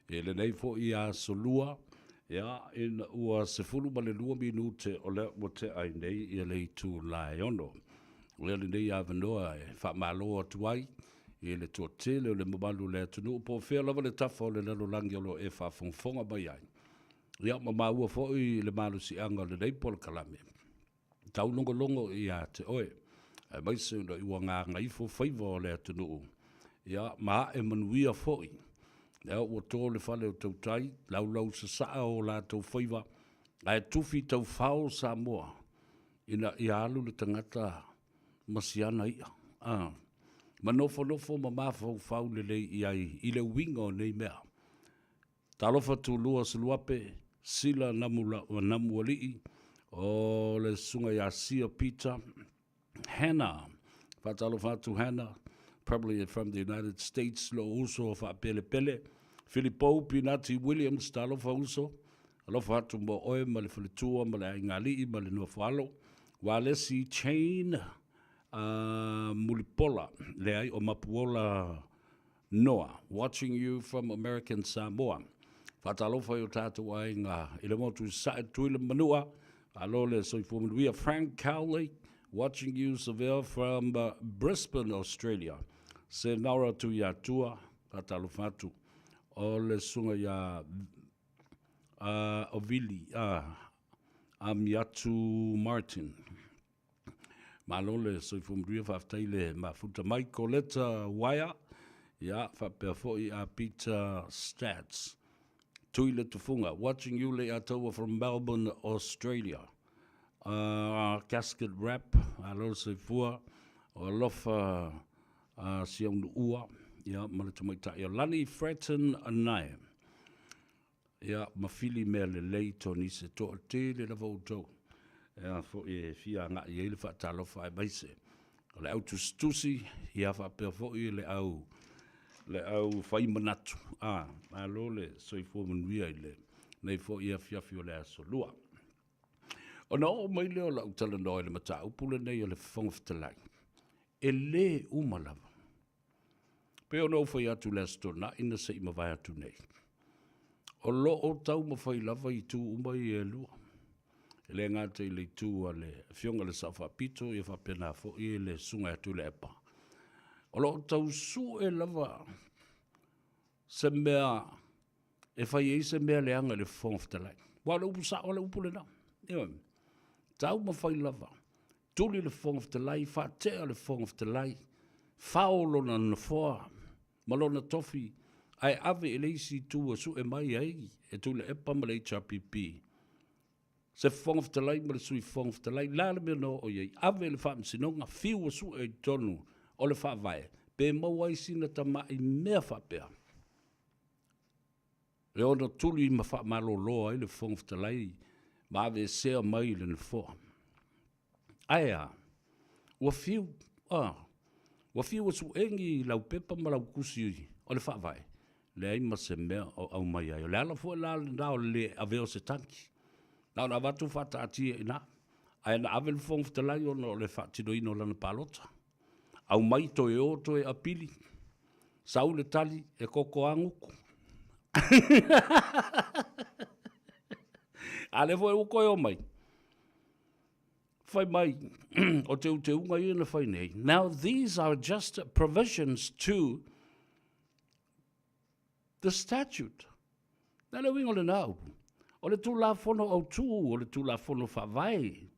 i lenei foʻi aso lua, ia, ina ua 12 minute o lea ua tea ai nei ia le itula e 6. Ia lenei avanoa e faamalo atu ai i le toatele o le mamalu o le atunuu po o fea lava le tafa o le lalolagi o lo o e faafogafoga mai ai. Ia, ma maua foi le malosiaga o lenei polokalame. Taulogologo ia te oe, aemaise ona ua gagaifo faiva o le atunuu, ia, ma ae manuia foi. Lea ua to le fale o tautai, laulau sasaa o latou faiva, ae tufi taufao Samoa, ina ia alu le tagata ma siana i'a, a, ma nofonofo ma mafaufau lelei i ai i le uiga o nei mea. Talofa Tulua Suluape, Sila Namualii, o le susuga ia Sia Peter, Hannah, faatalofa atu Hannah, probably from the United States, lou uso faapelepele, Filipou Pinati Williams, talofa uso, Alofa atu mo oe ma le faletua ma le aigaalii ma le nofoalo. Walesi Chain uh, Mulipola, leai o Mapuola Noa, watching you from American Samoa. Faatalofa i o tātou aiga i le motu i Sae Tui le Manua. Malo le soifua manuia. Frank Cowley, watching you Seville from uh, Brisbane, Australia. Se Nora Tuiatua, faatalofa atu. O le sunga ia uh, o Vili, uh, Amiatu Martin. Malo le soifua manuia, faafetai le mafuta mai. Coletta Waia, ia, faapea foi a Peter Stats. Tui le tufunga, watching you le Ataua from Melbourne, Australia. Uh, casket wrap, malo le soifua, o alofa uh, Siaunuua, ia, ma le tamaitai o Lani Fratton Nae. Ia, ma fili mea lelei Tonise, toatele lava outou e a foi e fia agai ai le faatalofa aemaise o le au tusitusi, ia faapea foi le au le au fai manatu. A, malo le soifua manuia i le nei foi afiafi o le aso lua. Ona oo mai lea o lau talanoa i le mataupu lenei o le Fofoga Fetalai, e lē uma lava. Pei ona ou fai atu i le Aso Toonai na se i mavae atu nei, o lo o taumafai lava itu uma ia e lua. E le gata i le itu a le Afioga i le Sao Faapito ia faapena foi le Susuga ia Tuilaepa. O lo o tau sue lava se mea e fai ai se mea leaga i le Fofoga Fetalai. Aua o le upu sao le upu lena. Ioe. Taumafai lava Tuli le Fofoga Fetalai, faatea le Fofoga Fetalai, fao lona nofoa ma lona tofi ae ave i le isi itu e sue mai ai e Tuilaepa ma le HRPP se Fofoga Fetalai ma le Sui Fofoga Fetalai. Le a le mea na oo i ai? Ave i le Faamasinoga, fiu e sue i totonu o le Faavae pe maua ai sina tamai mea faapea e ono tuli ma faamalolo ai le Fofoga Fetalai ma aveesea mai le Nofoa. Ae a? Ua fiu, a, ua fiu e suegi lau pepa ma lau tusi o le Faavae, leai ma se mea o aumai ai. O le ala foi la lena o le le avea o se tagi. Na ona avatu faataatia i ina, ae na ave le Fofoga Fetalai ona o le faatinoina o lana palota. Aumai toe o toe apili, sau le tali e koko aguku. A lea foi ua toe omai, fai mai o teuteuga ia na fai nei. Now these are just provisions to the statute. Na le uiga o lena upu, o le Tulafono Autu, o le Tulafono Faavae.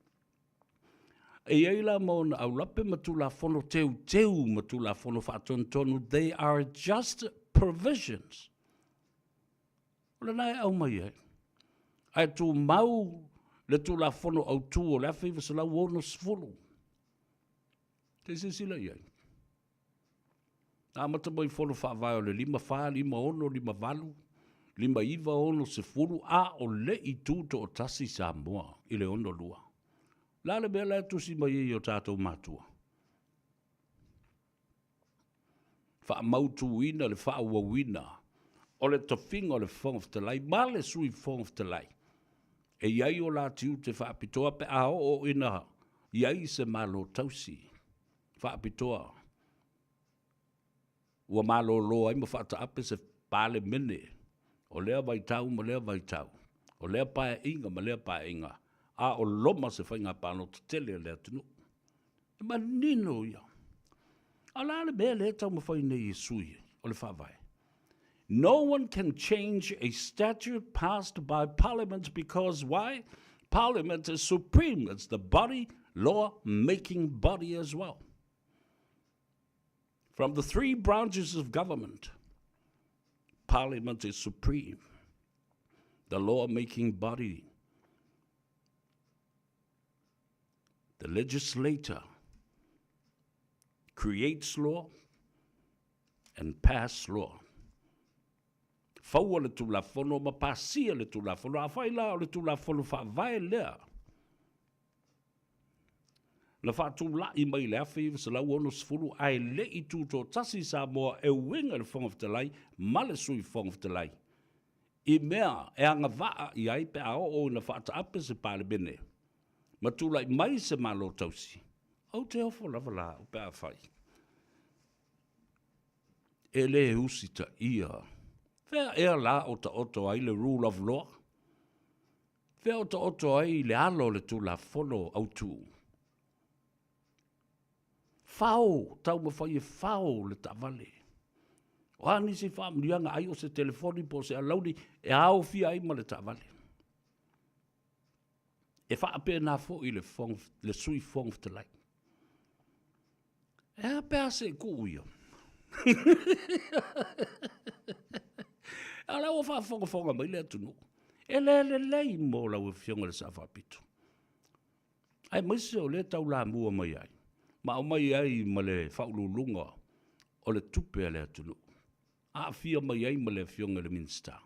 E i ai la ma ona aulape ma Tulafono teuteu ma Tulafono faatonutonu, they are just provisions. O lena e aumai ai. Ae tumau le Tulafono Autu o le 1960. Se i silasila i ai. Na amata mai Fono Faavae o le 54, 56, 58, 59, 60, a o le i tutoatasi Samoa i le 62. O le a le mea la e tusi mai ai e o tatou matua? Faamautuina le faaauauina o le tofiga o le Fofoga Fetalai ma le Sui Fofoga Fetalai e i ai o la tiute faapitoa pe a oo ina i ai se Malo tausi faapitoa ua malolo ai ma faataape se Palemene o lea vaitau ma lea vaitau, o lea Paeaiga ma lea Paeaiga, a o loma se faiga palota tele a le atunuu. E manino ia. A o le a le mea lea e taumafai nei e sui o le Faavae? No one can change a statute passed by Parliament because why? Parliament is supreme. It's the body, law-making body as well. From the three branches of government, Parliament is supreme. The law-making body, the legislator, creates law and pass law. Faua le Tulafono ma pasia le Tulafono. Afai la o le Tulafono Faavae lea na faatulai mai i le 1960 ae le i tutoatasi Samoa e uiga i le Fofoga Fetalai ma le Sui Fofoga Fetalai. i mea e agavaa i ai pe a oo ina faataape se Palemene ma tulai mai se Malo tausi, ou te ofo lava la au pe afai e lē usitaia. Fea ea la o taoto ai le rule of law? Fea o taoto ai le alo o le Tulafono Autu? Fao, taumafai e fao le taavale. O a nisi faamanuiaga ai o se telefoni po o se alauni e aofia ai ma le taavale. E faapena foi le, le sui Fofoga Fetalai. E a pe a se i tuu ia? A o la ua faafogafoga mai le atunuu. E le lelei mo lau Afioga i le Sao Faapito. Aemaise o lea e taulamua mai ai ma aumai ai ma le faauluuluga o le tupe a le atunuu, aafia mai ai ma le Afioga i le Minisita.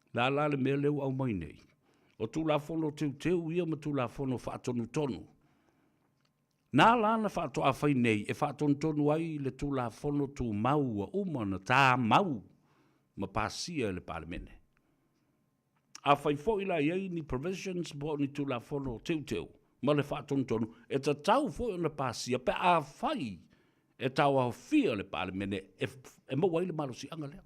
O le a la le mea lea ua aumai nei? O Tulafono Teuteu ia ma Tulafono Faatonutonu. Na la na faatoa fai nei e faatonutonu ai le Tulafono Tumau ua uma ona tamau ma pasia e le Palemene. Afai foi la e i ai ni provisions po o ni Tulafono Teuteu ma le Faatonutonu, e tatau foi ona pasia pe afai e tauaofia le Palemene e maua ai le malosiaga lea.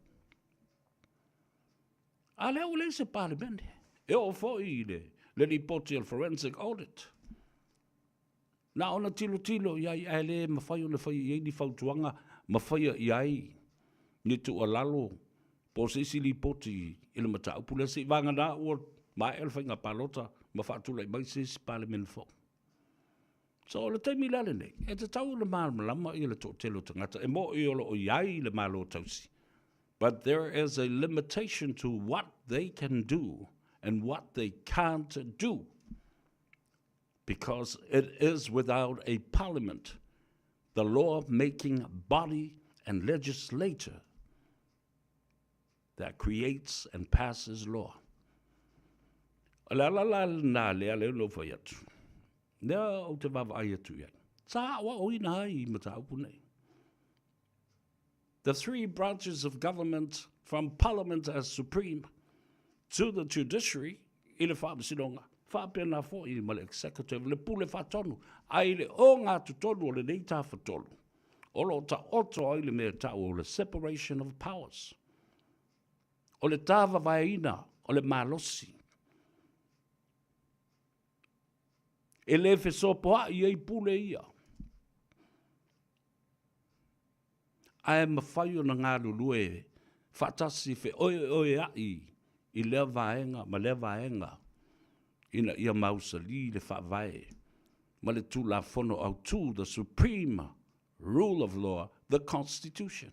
A lea ua leai se Palemene. E oo foi i le, le lipoti o le Forensic Audit. Na ona tilotilo i ai ae le mafai ona faia i ai ni fautuaga ma faia i ai ni tuualalo po o se isi lipoti i le mataupu lea, seiavagana ua maea le faiga palota ma faatulai mai se isi Palemene fou. So o le taimi la lenei, e tatau ona malamalama ia le toatele o tagata e moni o lo o i ai le Malo tausi, but there is a limitation to what they can do and what they can't do. Because it is without a parliament, the law-making body and legislature that creates and passes law. O le ala la lena lea lea na ou fai atu. Lea ou te vaavaai atu i ai. Sa aoaoina ai i mataupu nei. The three branches of government from Parliament as supreme to the judiciary i le Faamasinoga, faapena foi ma le Executive, le Pule Faatonu, a i le ogatotonu o lenei Tafatolu, o lo o taoto ai le mea e tau o le separation of powers, o le tāvavaeina o le malosi. E le fesopoai ai pule ia. Ae mafai ona galulue faatasi feoeoea'i i lea vaega ma lea vaega ina ia mausali le Faavae ma le Tulafono Autu, the Supreme Rule of Law, the Constitution.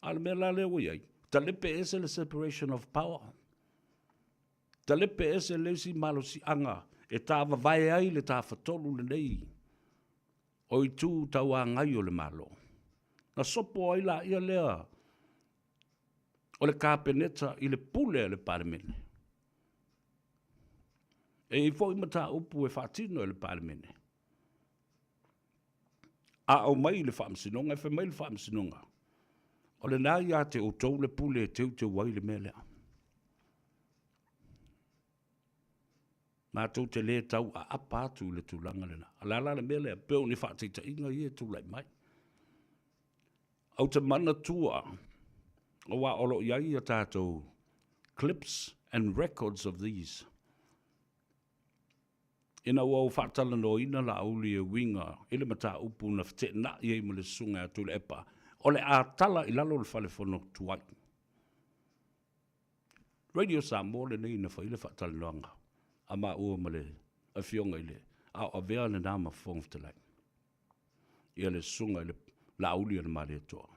A o le mea la lea ua i ai, talepe ese le separation of power, talepe ese le isi malosiaga e tāvavae ai le Tafatolu lenei o itu tauagai o le Malo. Na sopo ai laia lea o le Kapeneta i le pule a le Palemene. E i ai foi mataupu e faatino e le Palemene. A aumai i le Faamasinoga, e fai mai le Faamasinoga, o lena ia te outou le pule e teuteu ai le mea lea. Matou te le tau aapa atu i le tulaga lena. O le a la le mea lea, pei o ni faataitaiga ia e tulai mai. Ou te manatua, aua o lo o i ai a tatou clips and records of these. Ina ua ou faatalanoaina Laauli e uiga i le mataupu na feteenai ai ma le Susuga ia Tuilaepa, o le a tala i lalo le Fale Fono tuai. Radio Samoa lenei na fai le faatalanoaga a maua ma le Afioga i le a o avea lena ma Fofoga Fetalai ia le Susuga i le Laauli a le Malietoa.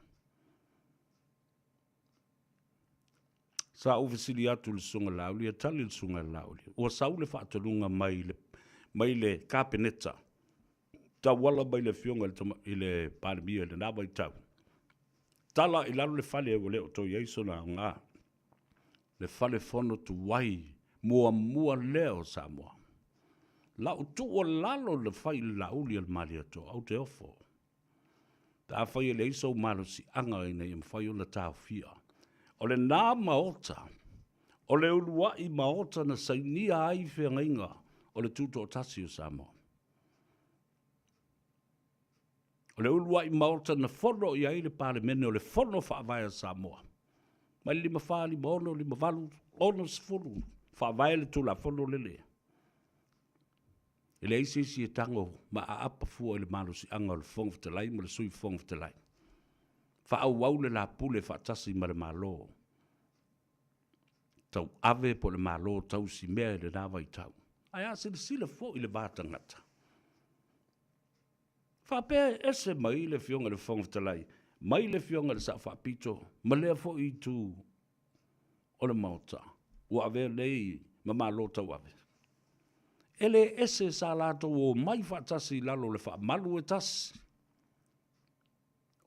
Sa ou fesili atu i le Susuga Laauli, e tali le Susuga Laauli, ua sau le faatonuga mai le, mai le Kapeneta, tauala mai le Afioga i le, i le Palemia i lena vaitau. Tala i lalo le fale ua le o toe i ai sona aoga, le fale fono tuai muamua lea o Samoa. Lau tuualalo na fai i le Laauli a le Malietoa, ou te ofo. Pe afai e leai sou malosiaga ina ia mafai ona taofia. O lena Maota, o le uluai Maota na sainia ai feagaiga o le Tutoatasi o Samoa. O le uluai Maota na fono i ai le Palemene o le Fono Faavae a Samoa. Mai le 54, 56, 58, 60, faavae le Tulafono lele. E leai se isi e tago ma aapa fua i le malosiaga o le Fofoga Fetalai ma le Sui Fofoga Fetalai. Faaauau le la pule faatasi ma le Malo tauave po o le Malo tausimea i lena vaitau. Ae a silasila foi i le va tagata, faapea e ese mai le Afioga i le Fofoga Fetalai mai le Afioga i le Sao Faapito ma lea foi itu o le Maota ua avea nei ma Malo tauave. E le ese sa latou omai faatasi i lalo o le faamalu e tasi.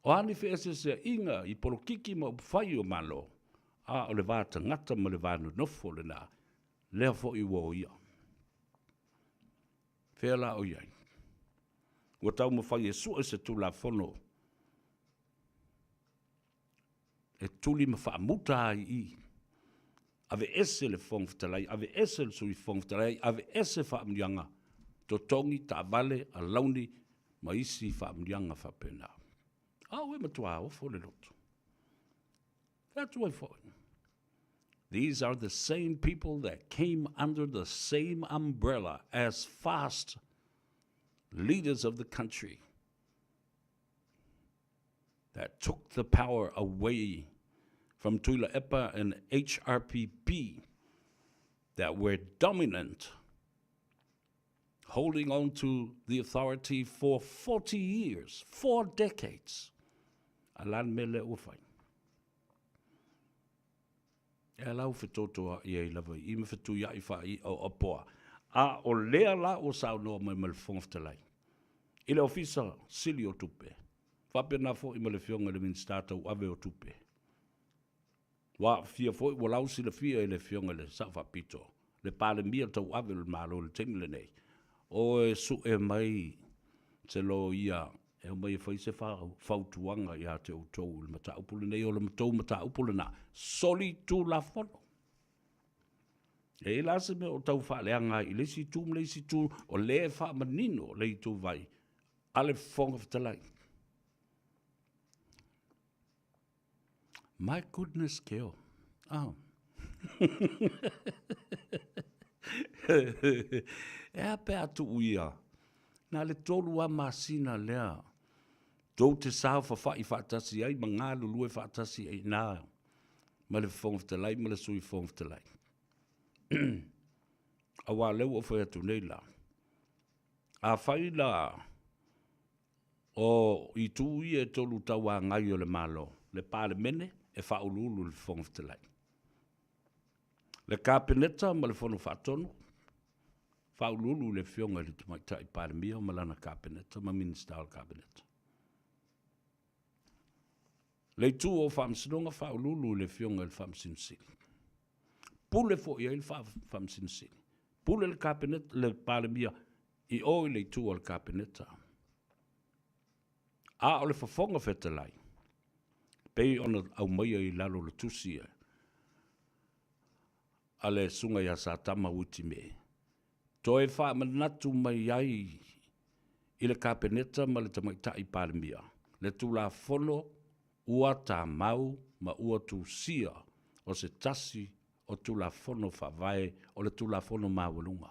O a ni feeseeseaiga i polokiki ma upufai o Malo, a o le va tagata ma le va nonofo lena, lea foi ua oia. Fea la o i ai? Ua taumafai e sue se Tulafono e tuli ma faamuta ai i i. Aveese le Fofoga Fetalai, aveese le Sui Fofoga Fetalai, aveese faamanuiaga, totogi, taavale, alauni ma isi faamanuiaga faapena. A ua matua ofo le loto. Fai atu ai foi. These are the same people that came under the same umbrella as fast leaders of the country that took the power away from Tuilaepa and HRPP that were dominant, holding on to the authority for 40 years, four decades. A lan mele ua fai. E ala ua fetotoaʻi ai lava i i ma fetuiaʻi faaiʻa o Apoa, a o lea la ua saunoa mai ma le Fofoga Fetalai i le Ofisa Sili o Tupe, faapena foi ma le Afioga i le Minisita Tauave o Tupe. Ua aafia foi, ua lausilafia e le Afioga i le Sao Faapito, le Palemia Tauave o le Malo i le taimi lenei, o e sue mai se loia e omai e fai se fautuaga ia te outou i le mataupu lenei, o le matou mataupu lena, solitulafono. E i ai la se mea o tau faaleaga ai i le isi itu ma le isi itu, o lea e faamanino le ituvai a le Fofoga Fetalai. My goodness keo. Oh. e a pe a tuu ia. Na le tolu a masina lea. Tou te saofafai faatasi ai ma galulue faatasi ai nā ma le Fofoga Fetalai ma le Sui Fofoga Fetalai. Auā lea ua ou fai atu nei la, afai la O itu ia e tolu tauagai o le Malo, le Palemene e faauluulu i le Fofoga Fetalai, le Kapeneta ma le Fono Faatonu, faauluulu i le Afioga i le Tamaitai Palemia ma lana Kapeneta ma Minisita o le Kapeneta. Le itu o Faamasinoga faauluulu i le Afioga i le Faamasino Sili. Pule foi ai le Faamasino Sili. Pule le Kapeneta, le Palemia i o i le itu a le Kapeneta. A o le Fofoga Fetalai, pei ona aumaia i lalo o le tusi a le Susuga ia Satama Uitime, toe faamanatu mai ai i le Kapeneta ma le Tamaitai Palemia le Tulafono ua tamau ma ua tusia o se tasi o Tulafono Faavae o le Tulafono Maualuga.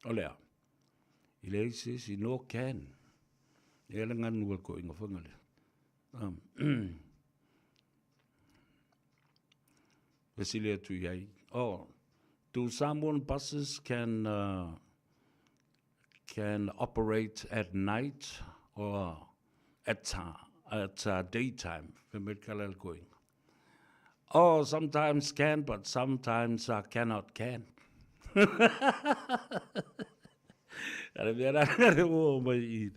O le a? E leai se isi, no can. E le ganu a le toeaina foi lea. Fesili atu i ai, oh, do Samoan buses can uh, can operate at night or at, at uh, daytime? Fai mai le tala a le toeaina. Oh, sometimes can, but sometimes I cannot can. A le mea la le ua mai i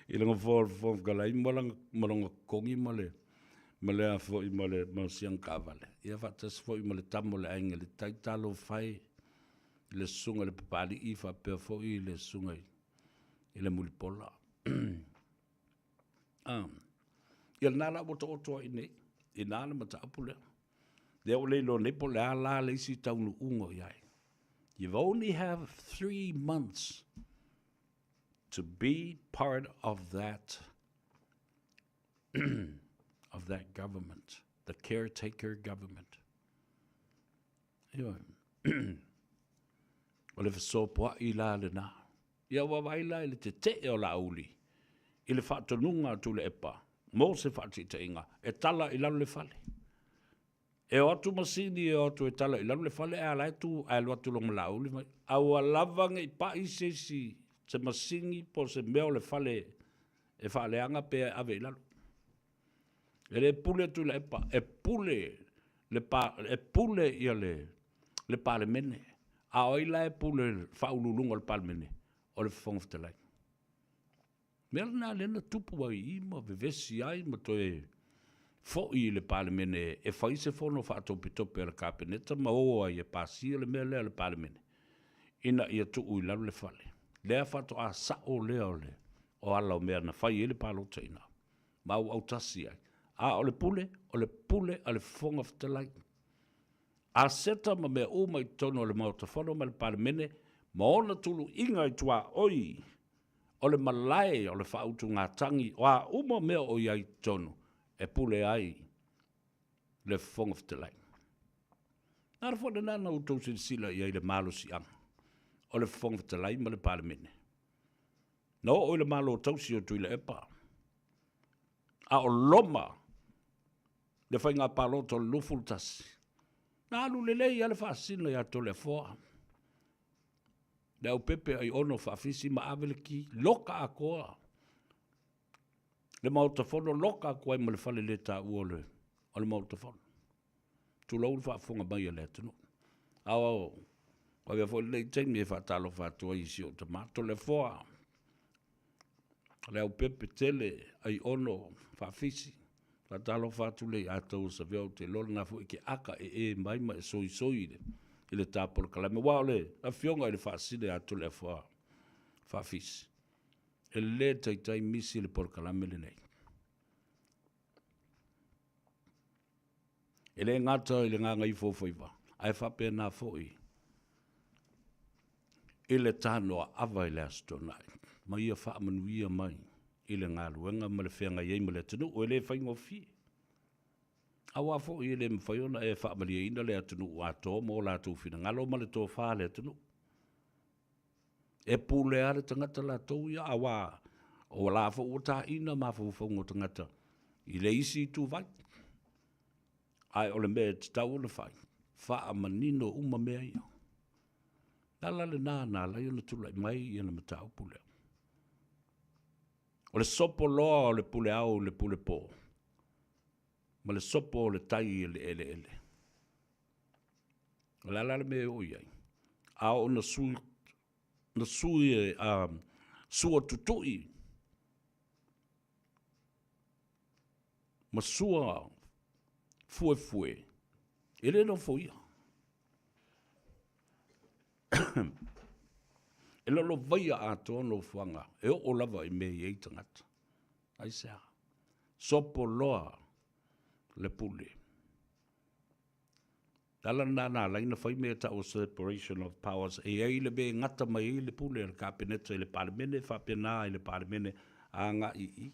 i langa fofoga fetalai ma lana ma lona totogi ma le ma le a foi ma le ma siana taavale. Ia faatasi foi ma le tama o le aiga i le tai talofa e i le susuga i le Papalii faapea foi le susuga i le Mulipola. Ia lena la ua taoto ai nei, i nā le mataupu lea. Lea ua le iloa nei po o le a la le isi taunuuga o i ai. You've only have 3 months to be part of that government, the caretaker government. Ioe. O le fesopoai la lena. Ia ua vaai la i le tetee o Laauli i le faatonuga a Tuilaepa mo se faataitaiga e tala i lalo le fale. E o atu masini e o atu e tala i lalo le fale ae la e tu ae alu atu loa ma Laauli mai. Aua lava ne i pai se isi se masini po o se mea o le fale e faaleaga pe ave i lalo. E le pule Tuilaepa, e pule le pa, e pule ia le Palemene. A o ai la e pule le faauluuluga o le Palemene? O le Fofoga Fetalai. Mea lena lea na tupu ai i ma vevesi ai ma toe fo'i i le Palemene e fai se fono faatopetope a le Kapeneta ma o ai e pasia le mea lea a le Palemene ina ia tuu i lalo le fale. Lea faatoa sa'o lea o le o ala o mea na fai ai le palota i ina ma auautasi ai. A o le pule, o le pule a le Fofoga Fetalai. Aseta ma mea uma i totonu o le Maota Fono ma le Palemene ma ona tuluiga i tuaoi o le malae o le faautugatagi o a uma mea o i ai i totonu e pule ai le Fofoga Fetalai. Na ala foi lena na outou silasila i ai i le malosiaga o le Fofoga Fetalai ma le Palemene. Na oo i le Malo tausi o Tuilaepa, a o loma le faiga palota o le 21, na alu lelei lava le faasina ia Toleafoa. Leaupepe Aiono Faafisi ma ave le ki, loka atoa le Maota Fono, loka atu ai ma le fale le taua o le Maota Fono. Tulou le faafofoga mai a le atunuu. A o avea foi lenei taimi e faatalofa atu ai i si ou tama Toleafoa, Leaupepe tele Aiono Faafisi. Faatalofa atu le ia tou Savea, ou te iloa lena foi ke aka e e mai ma e soisoi i le tapolokalame. Aua o le afioga i le Faasine ia Toleafoa Faafisi, e le taitai misi le polokalame lenei. E le gata i le gagaifo faiva, ae faapena foi i le tanoa ava i le Aso Toonai. Ma ia faamanuia mai i le galuega ma le feagai ai ma le atunuu, e le faigofie. Aua foi e le mafai ona e faamalieina le atunuu atoa ma o latou finagalo ma le tofa a le atunuu. E pule lava le tagata latou ia, aua o la foi ua taina mafaufauga o tagata i le isi ituvai. Ae o le mea e tatau ona fai, faamanino uma mea ia. Le ala lena na ala ai ona tulai mai ia le mataupu lea. O le sopo loa o le pule ao i le pule po, ma le sopo o le tai i le eleele. O le a la le mea e oo i ai? A oo na sui, na sui e sua tutui ma sua fuefue, e le nofoia. E lolovaia atoa nofoaga e oo lava i mea e i ai tagata. Aisea? Sopo loa le pule. Le ala lena na ala ai ona fai mea e tau o separation of powers, e i ai le mea e gata mai ai le pule a le Kapeneta i le Palemene, faapena i le Palemene agai i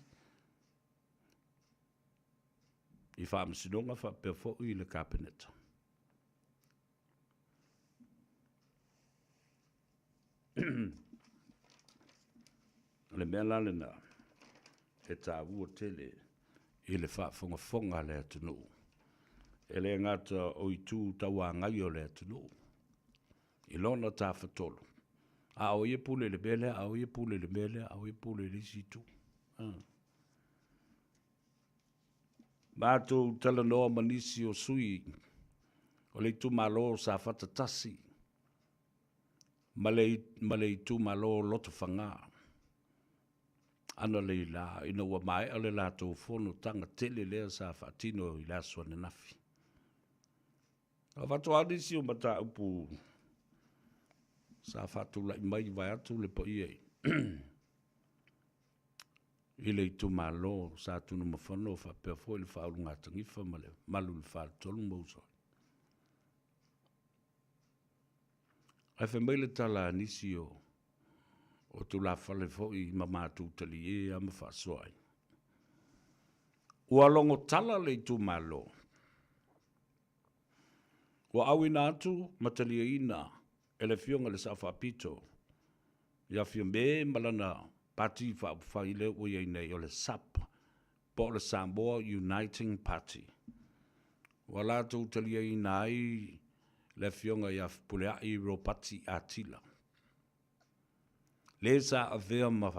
i Faamasinoga faapea foi i le Kapeneta. O le mea la lena e taua tele i le faafogafoga a le atunuu. E le gata o itu tauagai o le atunuu i lona tafatolu, a o ia pule i le mea lea, a o ia pule i le mea lea, a o ia pule i le isi itu. Matou talanoa ma nisi o sui o le itumalo o Safata 1 ma le itumalo o Lotofaga analeila ina ua maea le latou fonotaga tele lea sa faatino i le aso ananafi. Avatu nisi o mataupu sa faatulai mai vaeatu le paia. i le itumalo o Sa Tunumafono faapea foi le faaulugatanifa ma le mamalu i le faletolu ma uso ai. Ae fai mai le tala a nisi o o tulafale foi ma matou talie a ma faasoa ai. Ua logo tala le itumalo. Ua auina atu ma taliaina e le Afioga i le Sao Faapito ia Fiame ma lana Pati Faaupufai lea ua i ai nei o le SUPP po o le Samoa Uniting Party. Ua latou taliaina ai le Afioga ia Fepuleai Ropati Atila, le sa avea ma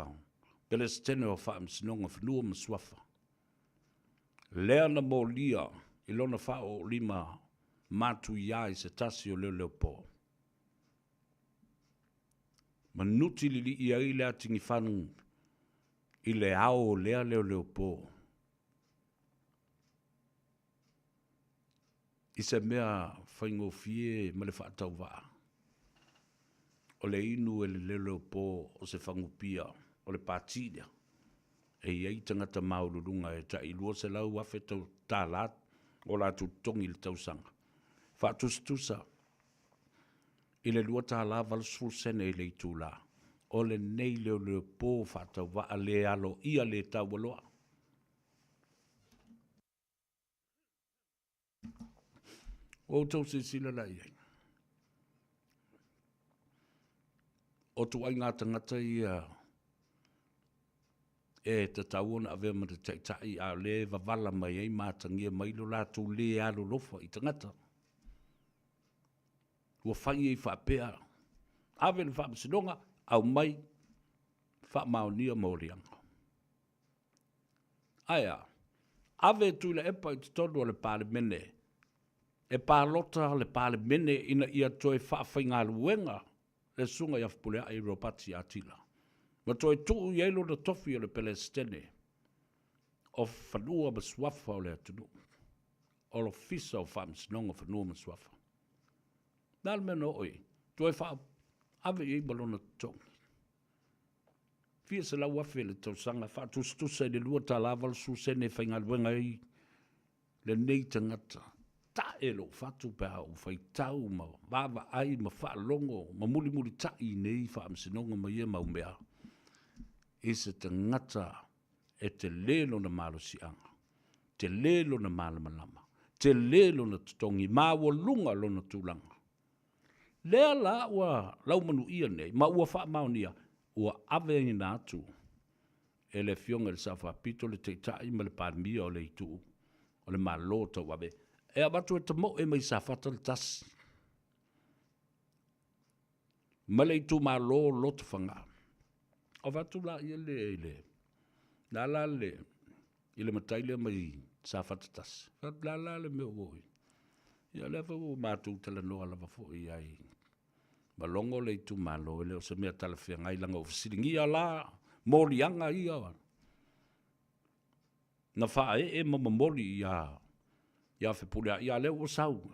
Peresetene o Faamasinoga o Fanua ma Suafa, lea na molia i lona faaooolima matuia i se tasi o leoleopo, ma nuti lilii ai le atigifanu i le ao o lea leoleopo i se mea faigofie ma le faatauvaa, o le inu e le leoleopo o se fagupia o le pati lea e i ai tagata maualuluga e tai $200,000 tala o latou totogi i le tausaga, faatusatusa i le $2.80 i le itula o lenei leoleopo faatauvaa le aloaia le taualoa. Ua outou silasila la i ai. O ituaiga tagata ia e tatau ona avea ma le taitai, a o lea e wavala mai ai ma atagia mai lo latou le alolofa i tagata. Ua fai ai faapea, ave i le faamasinoga, aumai, faamaonia moliaga. Ae a? Ave Tuilaepa i totonu o le Palemene, e palota le Palemene ina ia toe faafaigaluega le Susuga ia Fepuleai Ropati Atila, ma toe tuu i ai lona tofi o le Peresetene o Fanua ma Suafa o le atunuu, o le Ofisa o Faamasinoga o Fanua ma Suafa. O le a le mea na oo i ai? Toe ave i ai ma lona totogi. Fia $100,000 i le tausaga, faatusatusa i le $2.80 e faigaluega ai lenei tagata. Ta'e lou fatu pe a ou faitau ma vaavaai ma faalogo ma mulimulita'i i nei faamasinoga ma ia mau mea i se tagata e tele lona malosiaga, tele lona malamalama, tele lona totogi, maualuga lona tulaga. Lea la ua laumanuia nei ma ua faamaonia, ua aveina atu e le Afioga i le Sao Faapito le Taitai ma le Palemia o le Itu o le Malo Tauave e avatu e tamoe mai Safata le tasi ma le itumalo Lotofaga. Avatu laia le i le la la le i le matai lea mai Safata tasi. Fai la la le mea ua oo i Ia lea foi ua matou talanoa lava foi i ai ma logo le itumalo, e le o se mea talafeagai leaga ua fesiligia la moliaga ia na faaee ma momoli ia ia Fepuleai, a lea ua sau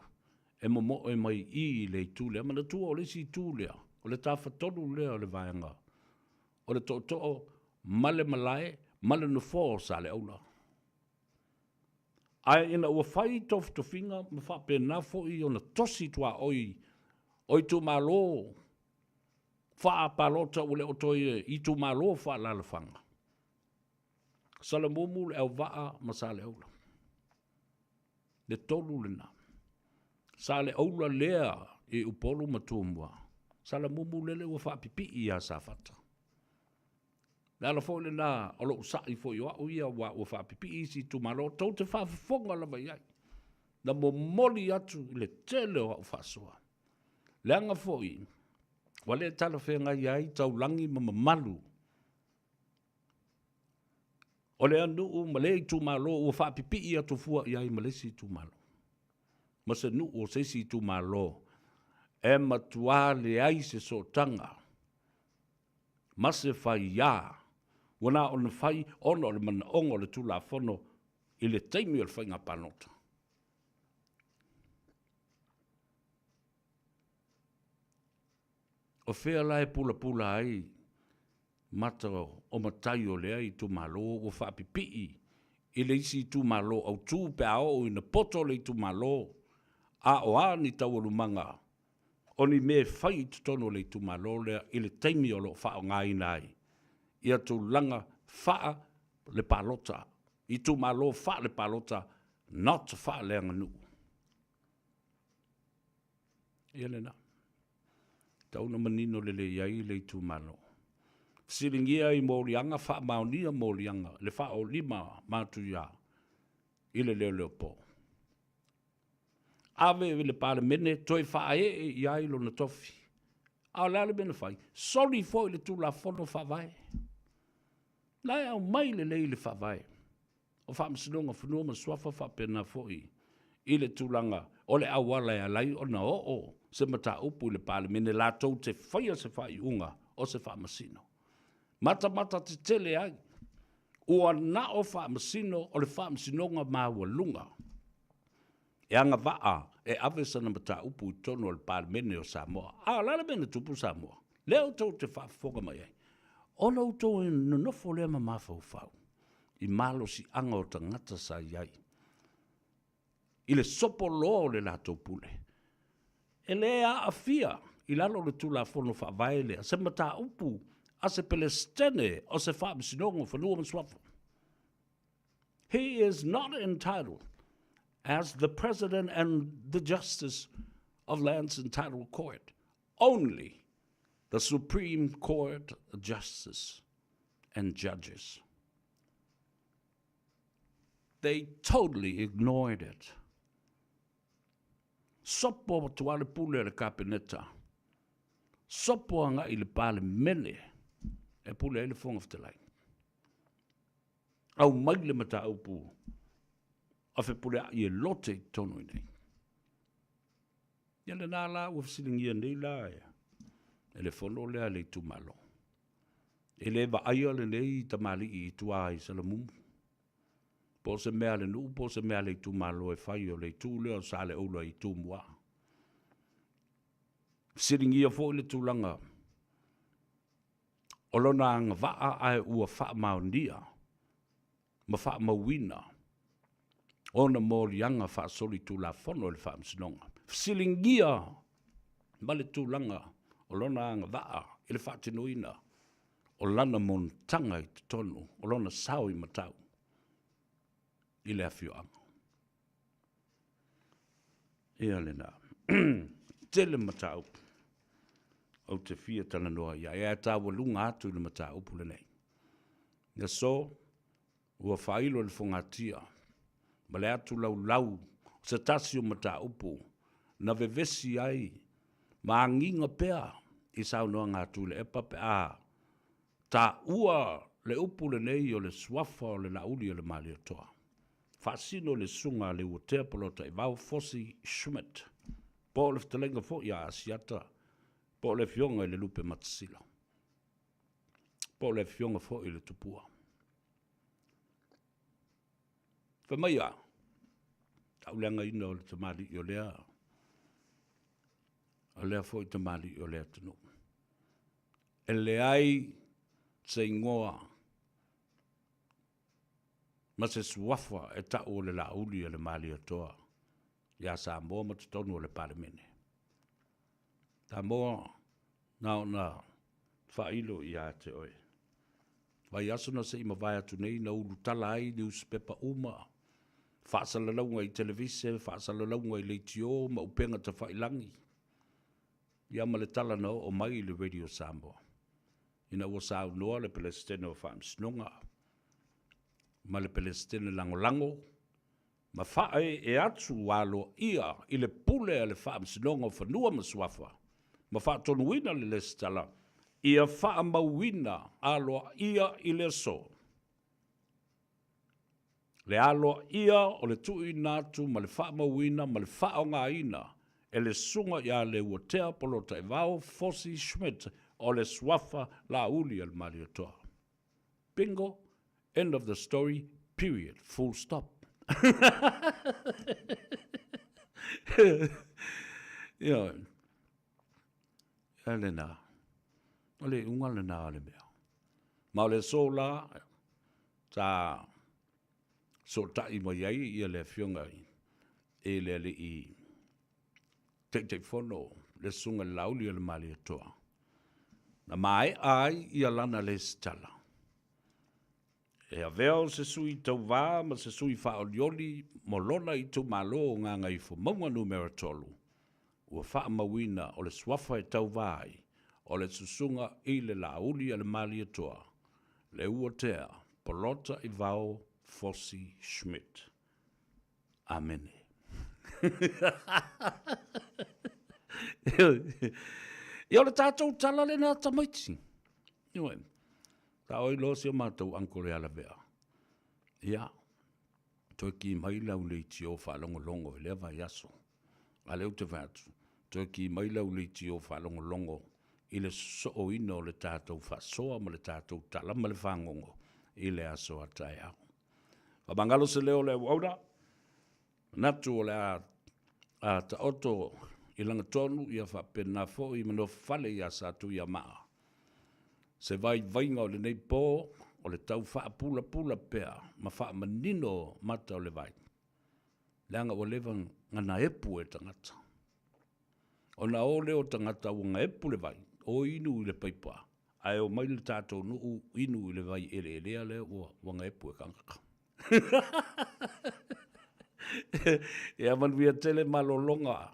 e momoe mai i i le itu lea. Manatua o le isi itu lea, o le tafatolu lea o le vaega o le tootoo ma le malae ma le nofoa o Saleaula. Ae ina ua fai tofitofiga ma faapena foi ona tosi tuaoi o itumalo faapalota ua le o toe itumalo faaalaalafaga, Salamumu, Leauvaa ma Saleaula. Le tolu lena. Saleaula lea i Upolu ma Tumua, Salamumu lele ua faapipii ia Safata. Le ala foi lena o lou sa'i foi o au ia, aua ua faapipii isi itumalo, tou te faafofoga lava i ai, na momoli atu i le tele o au faasoa, leaga foi ua le talafeagai ai taulagi ma mamalu o lea nuu ma lea itumalo ua faapipii atu fua i ai ma le isi itumalo, ma se nuu o se isi itumalo e matua leai se sootaga ma se faiā ua na ona fai ona o le manaoga o le Tulafono i le taimi o le faiga palota. O fea la e pulapula ai mata o matai o lea itumalo ua faapipii i le isi itumalo autu pe a oo ina poto le itumalo, a o a ni taualumaga o ni mea e fai i totonu o le itumalo lea i le taimi o lo o faaaogaina ai ia tulaga faa le palota, itumalo faa le palota, not faa le aganuu. Ia lena. Tau na manino lelei ai le itumalo. Fesiligia i moliaga, faamaonia moliaga, le faaolima matuia i le leoleopo. Ave i le Palemene toe faaee i ai lona tofi. A o le a le mea na fai? Soli foi le Tulafono Faavae. Na e aumai lelei le Faavae o Faamasinoga o Fanua ma Suafa faapena foi i le tulaga o le auala e ala ai ona oo se mataupu i le Palemene latou te faia se faaiuga o se Faamasino. Matamata tetele ai, ua na o Faamasino o le Faamasinoga Maualuga e agavaa e ave sana mataupu i totonu o le Palemene o Samoa. A o le a le mea na tupu Samoa? Lea outou te faafofoga mai ai, ona outou nonofo lea ma mafaufau i malosiaga o tagata sa i ai i le sopo loa o le latou pule. E le aafia i lalo o le Tulafono Faavae lea se mataupu a se Pelesitene o se Faamasinoga o Fanua ma Suafa. He is not entitled as the President and the Justice of Lands and Title Court, only the Supreme Court Justice and judges. They totally ignored it. Sopo atu le pule a le Kapeneta. Sopo agai i le Palemene e pule ai le Fofoga Fetalai. Aumai le mataupu a Fepuleai e lote i totonu i nei. Ia lena la ua fesiligia nei la e le fono lea a le itumalo. E le vaaia lenei tamalii i tua i Salamumu. Po o se mea a le nuu po o se mea a le itumalo e fai o le itu lea o Saleula i Tumua. Fesiligia foi le tulaga o lona agavaa ae ua faamaonia ma faamauina ona moliaga faasolitulafono e le Faamasinoga. Fesiligia ma le tulaga o lona agavaa i le faatinoina o lana monotaga i totonu o lona sao i matau i le afioaga. Ia lena. Tele mataupu ou te fia talanoa i ai, ae taualuga atu i le mataupu lenei. Ia so, ua faailo e le fogatia ma le atu laulau o se tasi o mataupu na vevesi ai ma agiga pea i saunoaga a Tuilaepa pe a taua le upu lenei o le suafa o le Laauli o le Malietoa. Faasino le Susuga a Leuatea Polataivao Fosi Schmidt, po o le fetalaiga foi a Asiata, po o le Afioga i le Lupematasila, po o le Afioga foi i le Tupua. Fai mai a, tauleagaina o le tamalii o lea, o lea foi tamalii o le atunuu. E leai se igoa ma se suafa e tau o le Laauli a le Malietoa ia Samoa ma totonu o le Palemene. Samoa, na ona faailo ia te oe. Vaiaso na se i mavae atu nei na ulutala ai niusipepa uma, faasalalauga i televise, faasalalauga i leitio ma upega tafailangi, ia ma le tala na oo mai i le Radio Samoa, ina ua saunoa le Pelesitene o Faamasinoga ma le Pelesitene Lagolago ma faaee atu aloaia i le pule a le Faamasinoga o Fanua ma Suafa ma faatonuina le lesitala ia faamauina aloaia i le aso. Le aloaia o le tuuina atu ma le faamauina ma le faaaogaina e le Susuga ia Leuatea Polataivao Fosi Schmidt o le suafa Laauli a le Malietoa. Bingo, end of the story, period, full stop. Ioe. Ia lena. O le iuga lena o le mea. Ma o le aso la, sa sootai mai ai ia le afioga i le alii Taitaifono le Susuga i le Laauli o le Malietoa, na maea ai ia lana lesitala. E avea o se sui tauva ma se sui faaolioli mo lona itumalo o Gagaifomauga Numera 3, ua faamauina o le suafa e tauva ai o le Susuga i le Laauli a le Malietoa, Leuatea Polota Ivao Fosi Schmidt. Amene. Ia o le tatou tala lena tamaiti. Ioe. Sa oi loa si o matou uncle ia Lavea. Ia, toe ki mai lau leitio faalogologo i lea vaiaso. A lea ou te fai atu, toe ki mai lau leitio faalogologo i le sosooina o le tatou faasoa ma le tatou tala ma le fagogo i le aso a taeao. Faamagalo se leo o le auauna, manatu o le a taoto i lagatonu ia faapena foi ma nofofale iā Satuiamaa. Se vaivaiga o lenei po o le tau faapulapula pea ma faamanino mata o le vai, leaga ua leva ona epu e tagata. Ona o lea o tagata ua gaepu le vai, o inu i le paipa, ae omai le tatou nuu inu i le vai eleelea lea ua gaepu e tagata. Ia manuia tele malologa,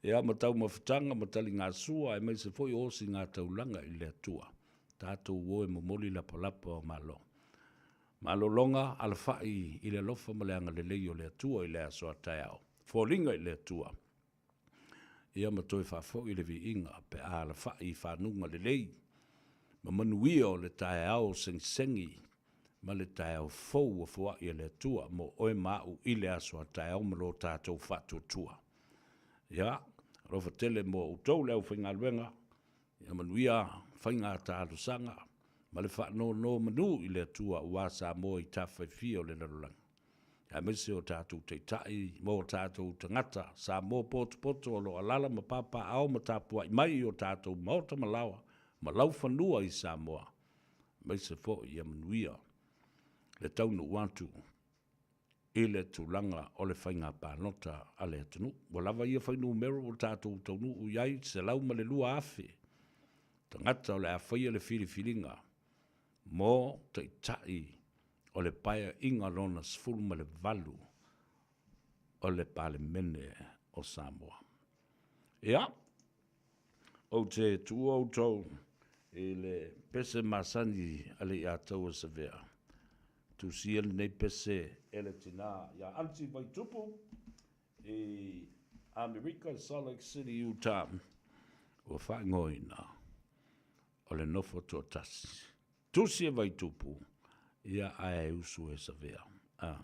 ia ma taumafataga ma taligasua aemaise foi o osigataulaga i le Atua. Tatou o e momoli lapalapa o malo. Malologa alafai i le alofa ma le agalelei o le Atua i le aso a taeao. Foliga i le Atua. Ia ma toe faafoi le viiga pe a alafai i fanuga lelei ma manuia o le taeao segisegi ma le taeao fou ua foai e le Atua mo oe ma au i le aso a taeao ma lo tatou faatuatua. Ia, alofa tele mo outou le aufaigaluega, ia manuia faiga talosaga ma le faanonomanu i le Atua aua Samoa i tafa e fia o le lalolagi. Aemaise o tatou taitai ma o tatou tagata Samoa potopoto o lo o alaala ma papaaao ma tapuai mai i o tatou maota ma laoa ma laufanua i Samoa, aemaise foi ia manuia le taunuu atu i le tulaga o le faiga palota a le atunuu. Ua lava ia fuainumera ua tatou taunuu i ai, 102,000 tagata o le a faia le filifiliga mo Taitai o le Paeaiga Lona 18 o le Palemene o Samoa. Ia, ou te tuua outou i le pese masani a le Iataua Savea. Tusia lenei pese e le tinā ia Aunty Vaitupu i Amerika, Salt Lake City, Utah, ua faaigoaina o le nofo toatasi. Tusi e Vaitupu, ia ae usu e Savea. A.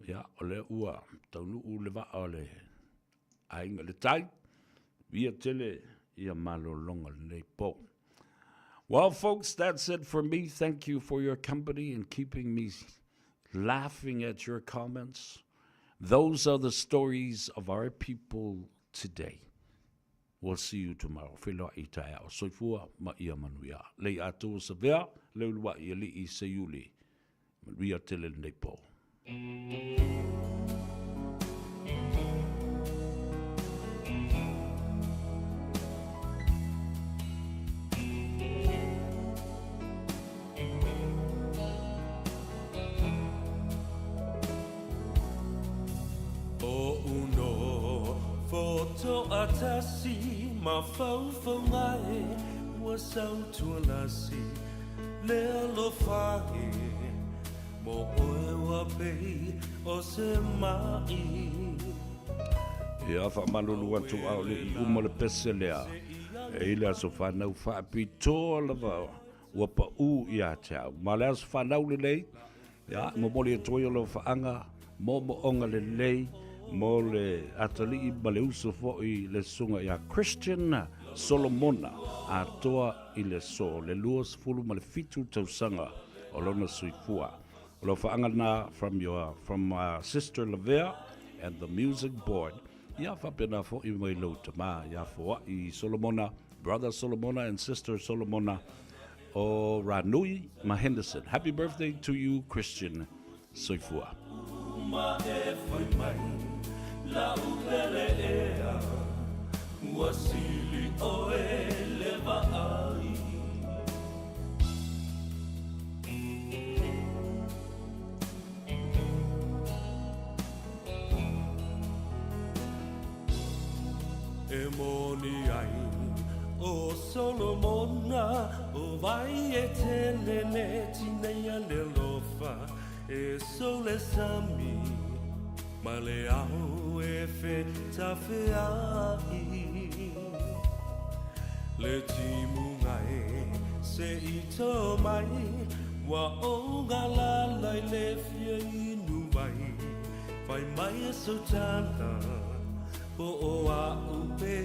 Ia, o lea ua taunuu le vaa o le aiga i le tai, ia tele ia malologa lenei po. Well, folks, that's it for me. Thank you for your company and keeping me laughing at your comments. Those are the stories of our people today. We'll see you tomorrow. Feiloai i taeao. Soifua ma ia manuia. Lei atoa Savea, le uluai alii Seiuli. Manuia tele lenei po. Ia, faamalulu atu a o le i uma le pese lea, e i le aso fanau faapitoa lava ua paʻū ia te au. Ma le aso fanau lenei, ia, momoli atu ai o alofaaga, moomooga lelei mo le atalii ma le uso foi le susuga ia Christian Solomona atoa i le aso le 27 tausaga o lona soifua. O alofaaga lena from your from sister Lavea and the music board. Ia faapena foi mai lou tama ia Foai Solomona, brother Solomona and sister Solomona. o Ranui ma Henderson. Happy birthday to you, Christian. Soifua. Ma e fai mai la upele ea ua sili oe le vaai. E moni ai o Solomona o vai e tele le tinei a le lofa e sole sami ma le ao e fe ta fe ai le timuga e se i tō mai wa o ngā lalai le fia inu mai fai mai e so tala po o a upe.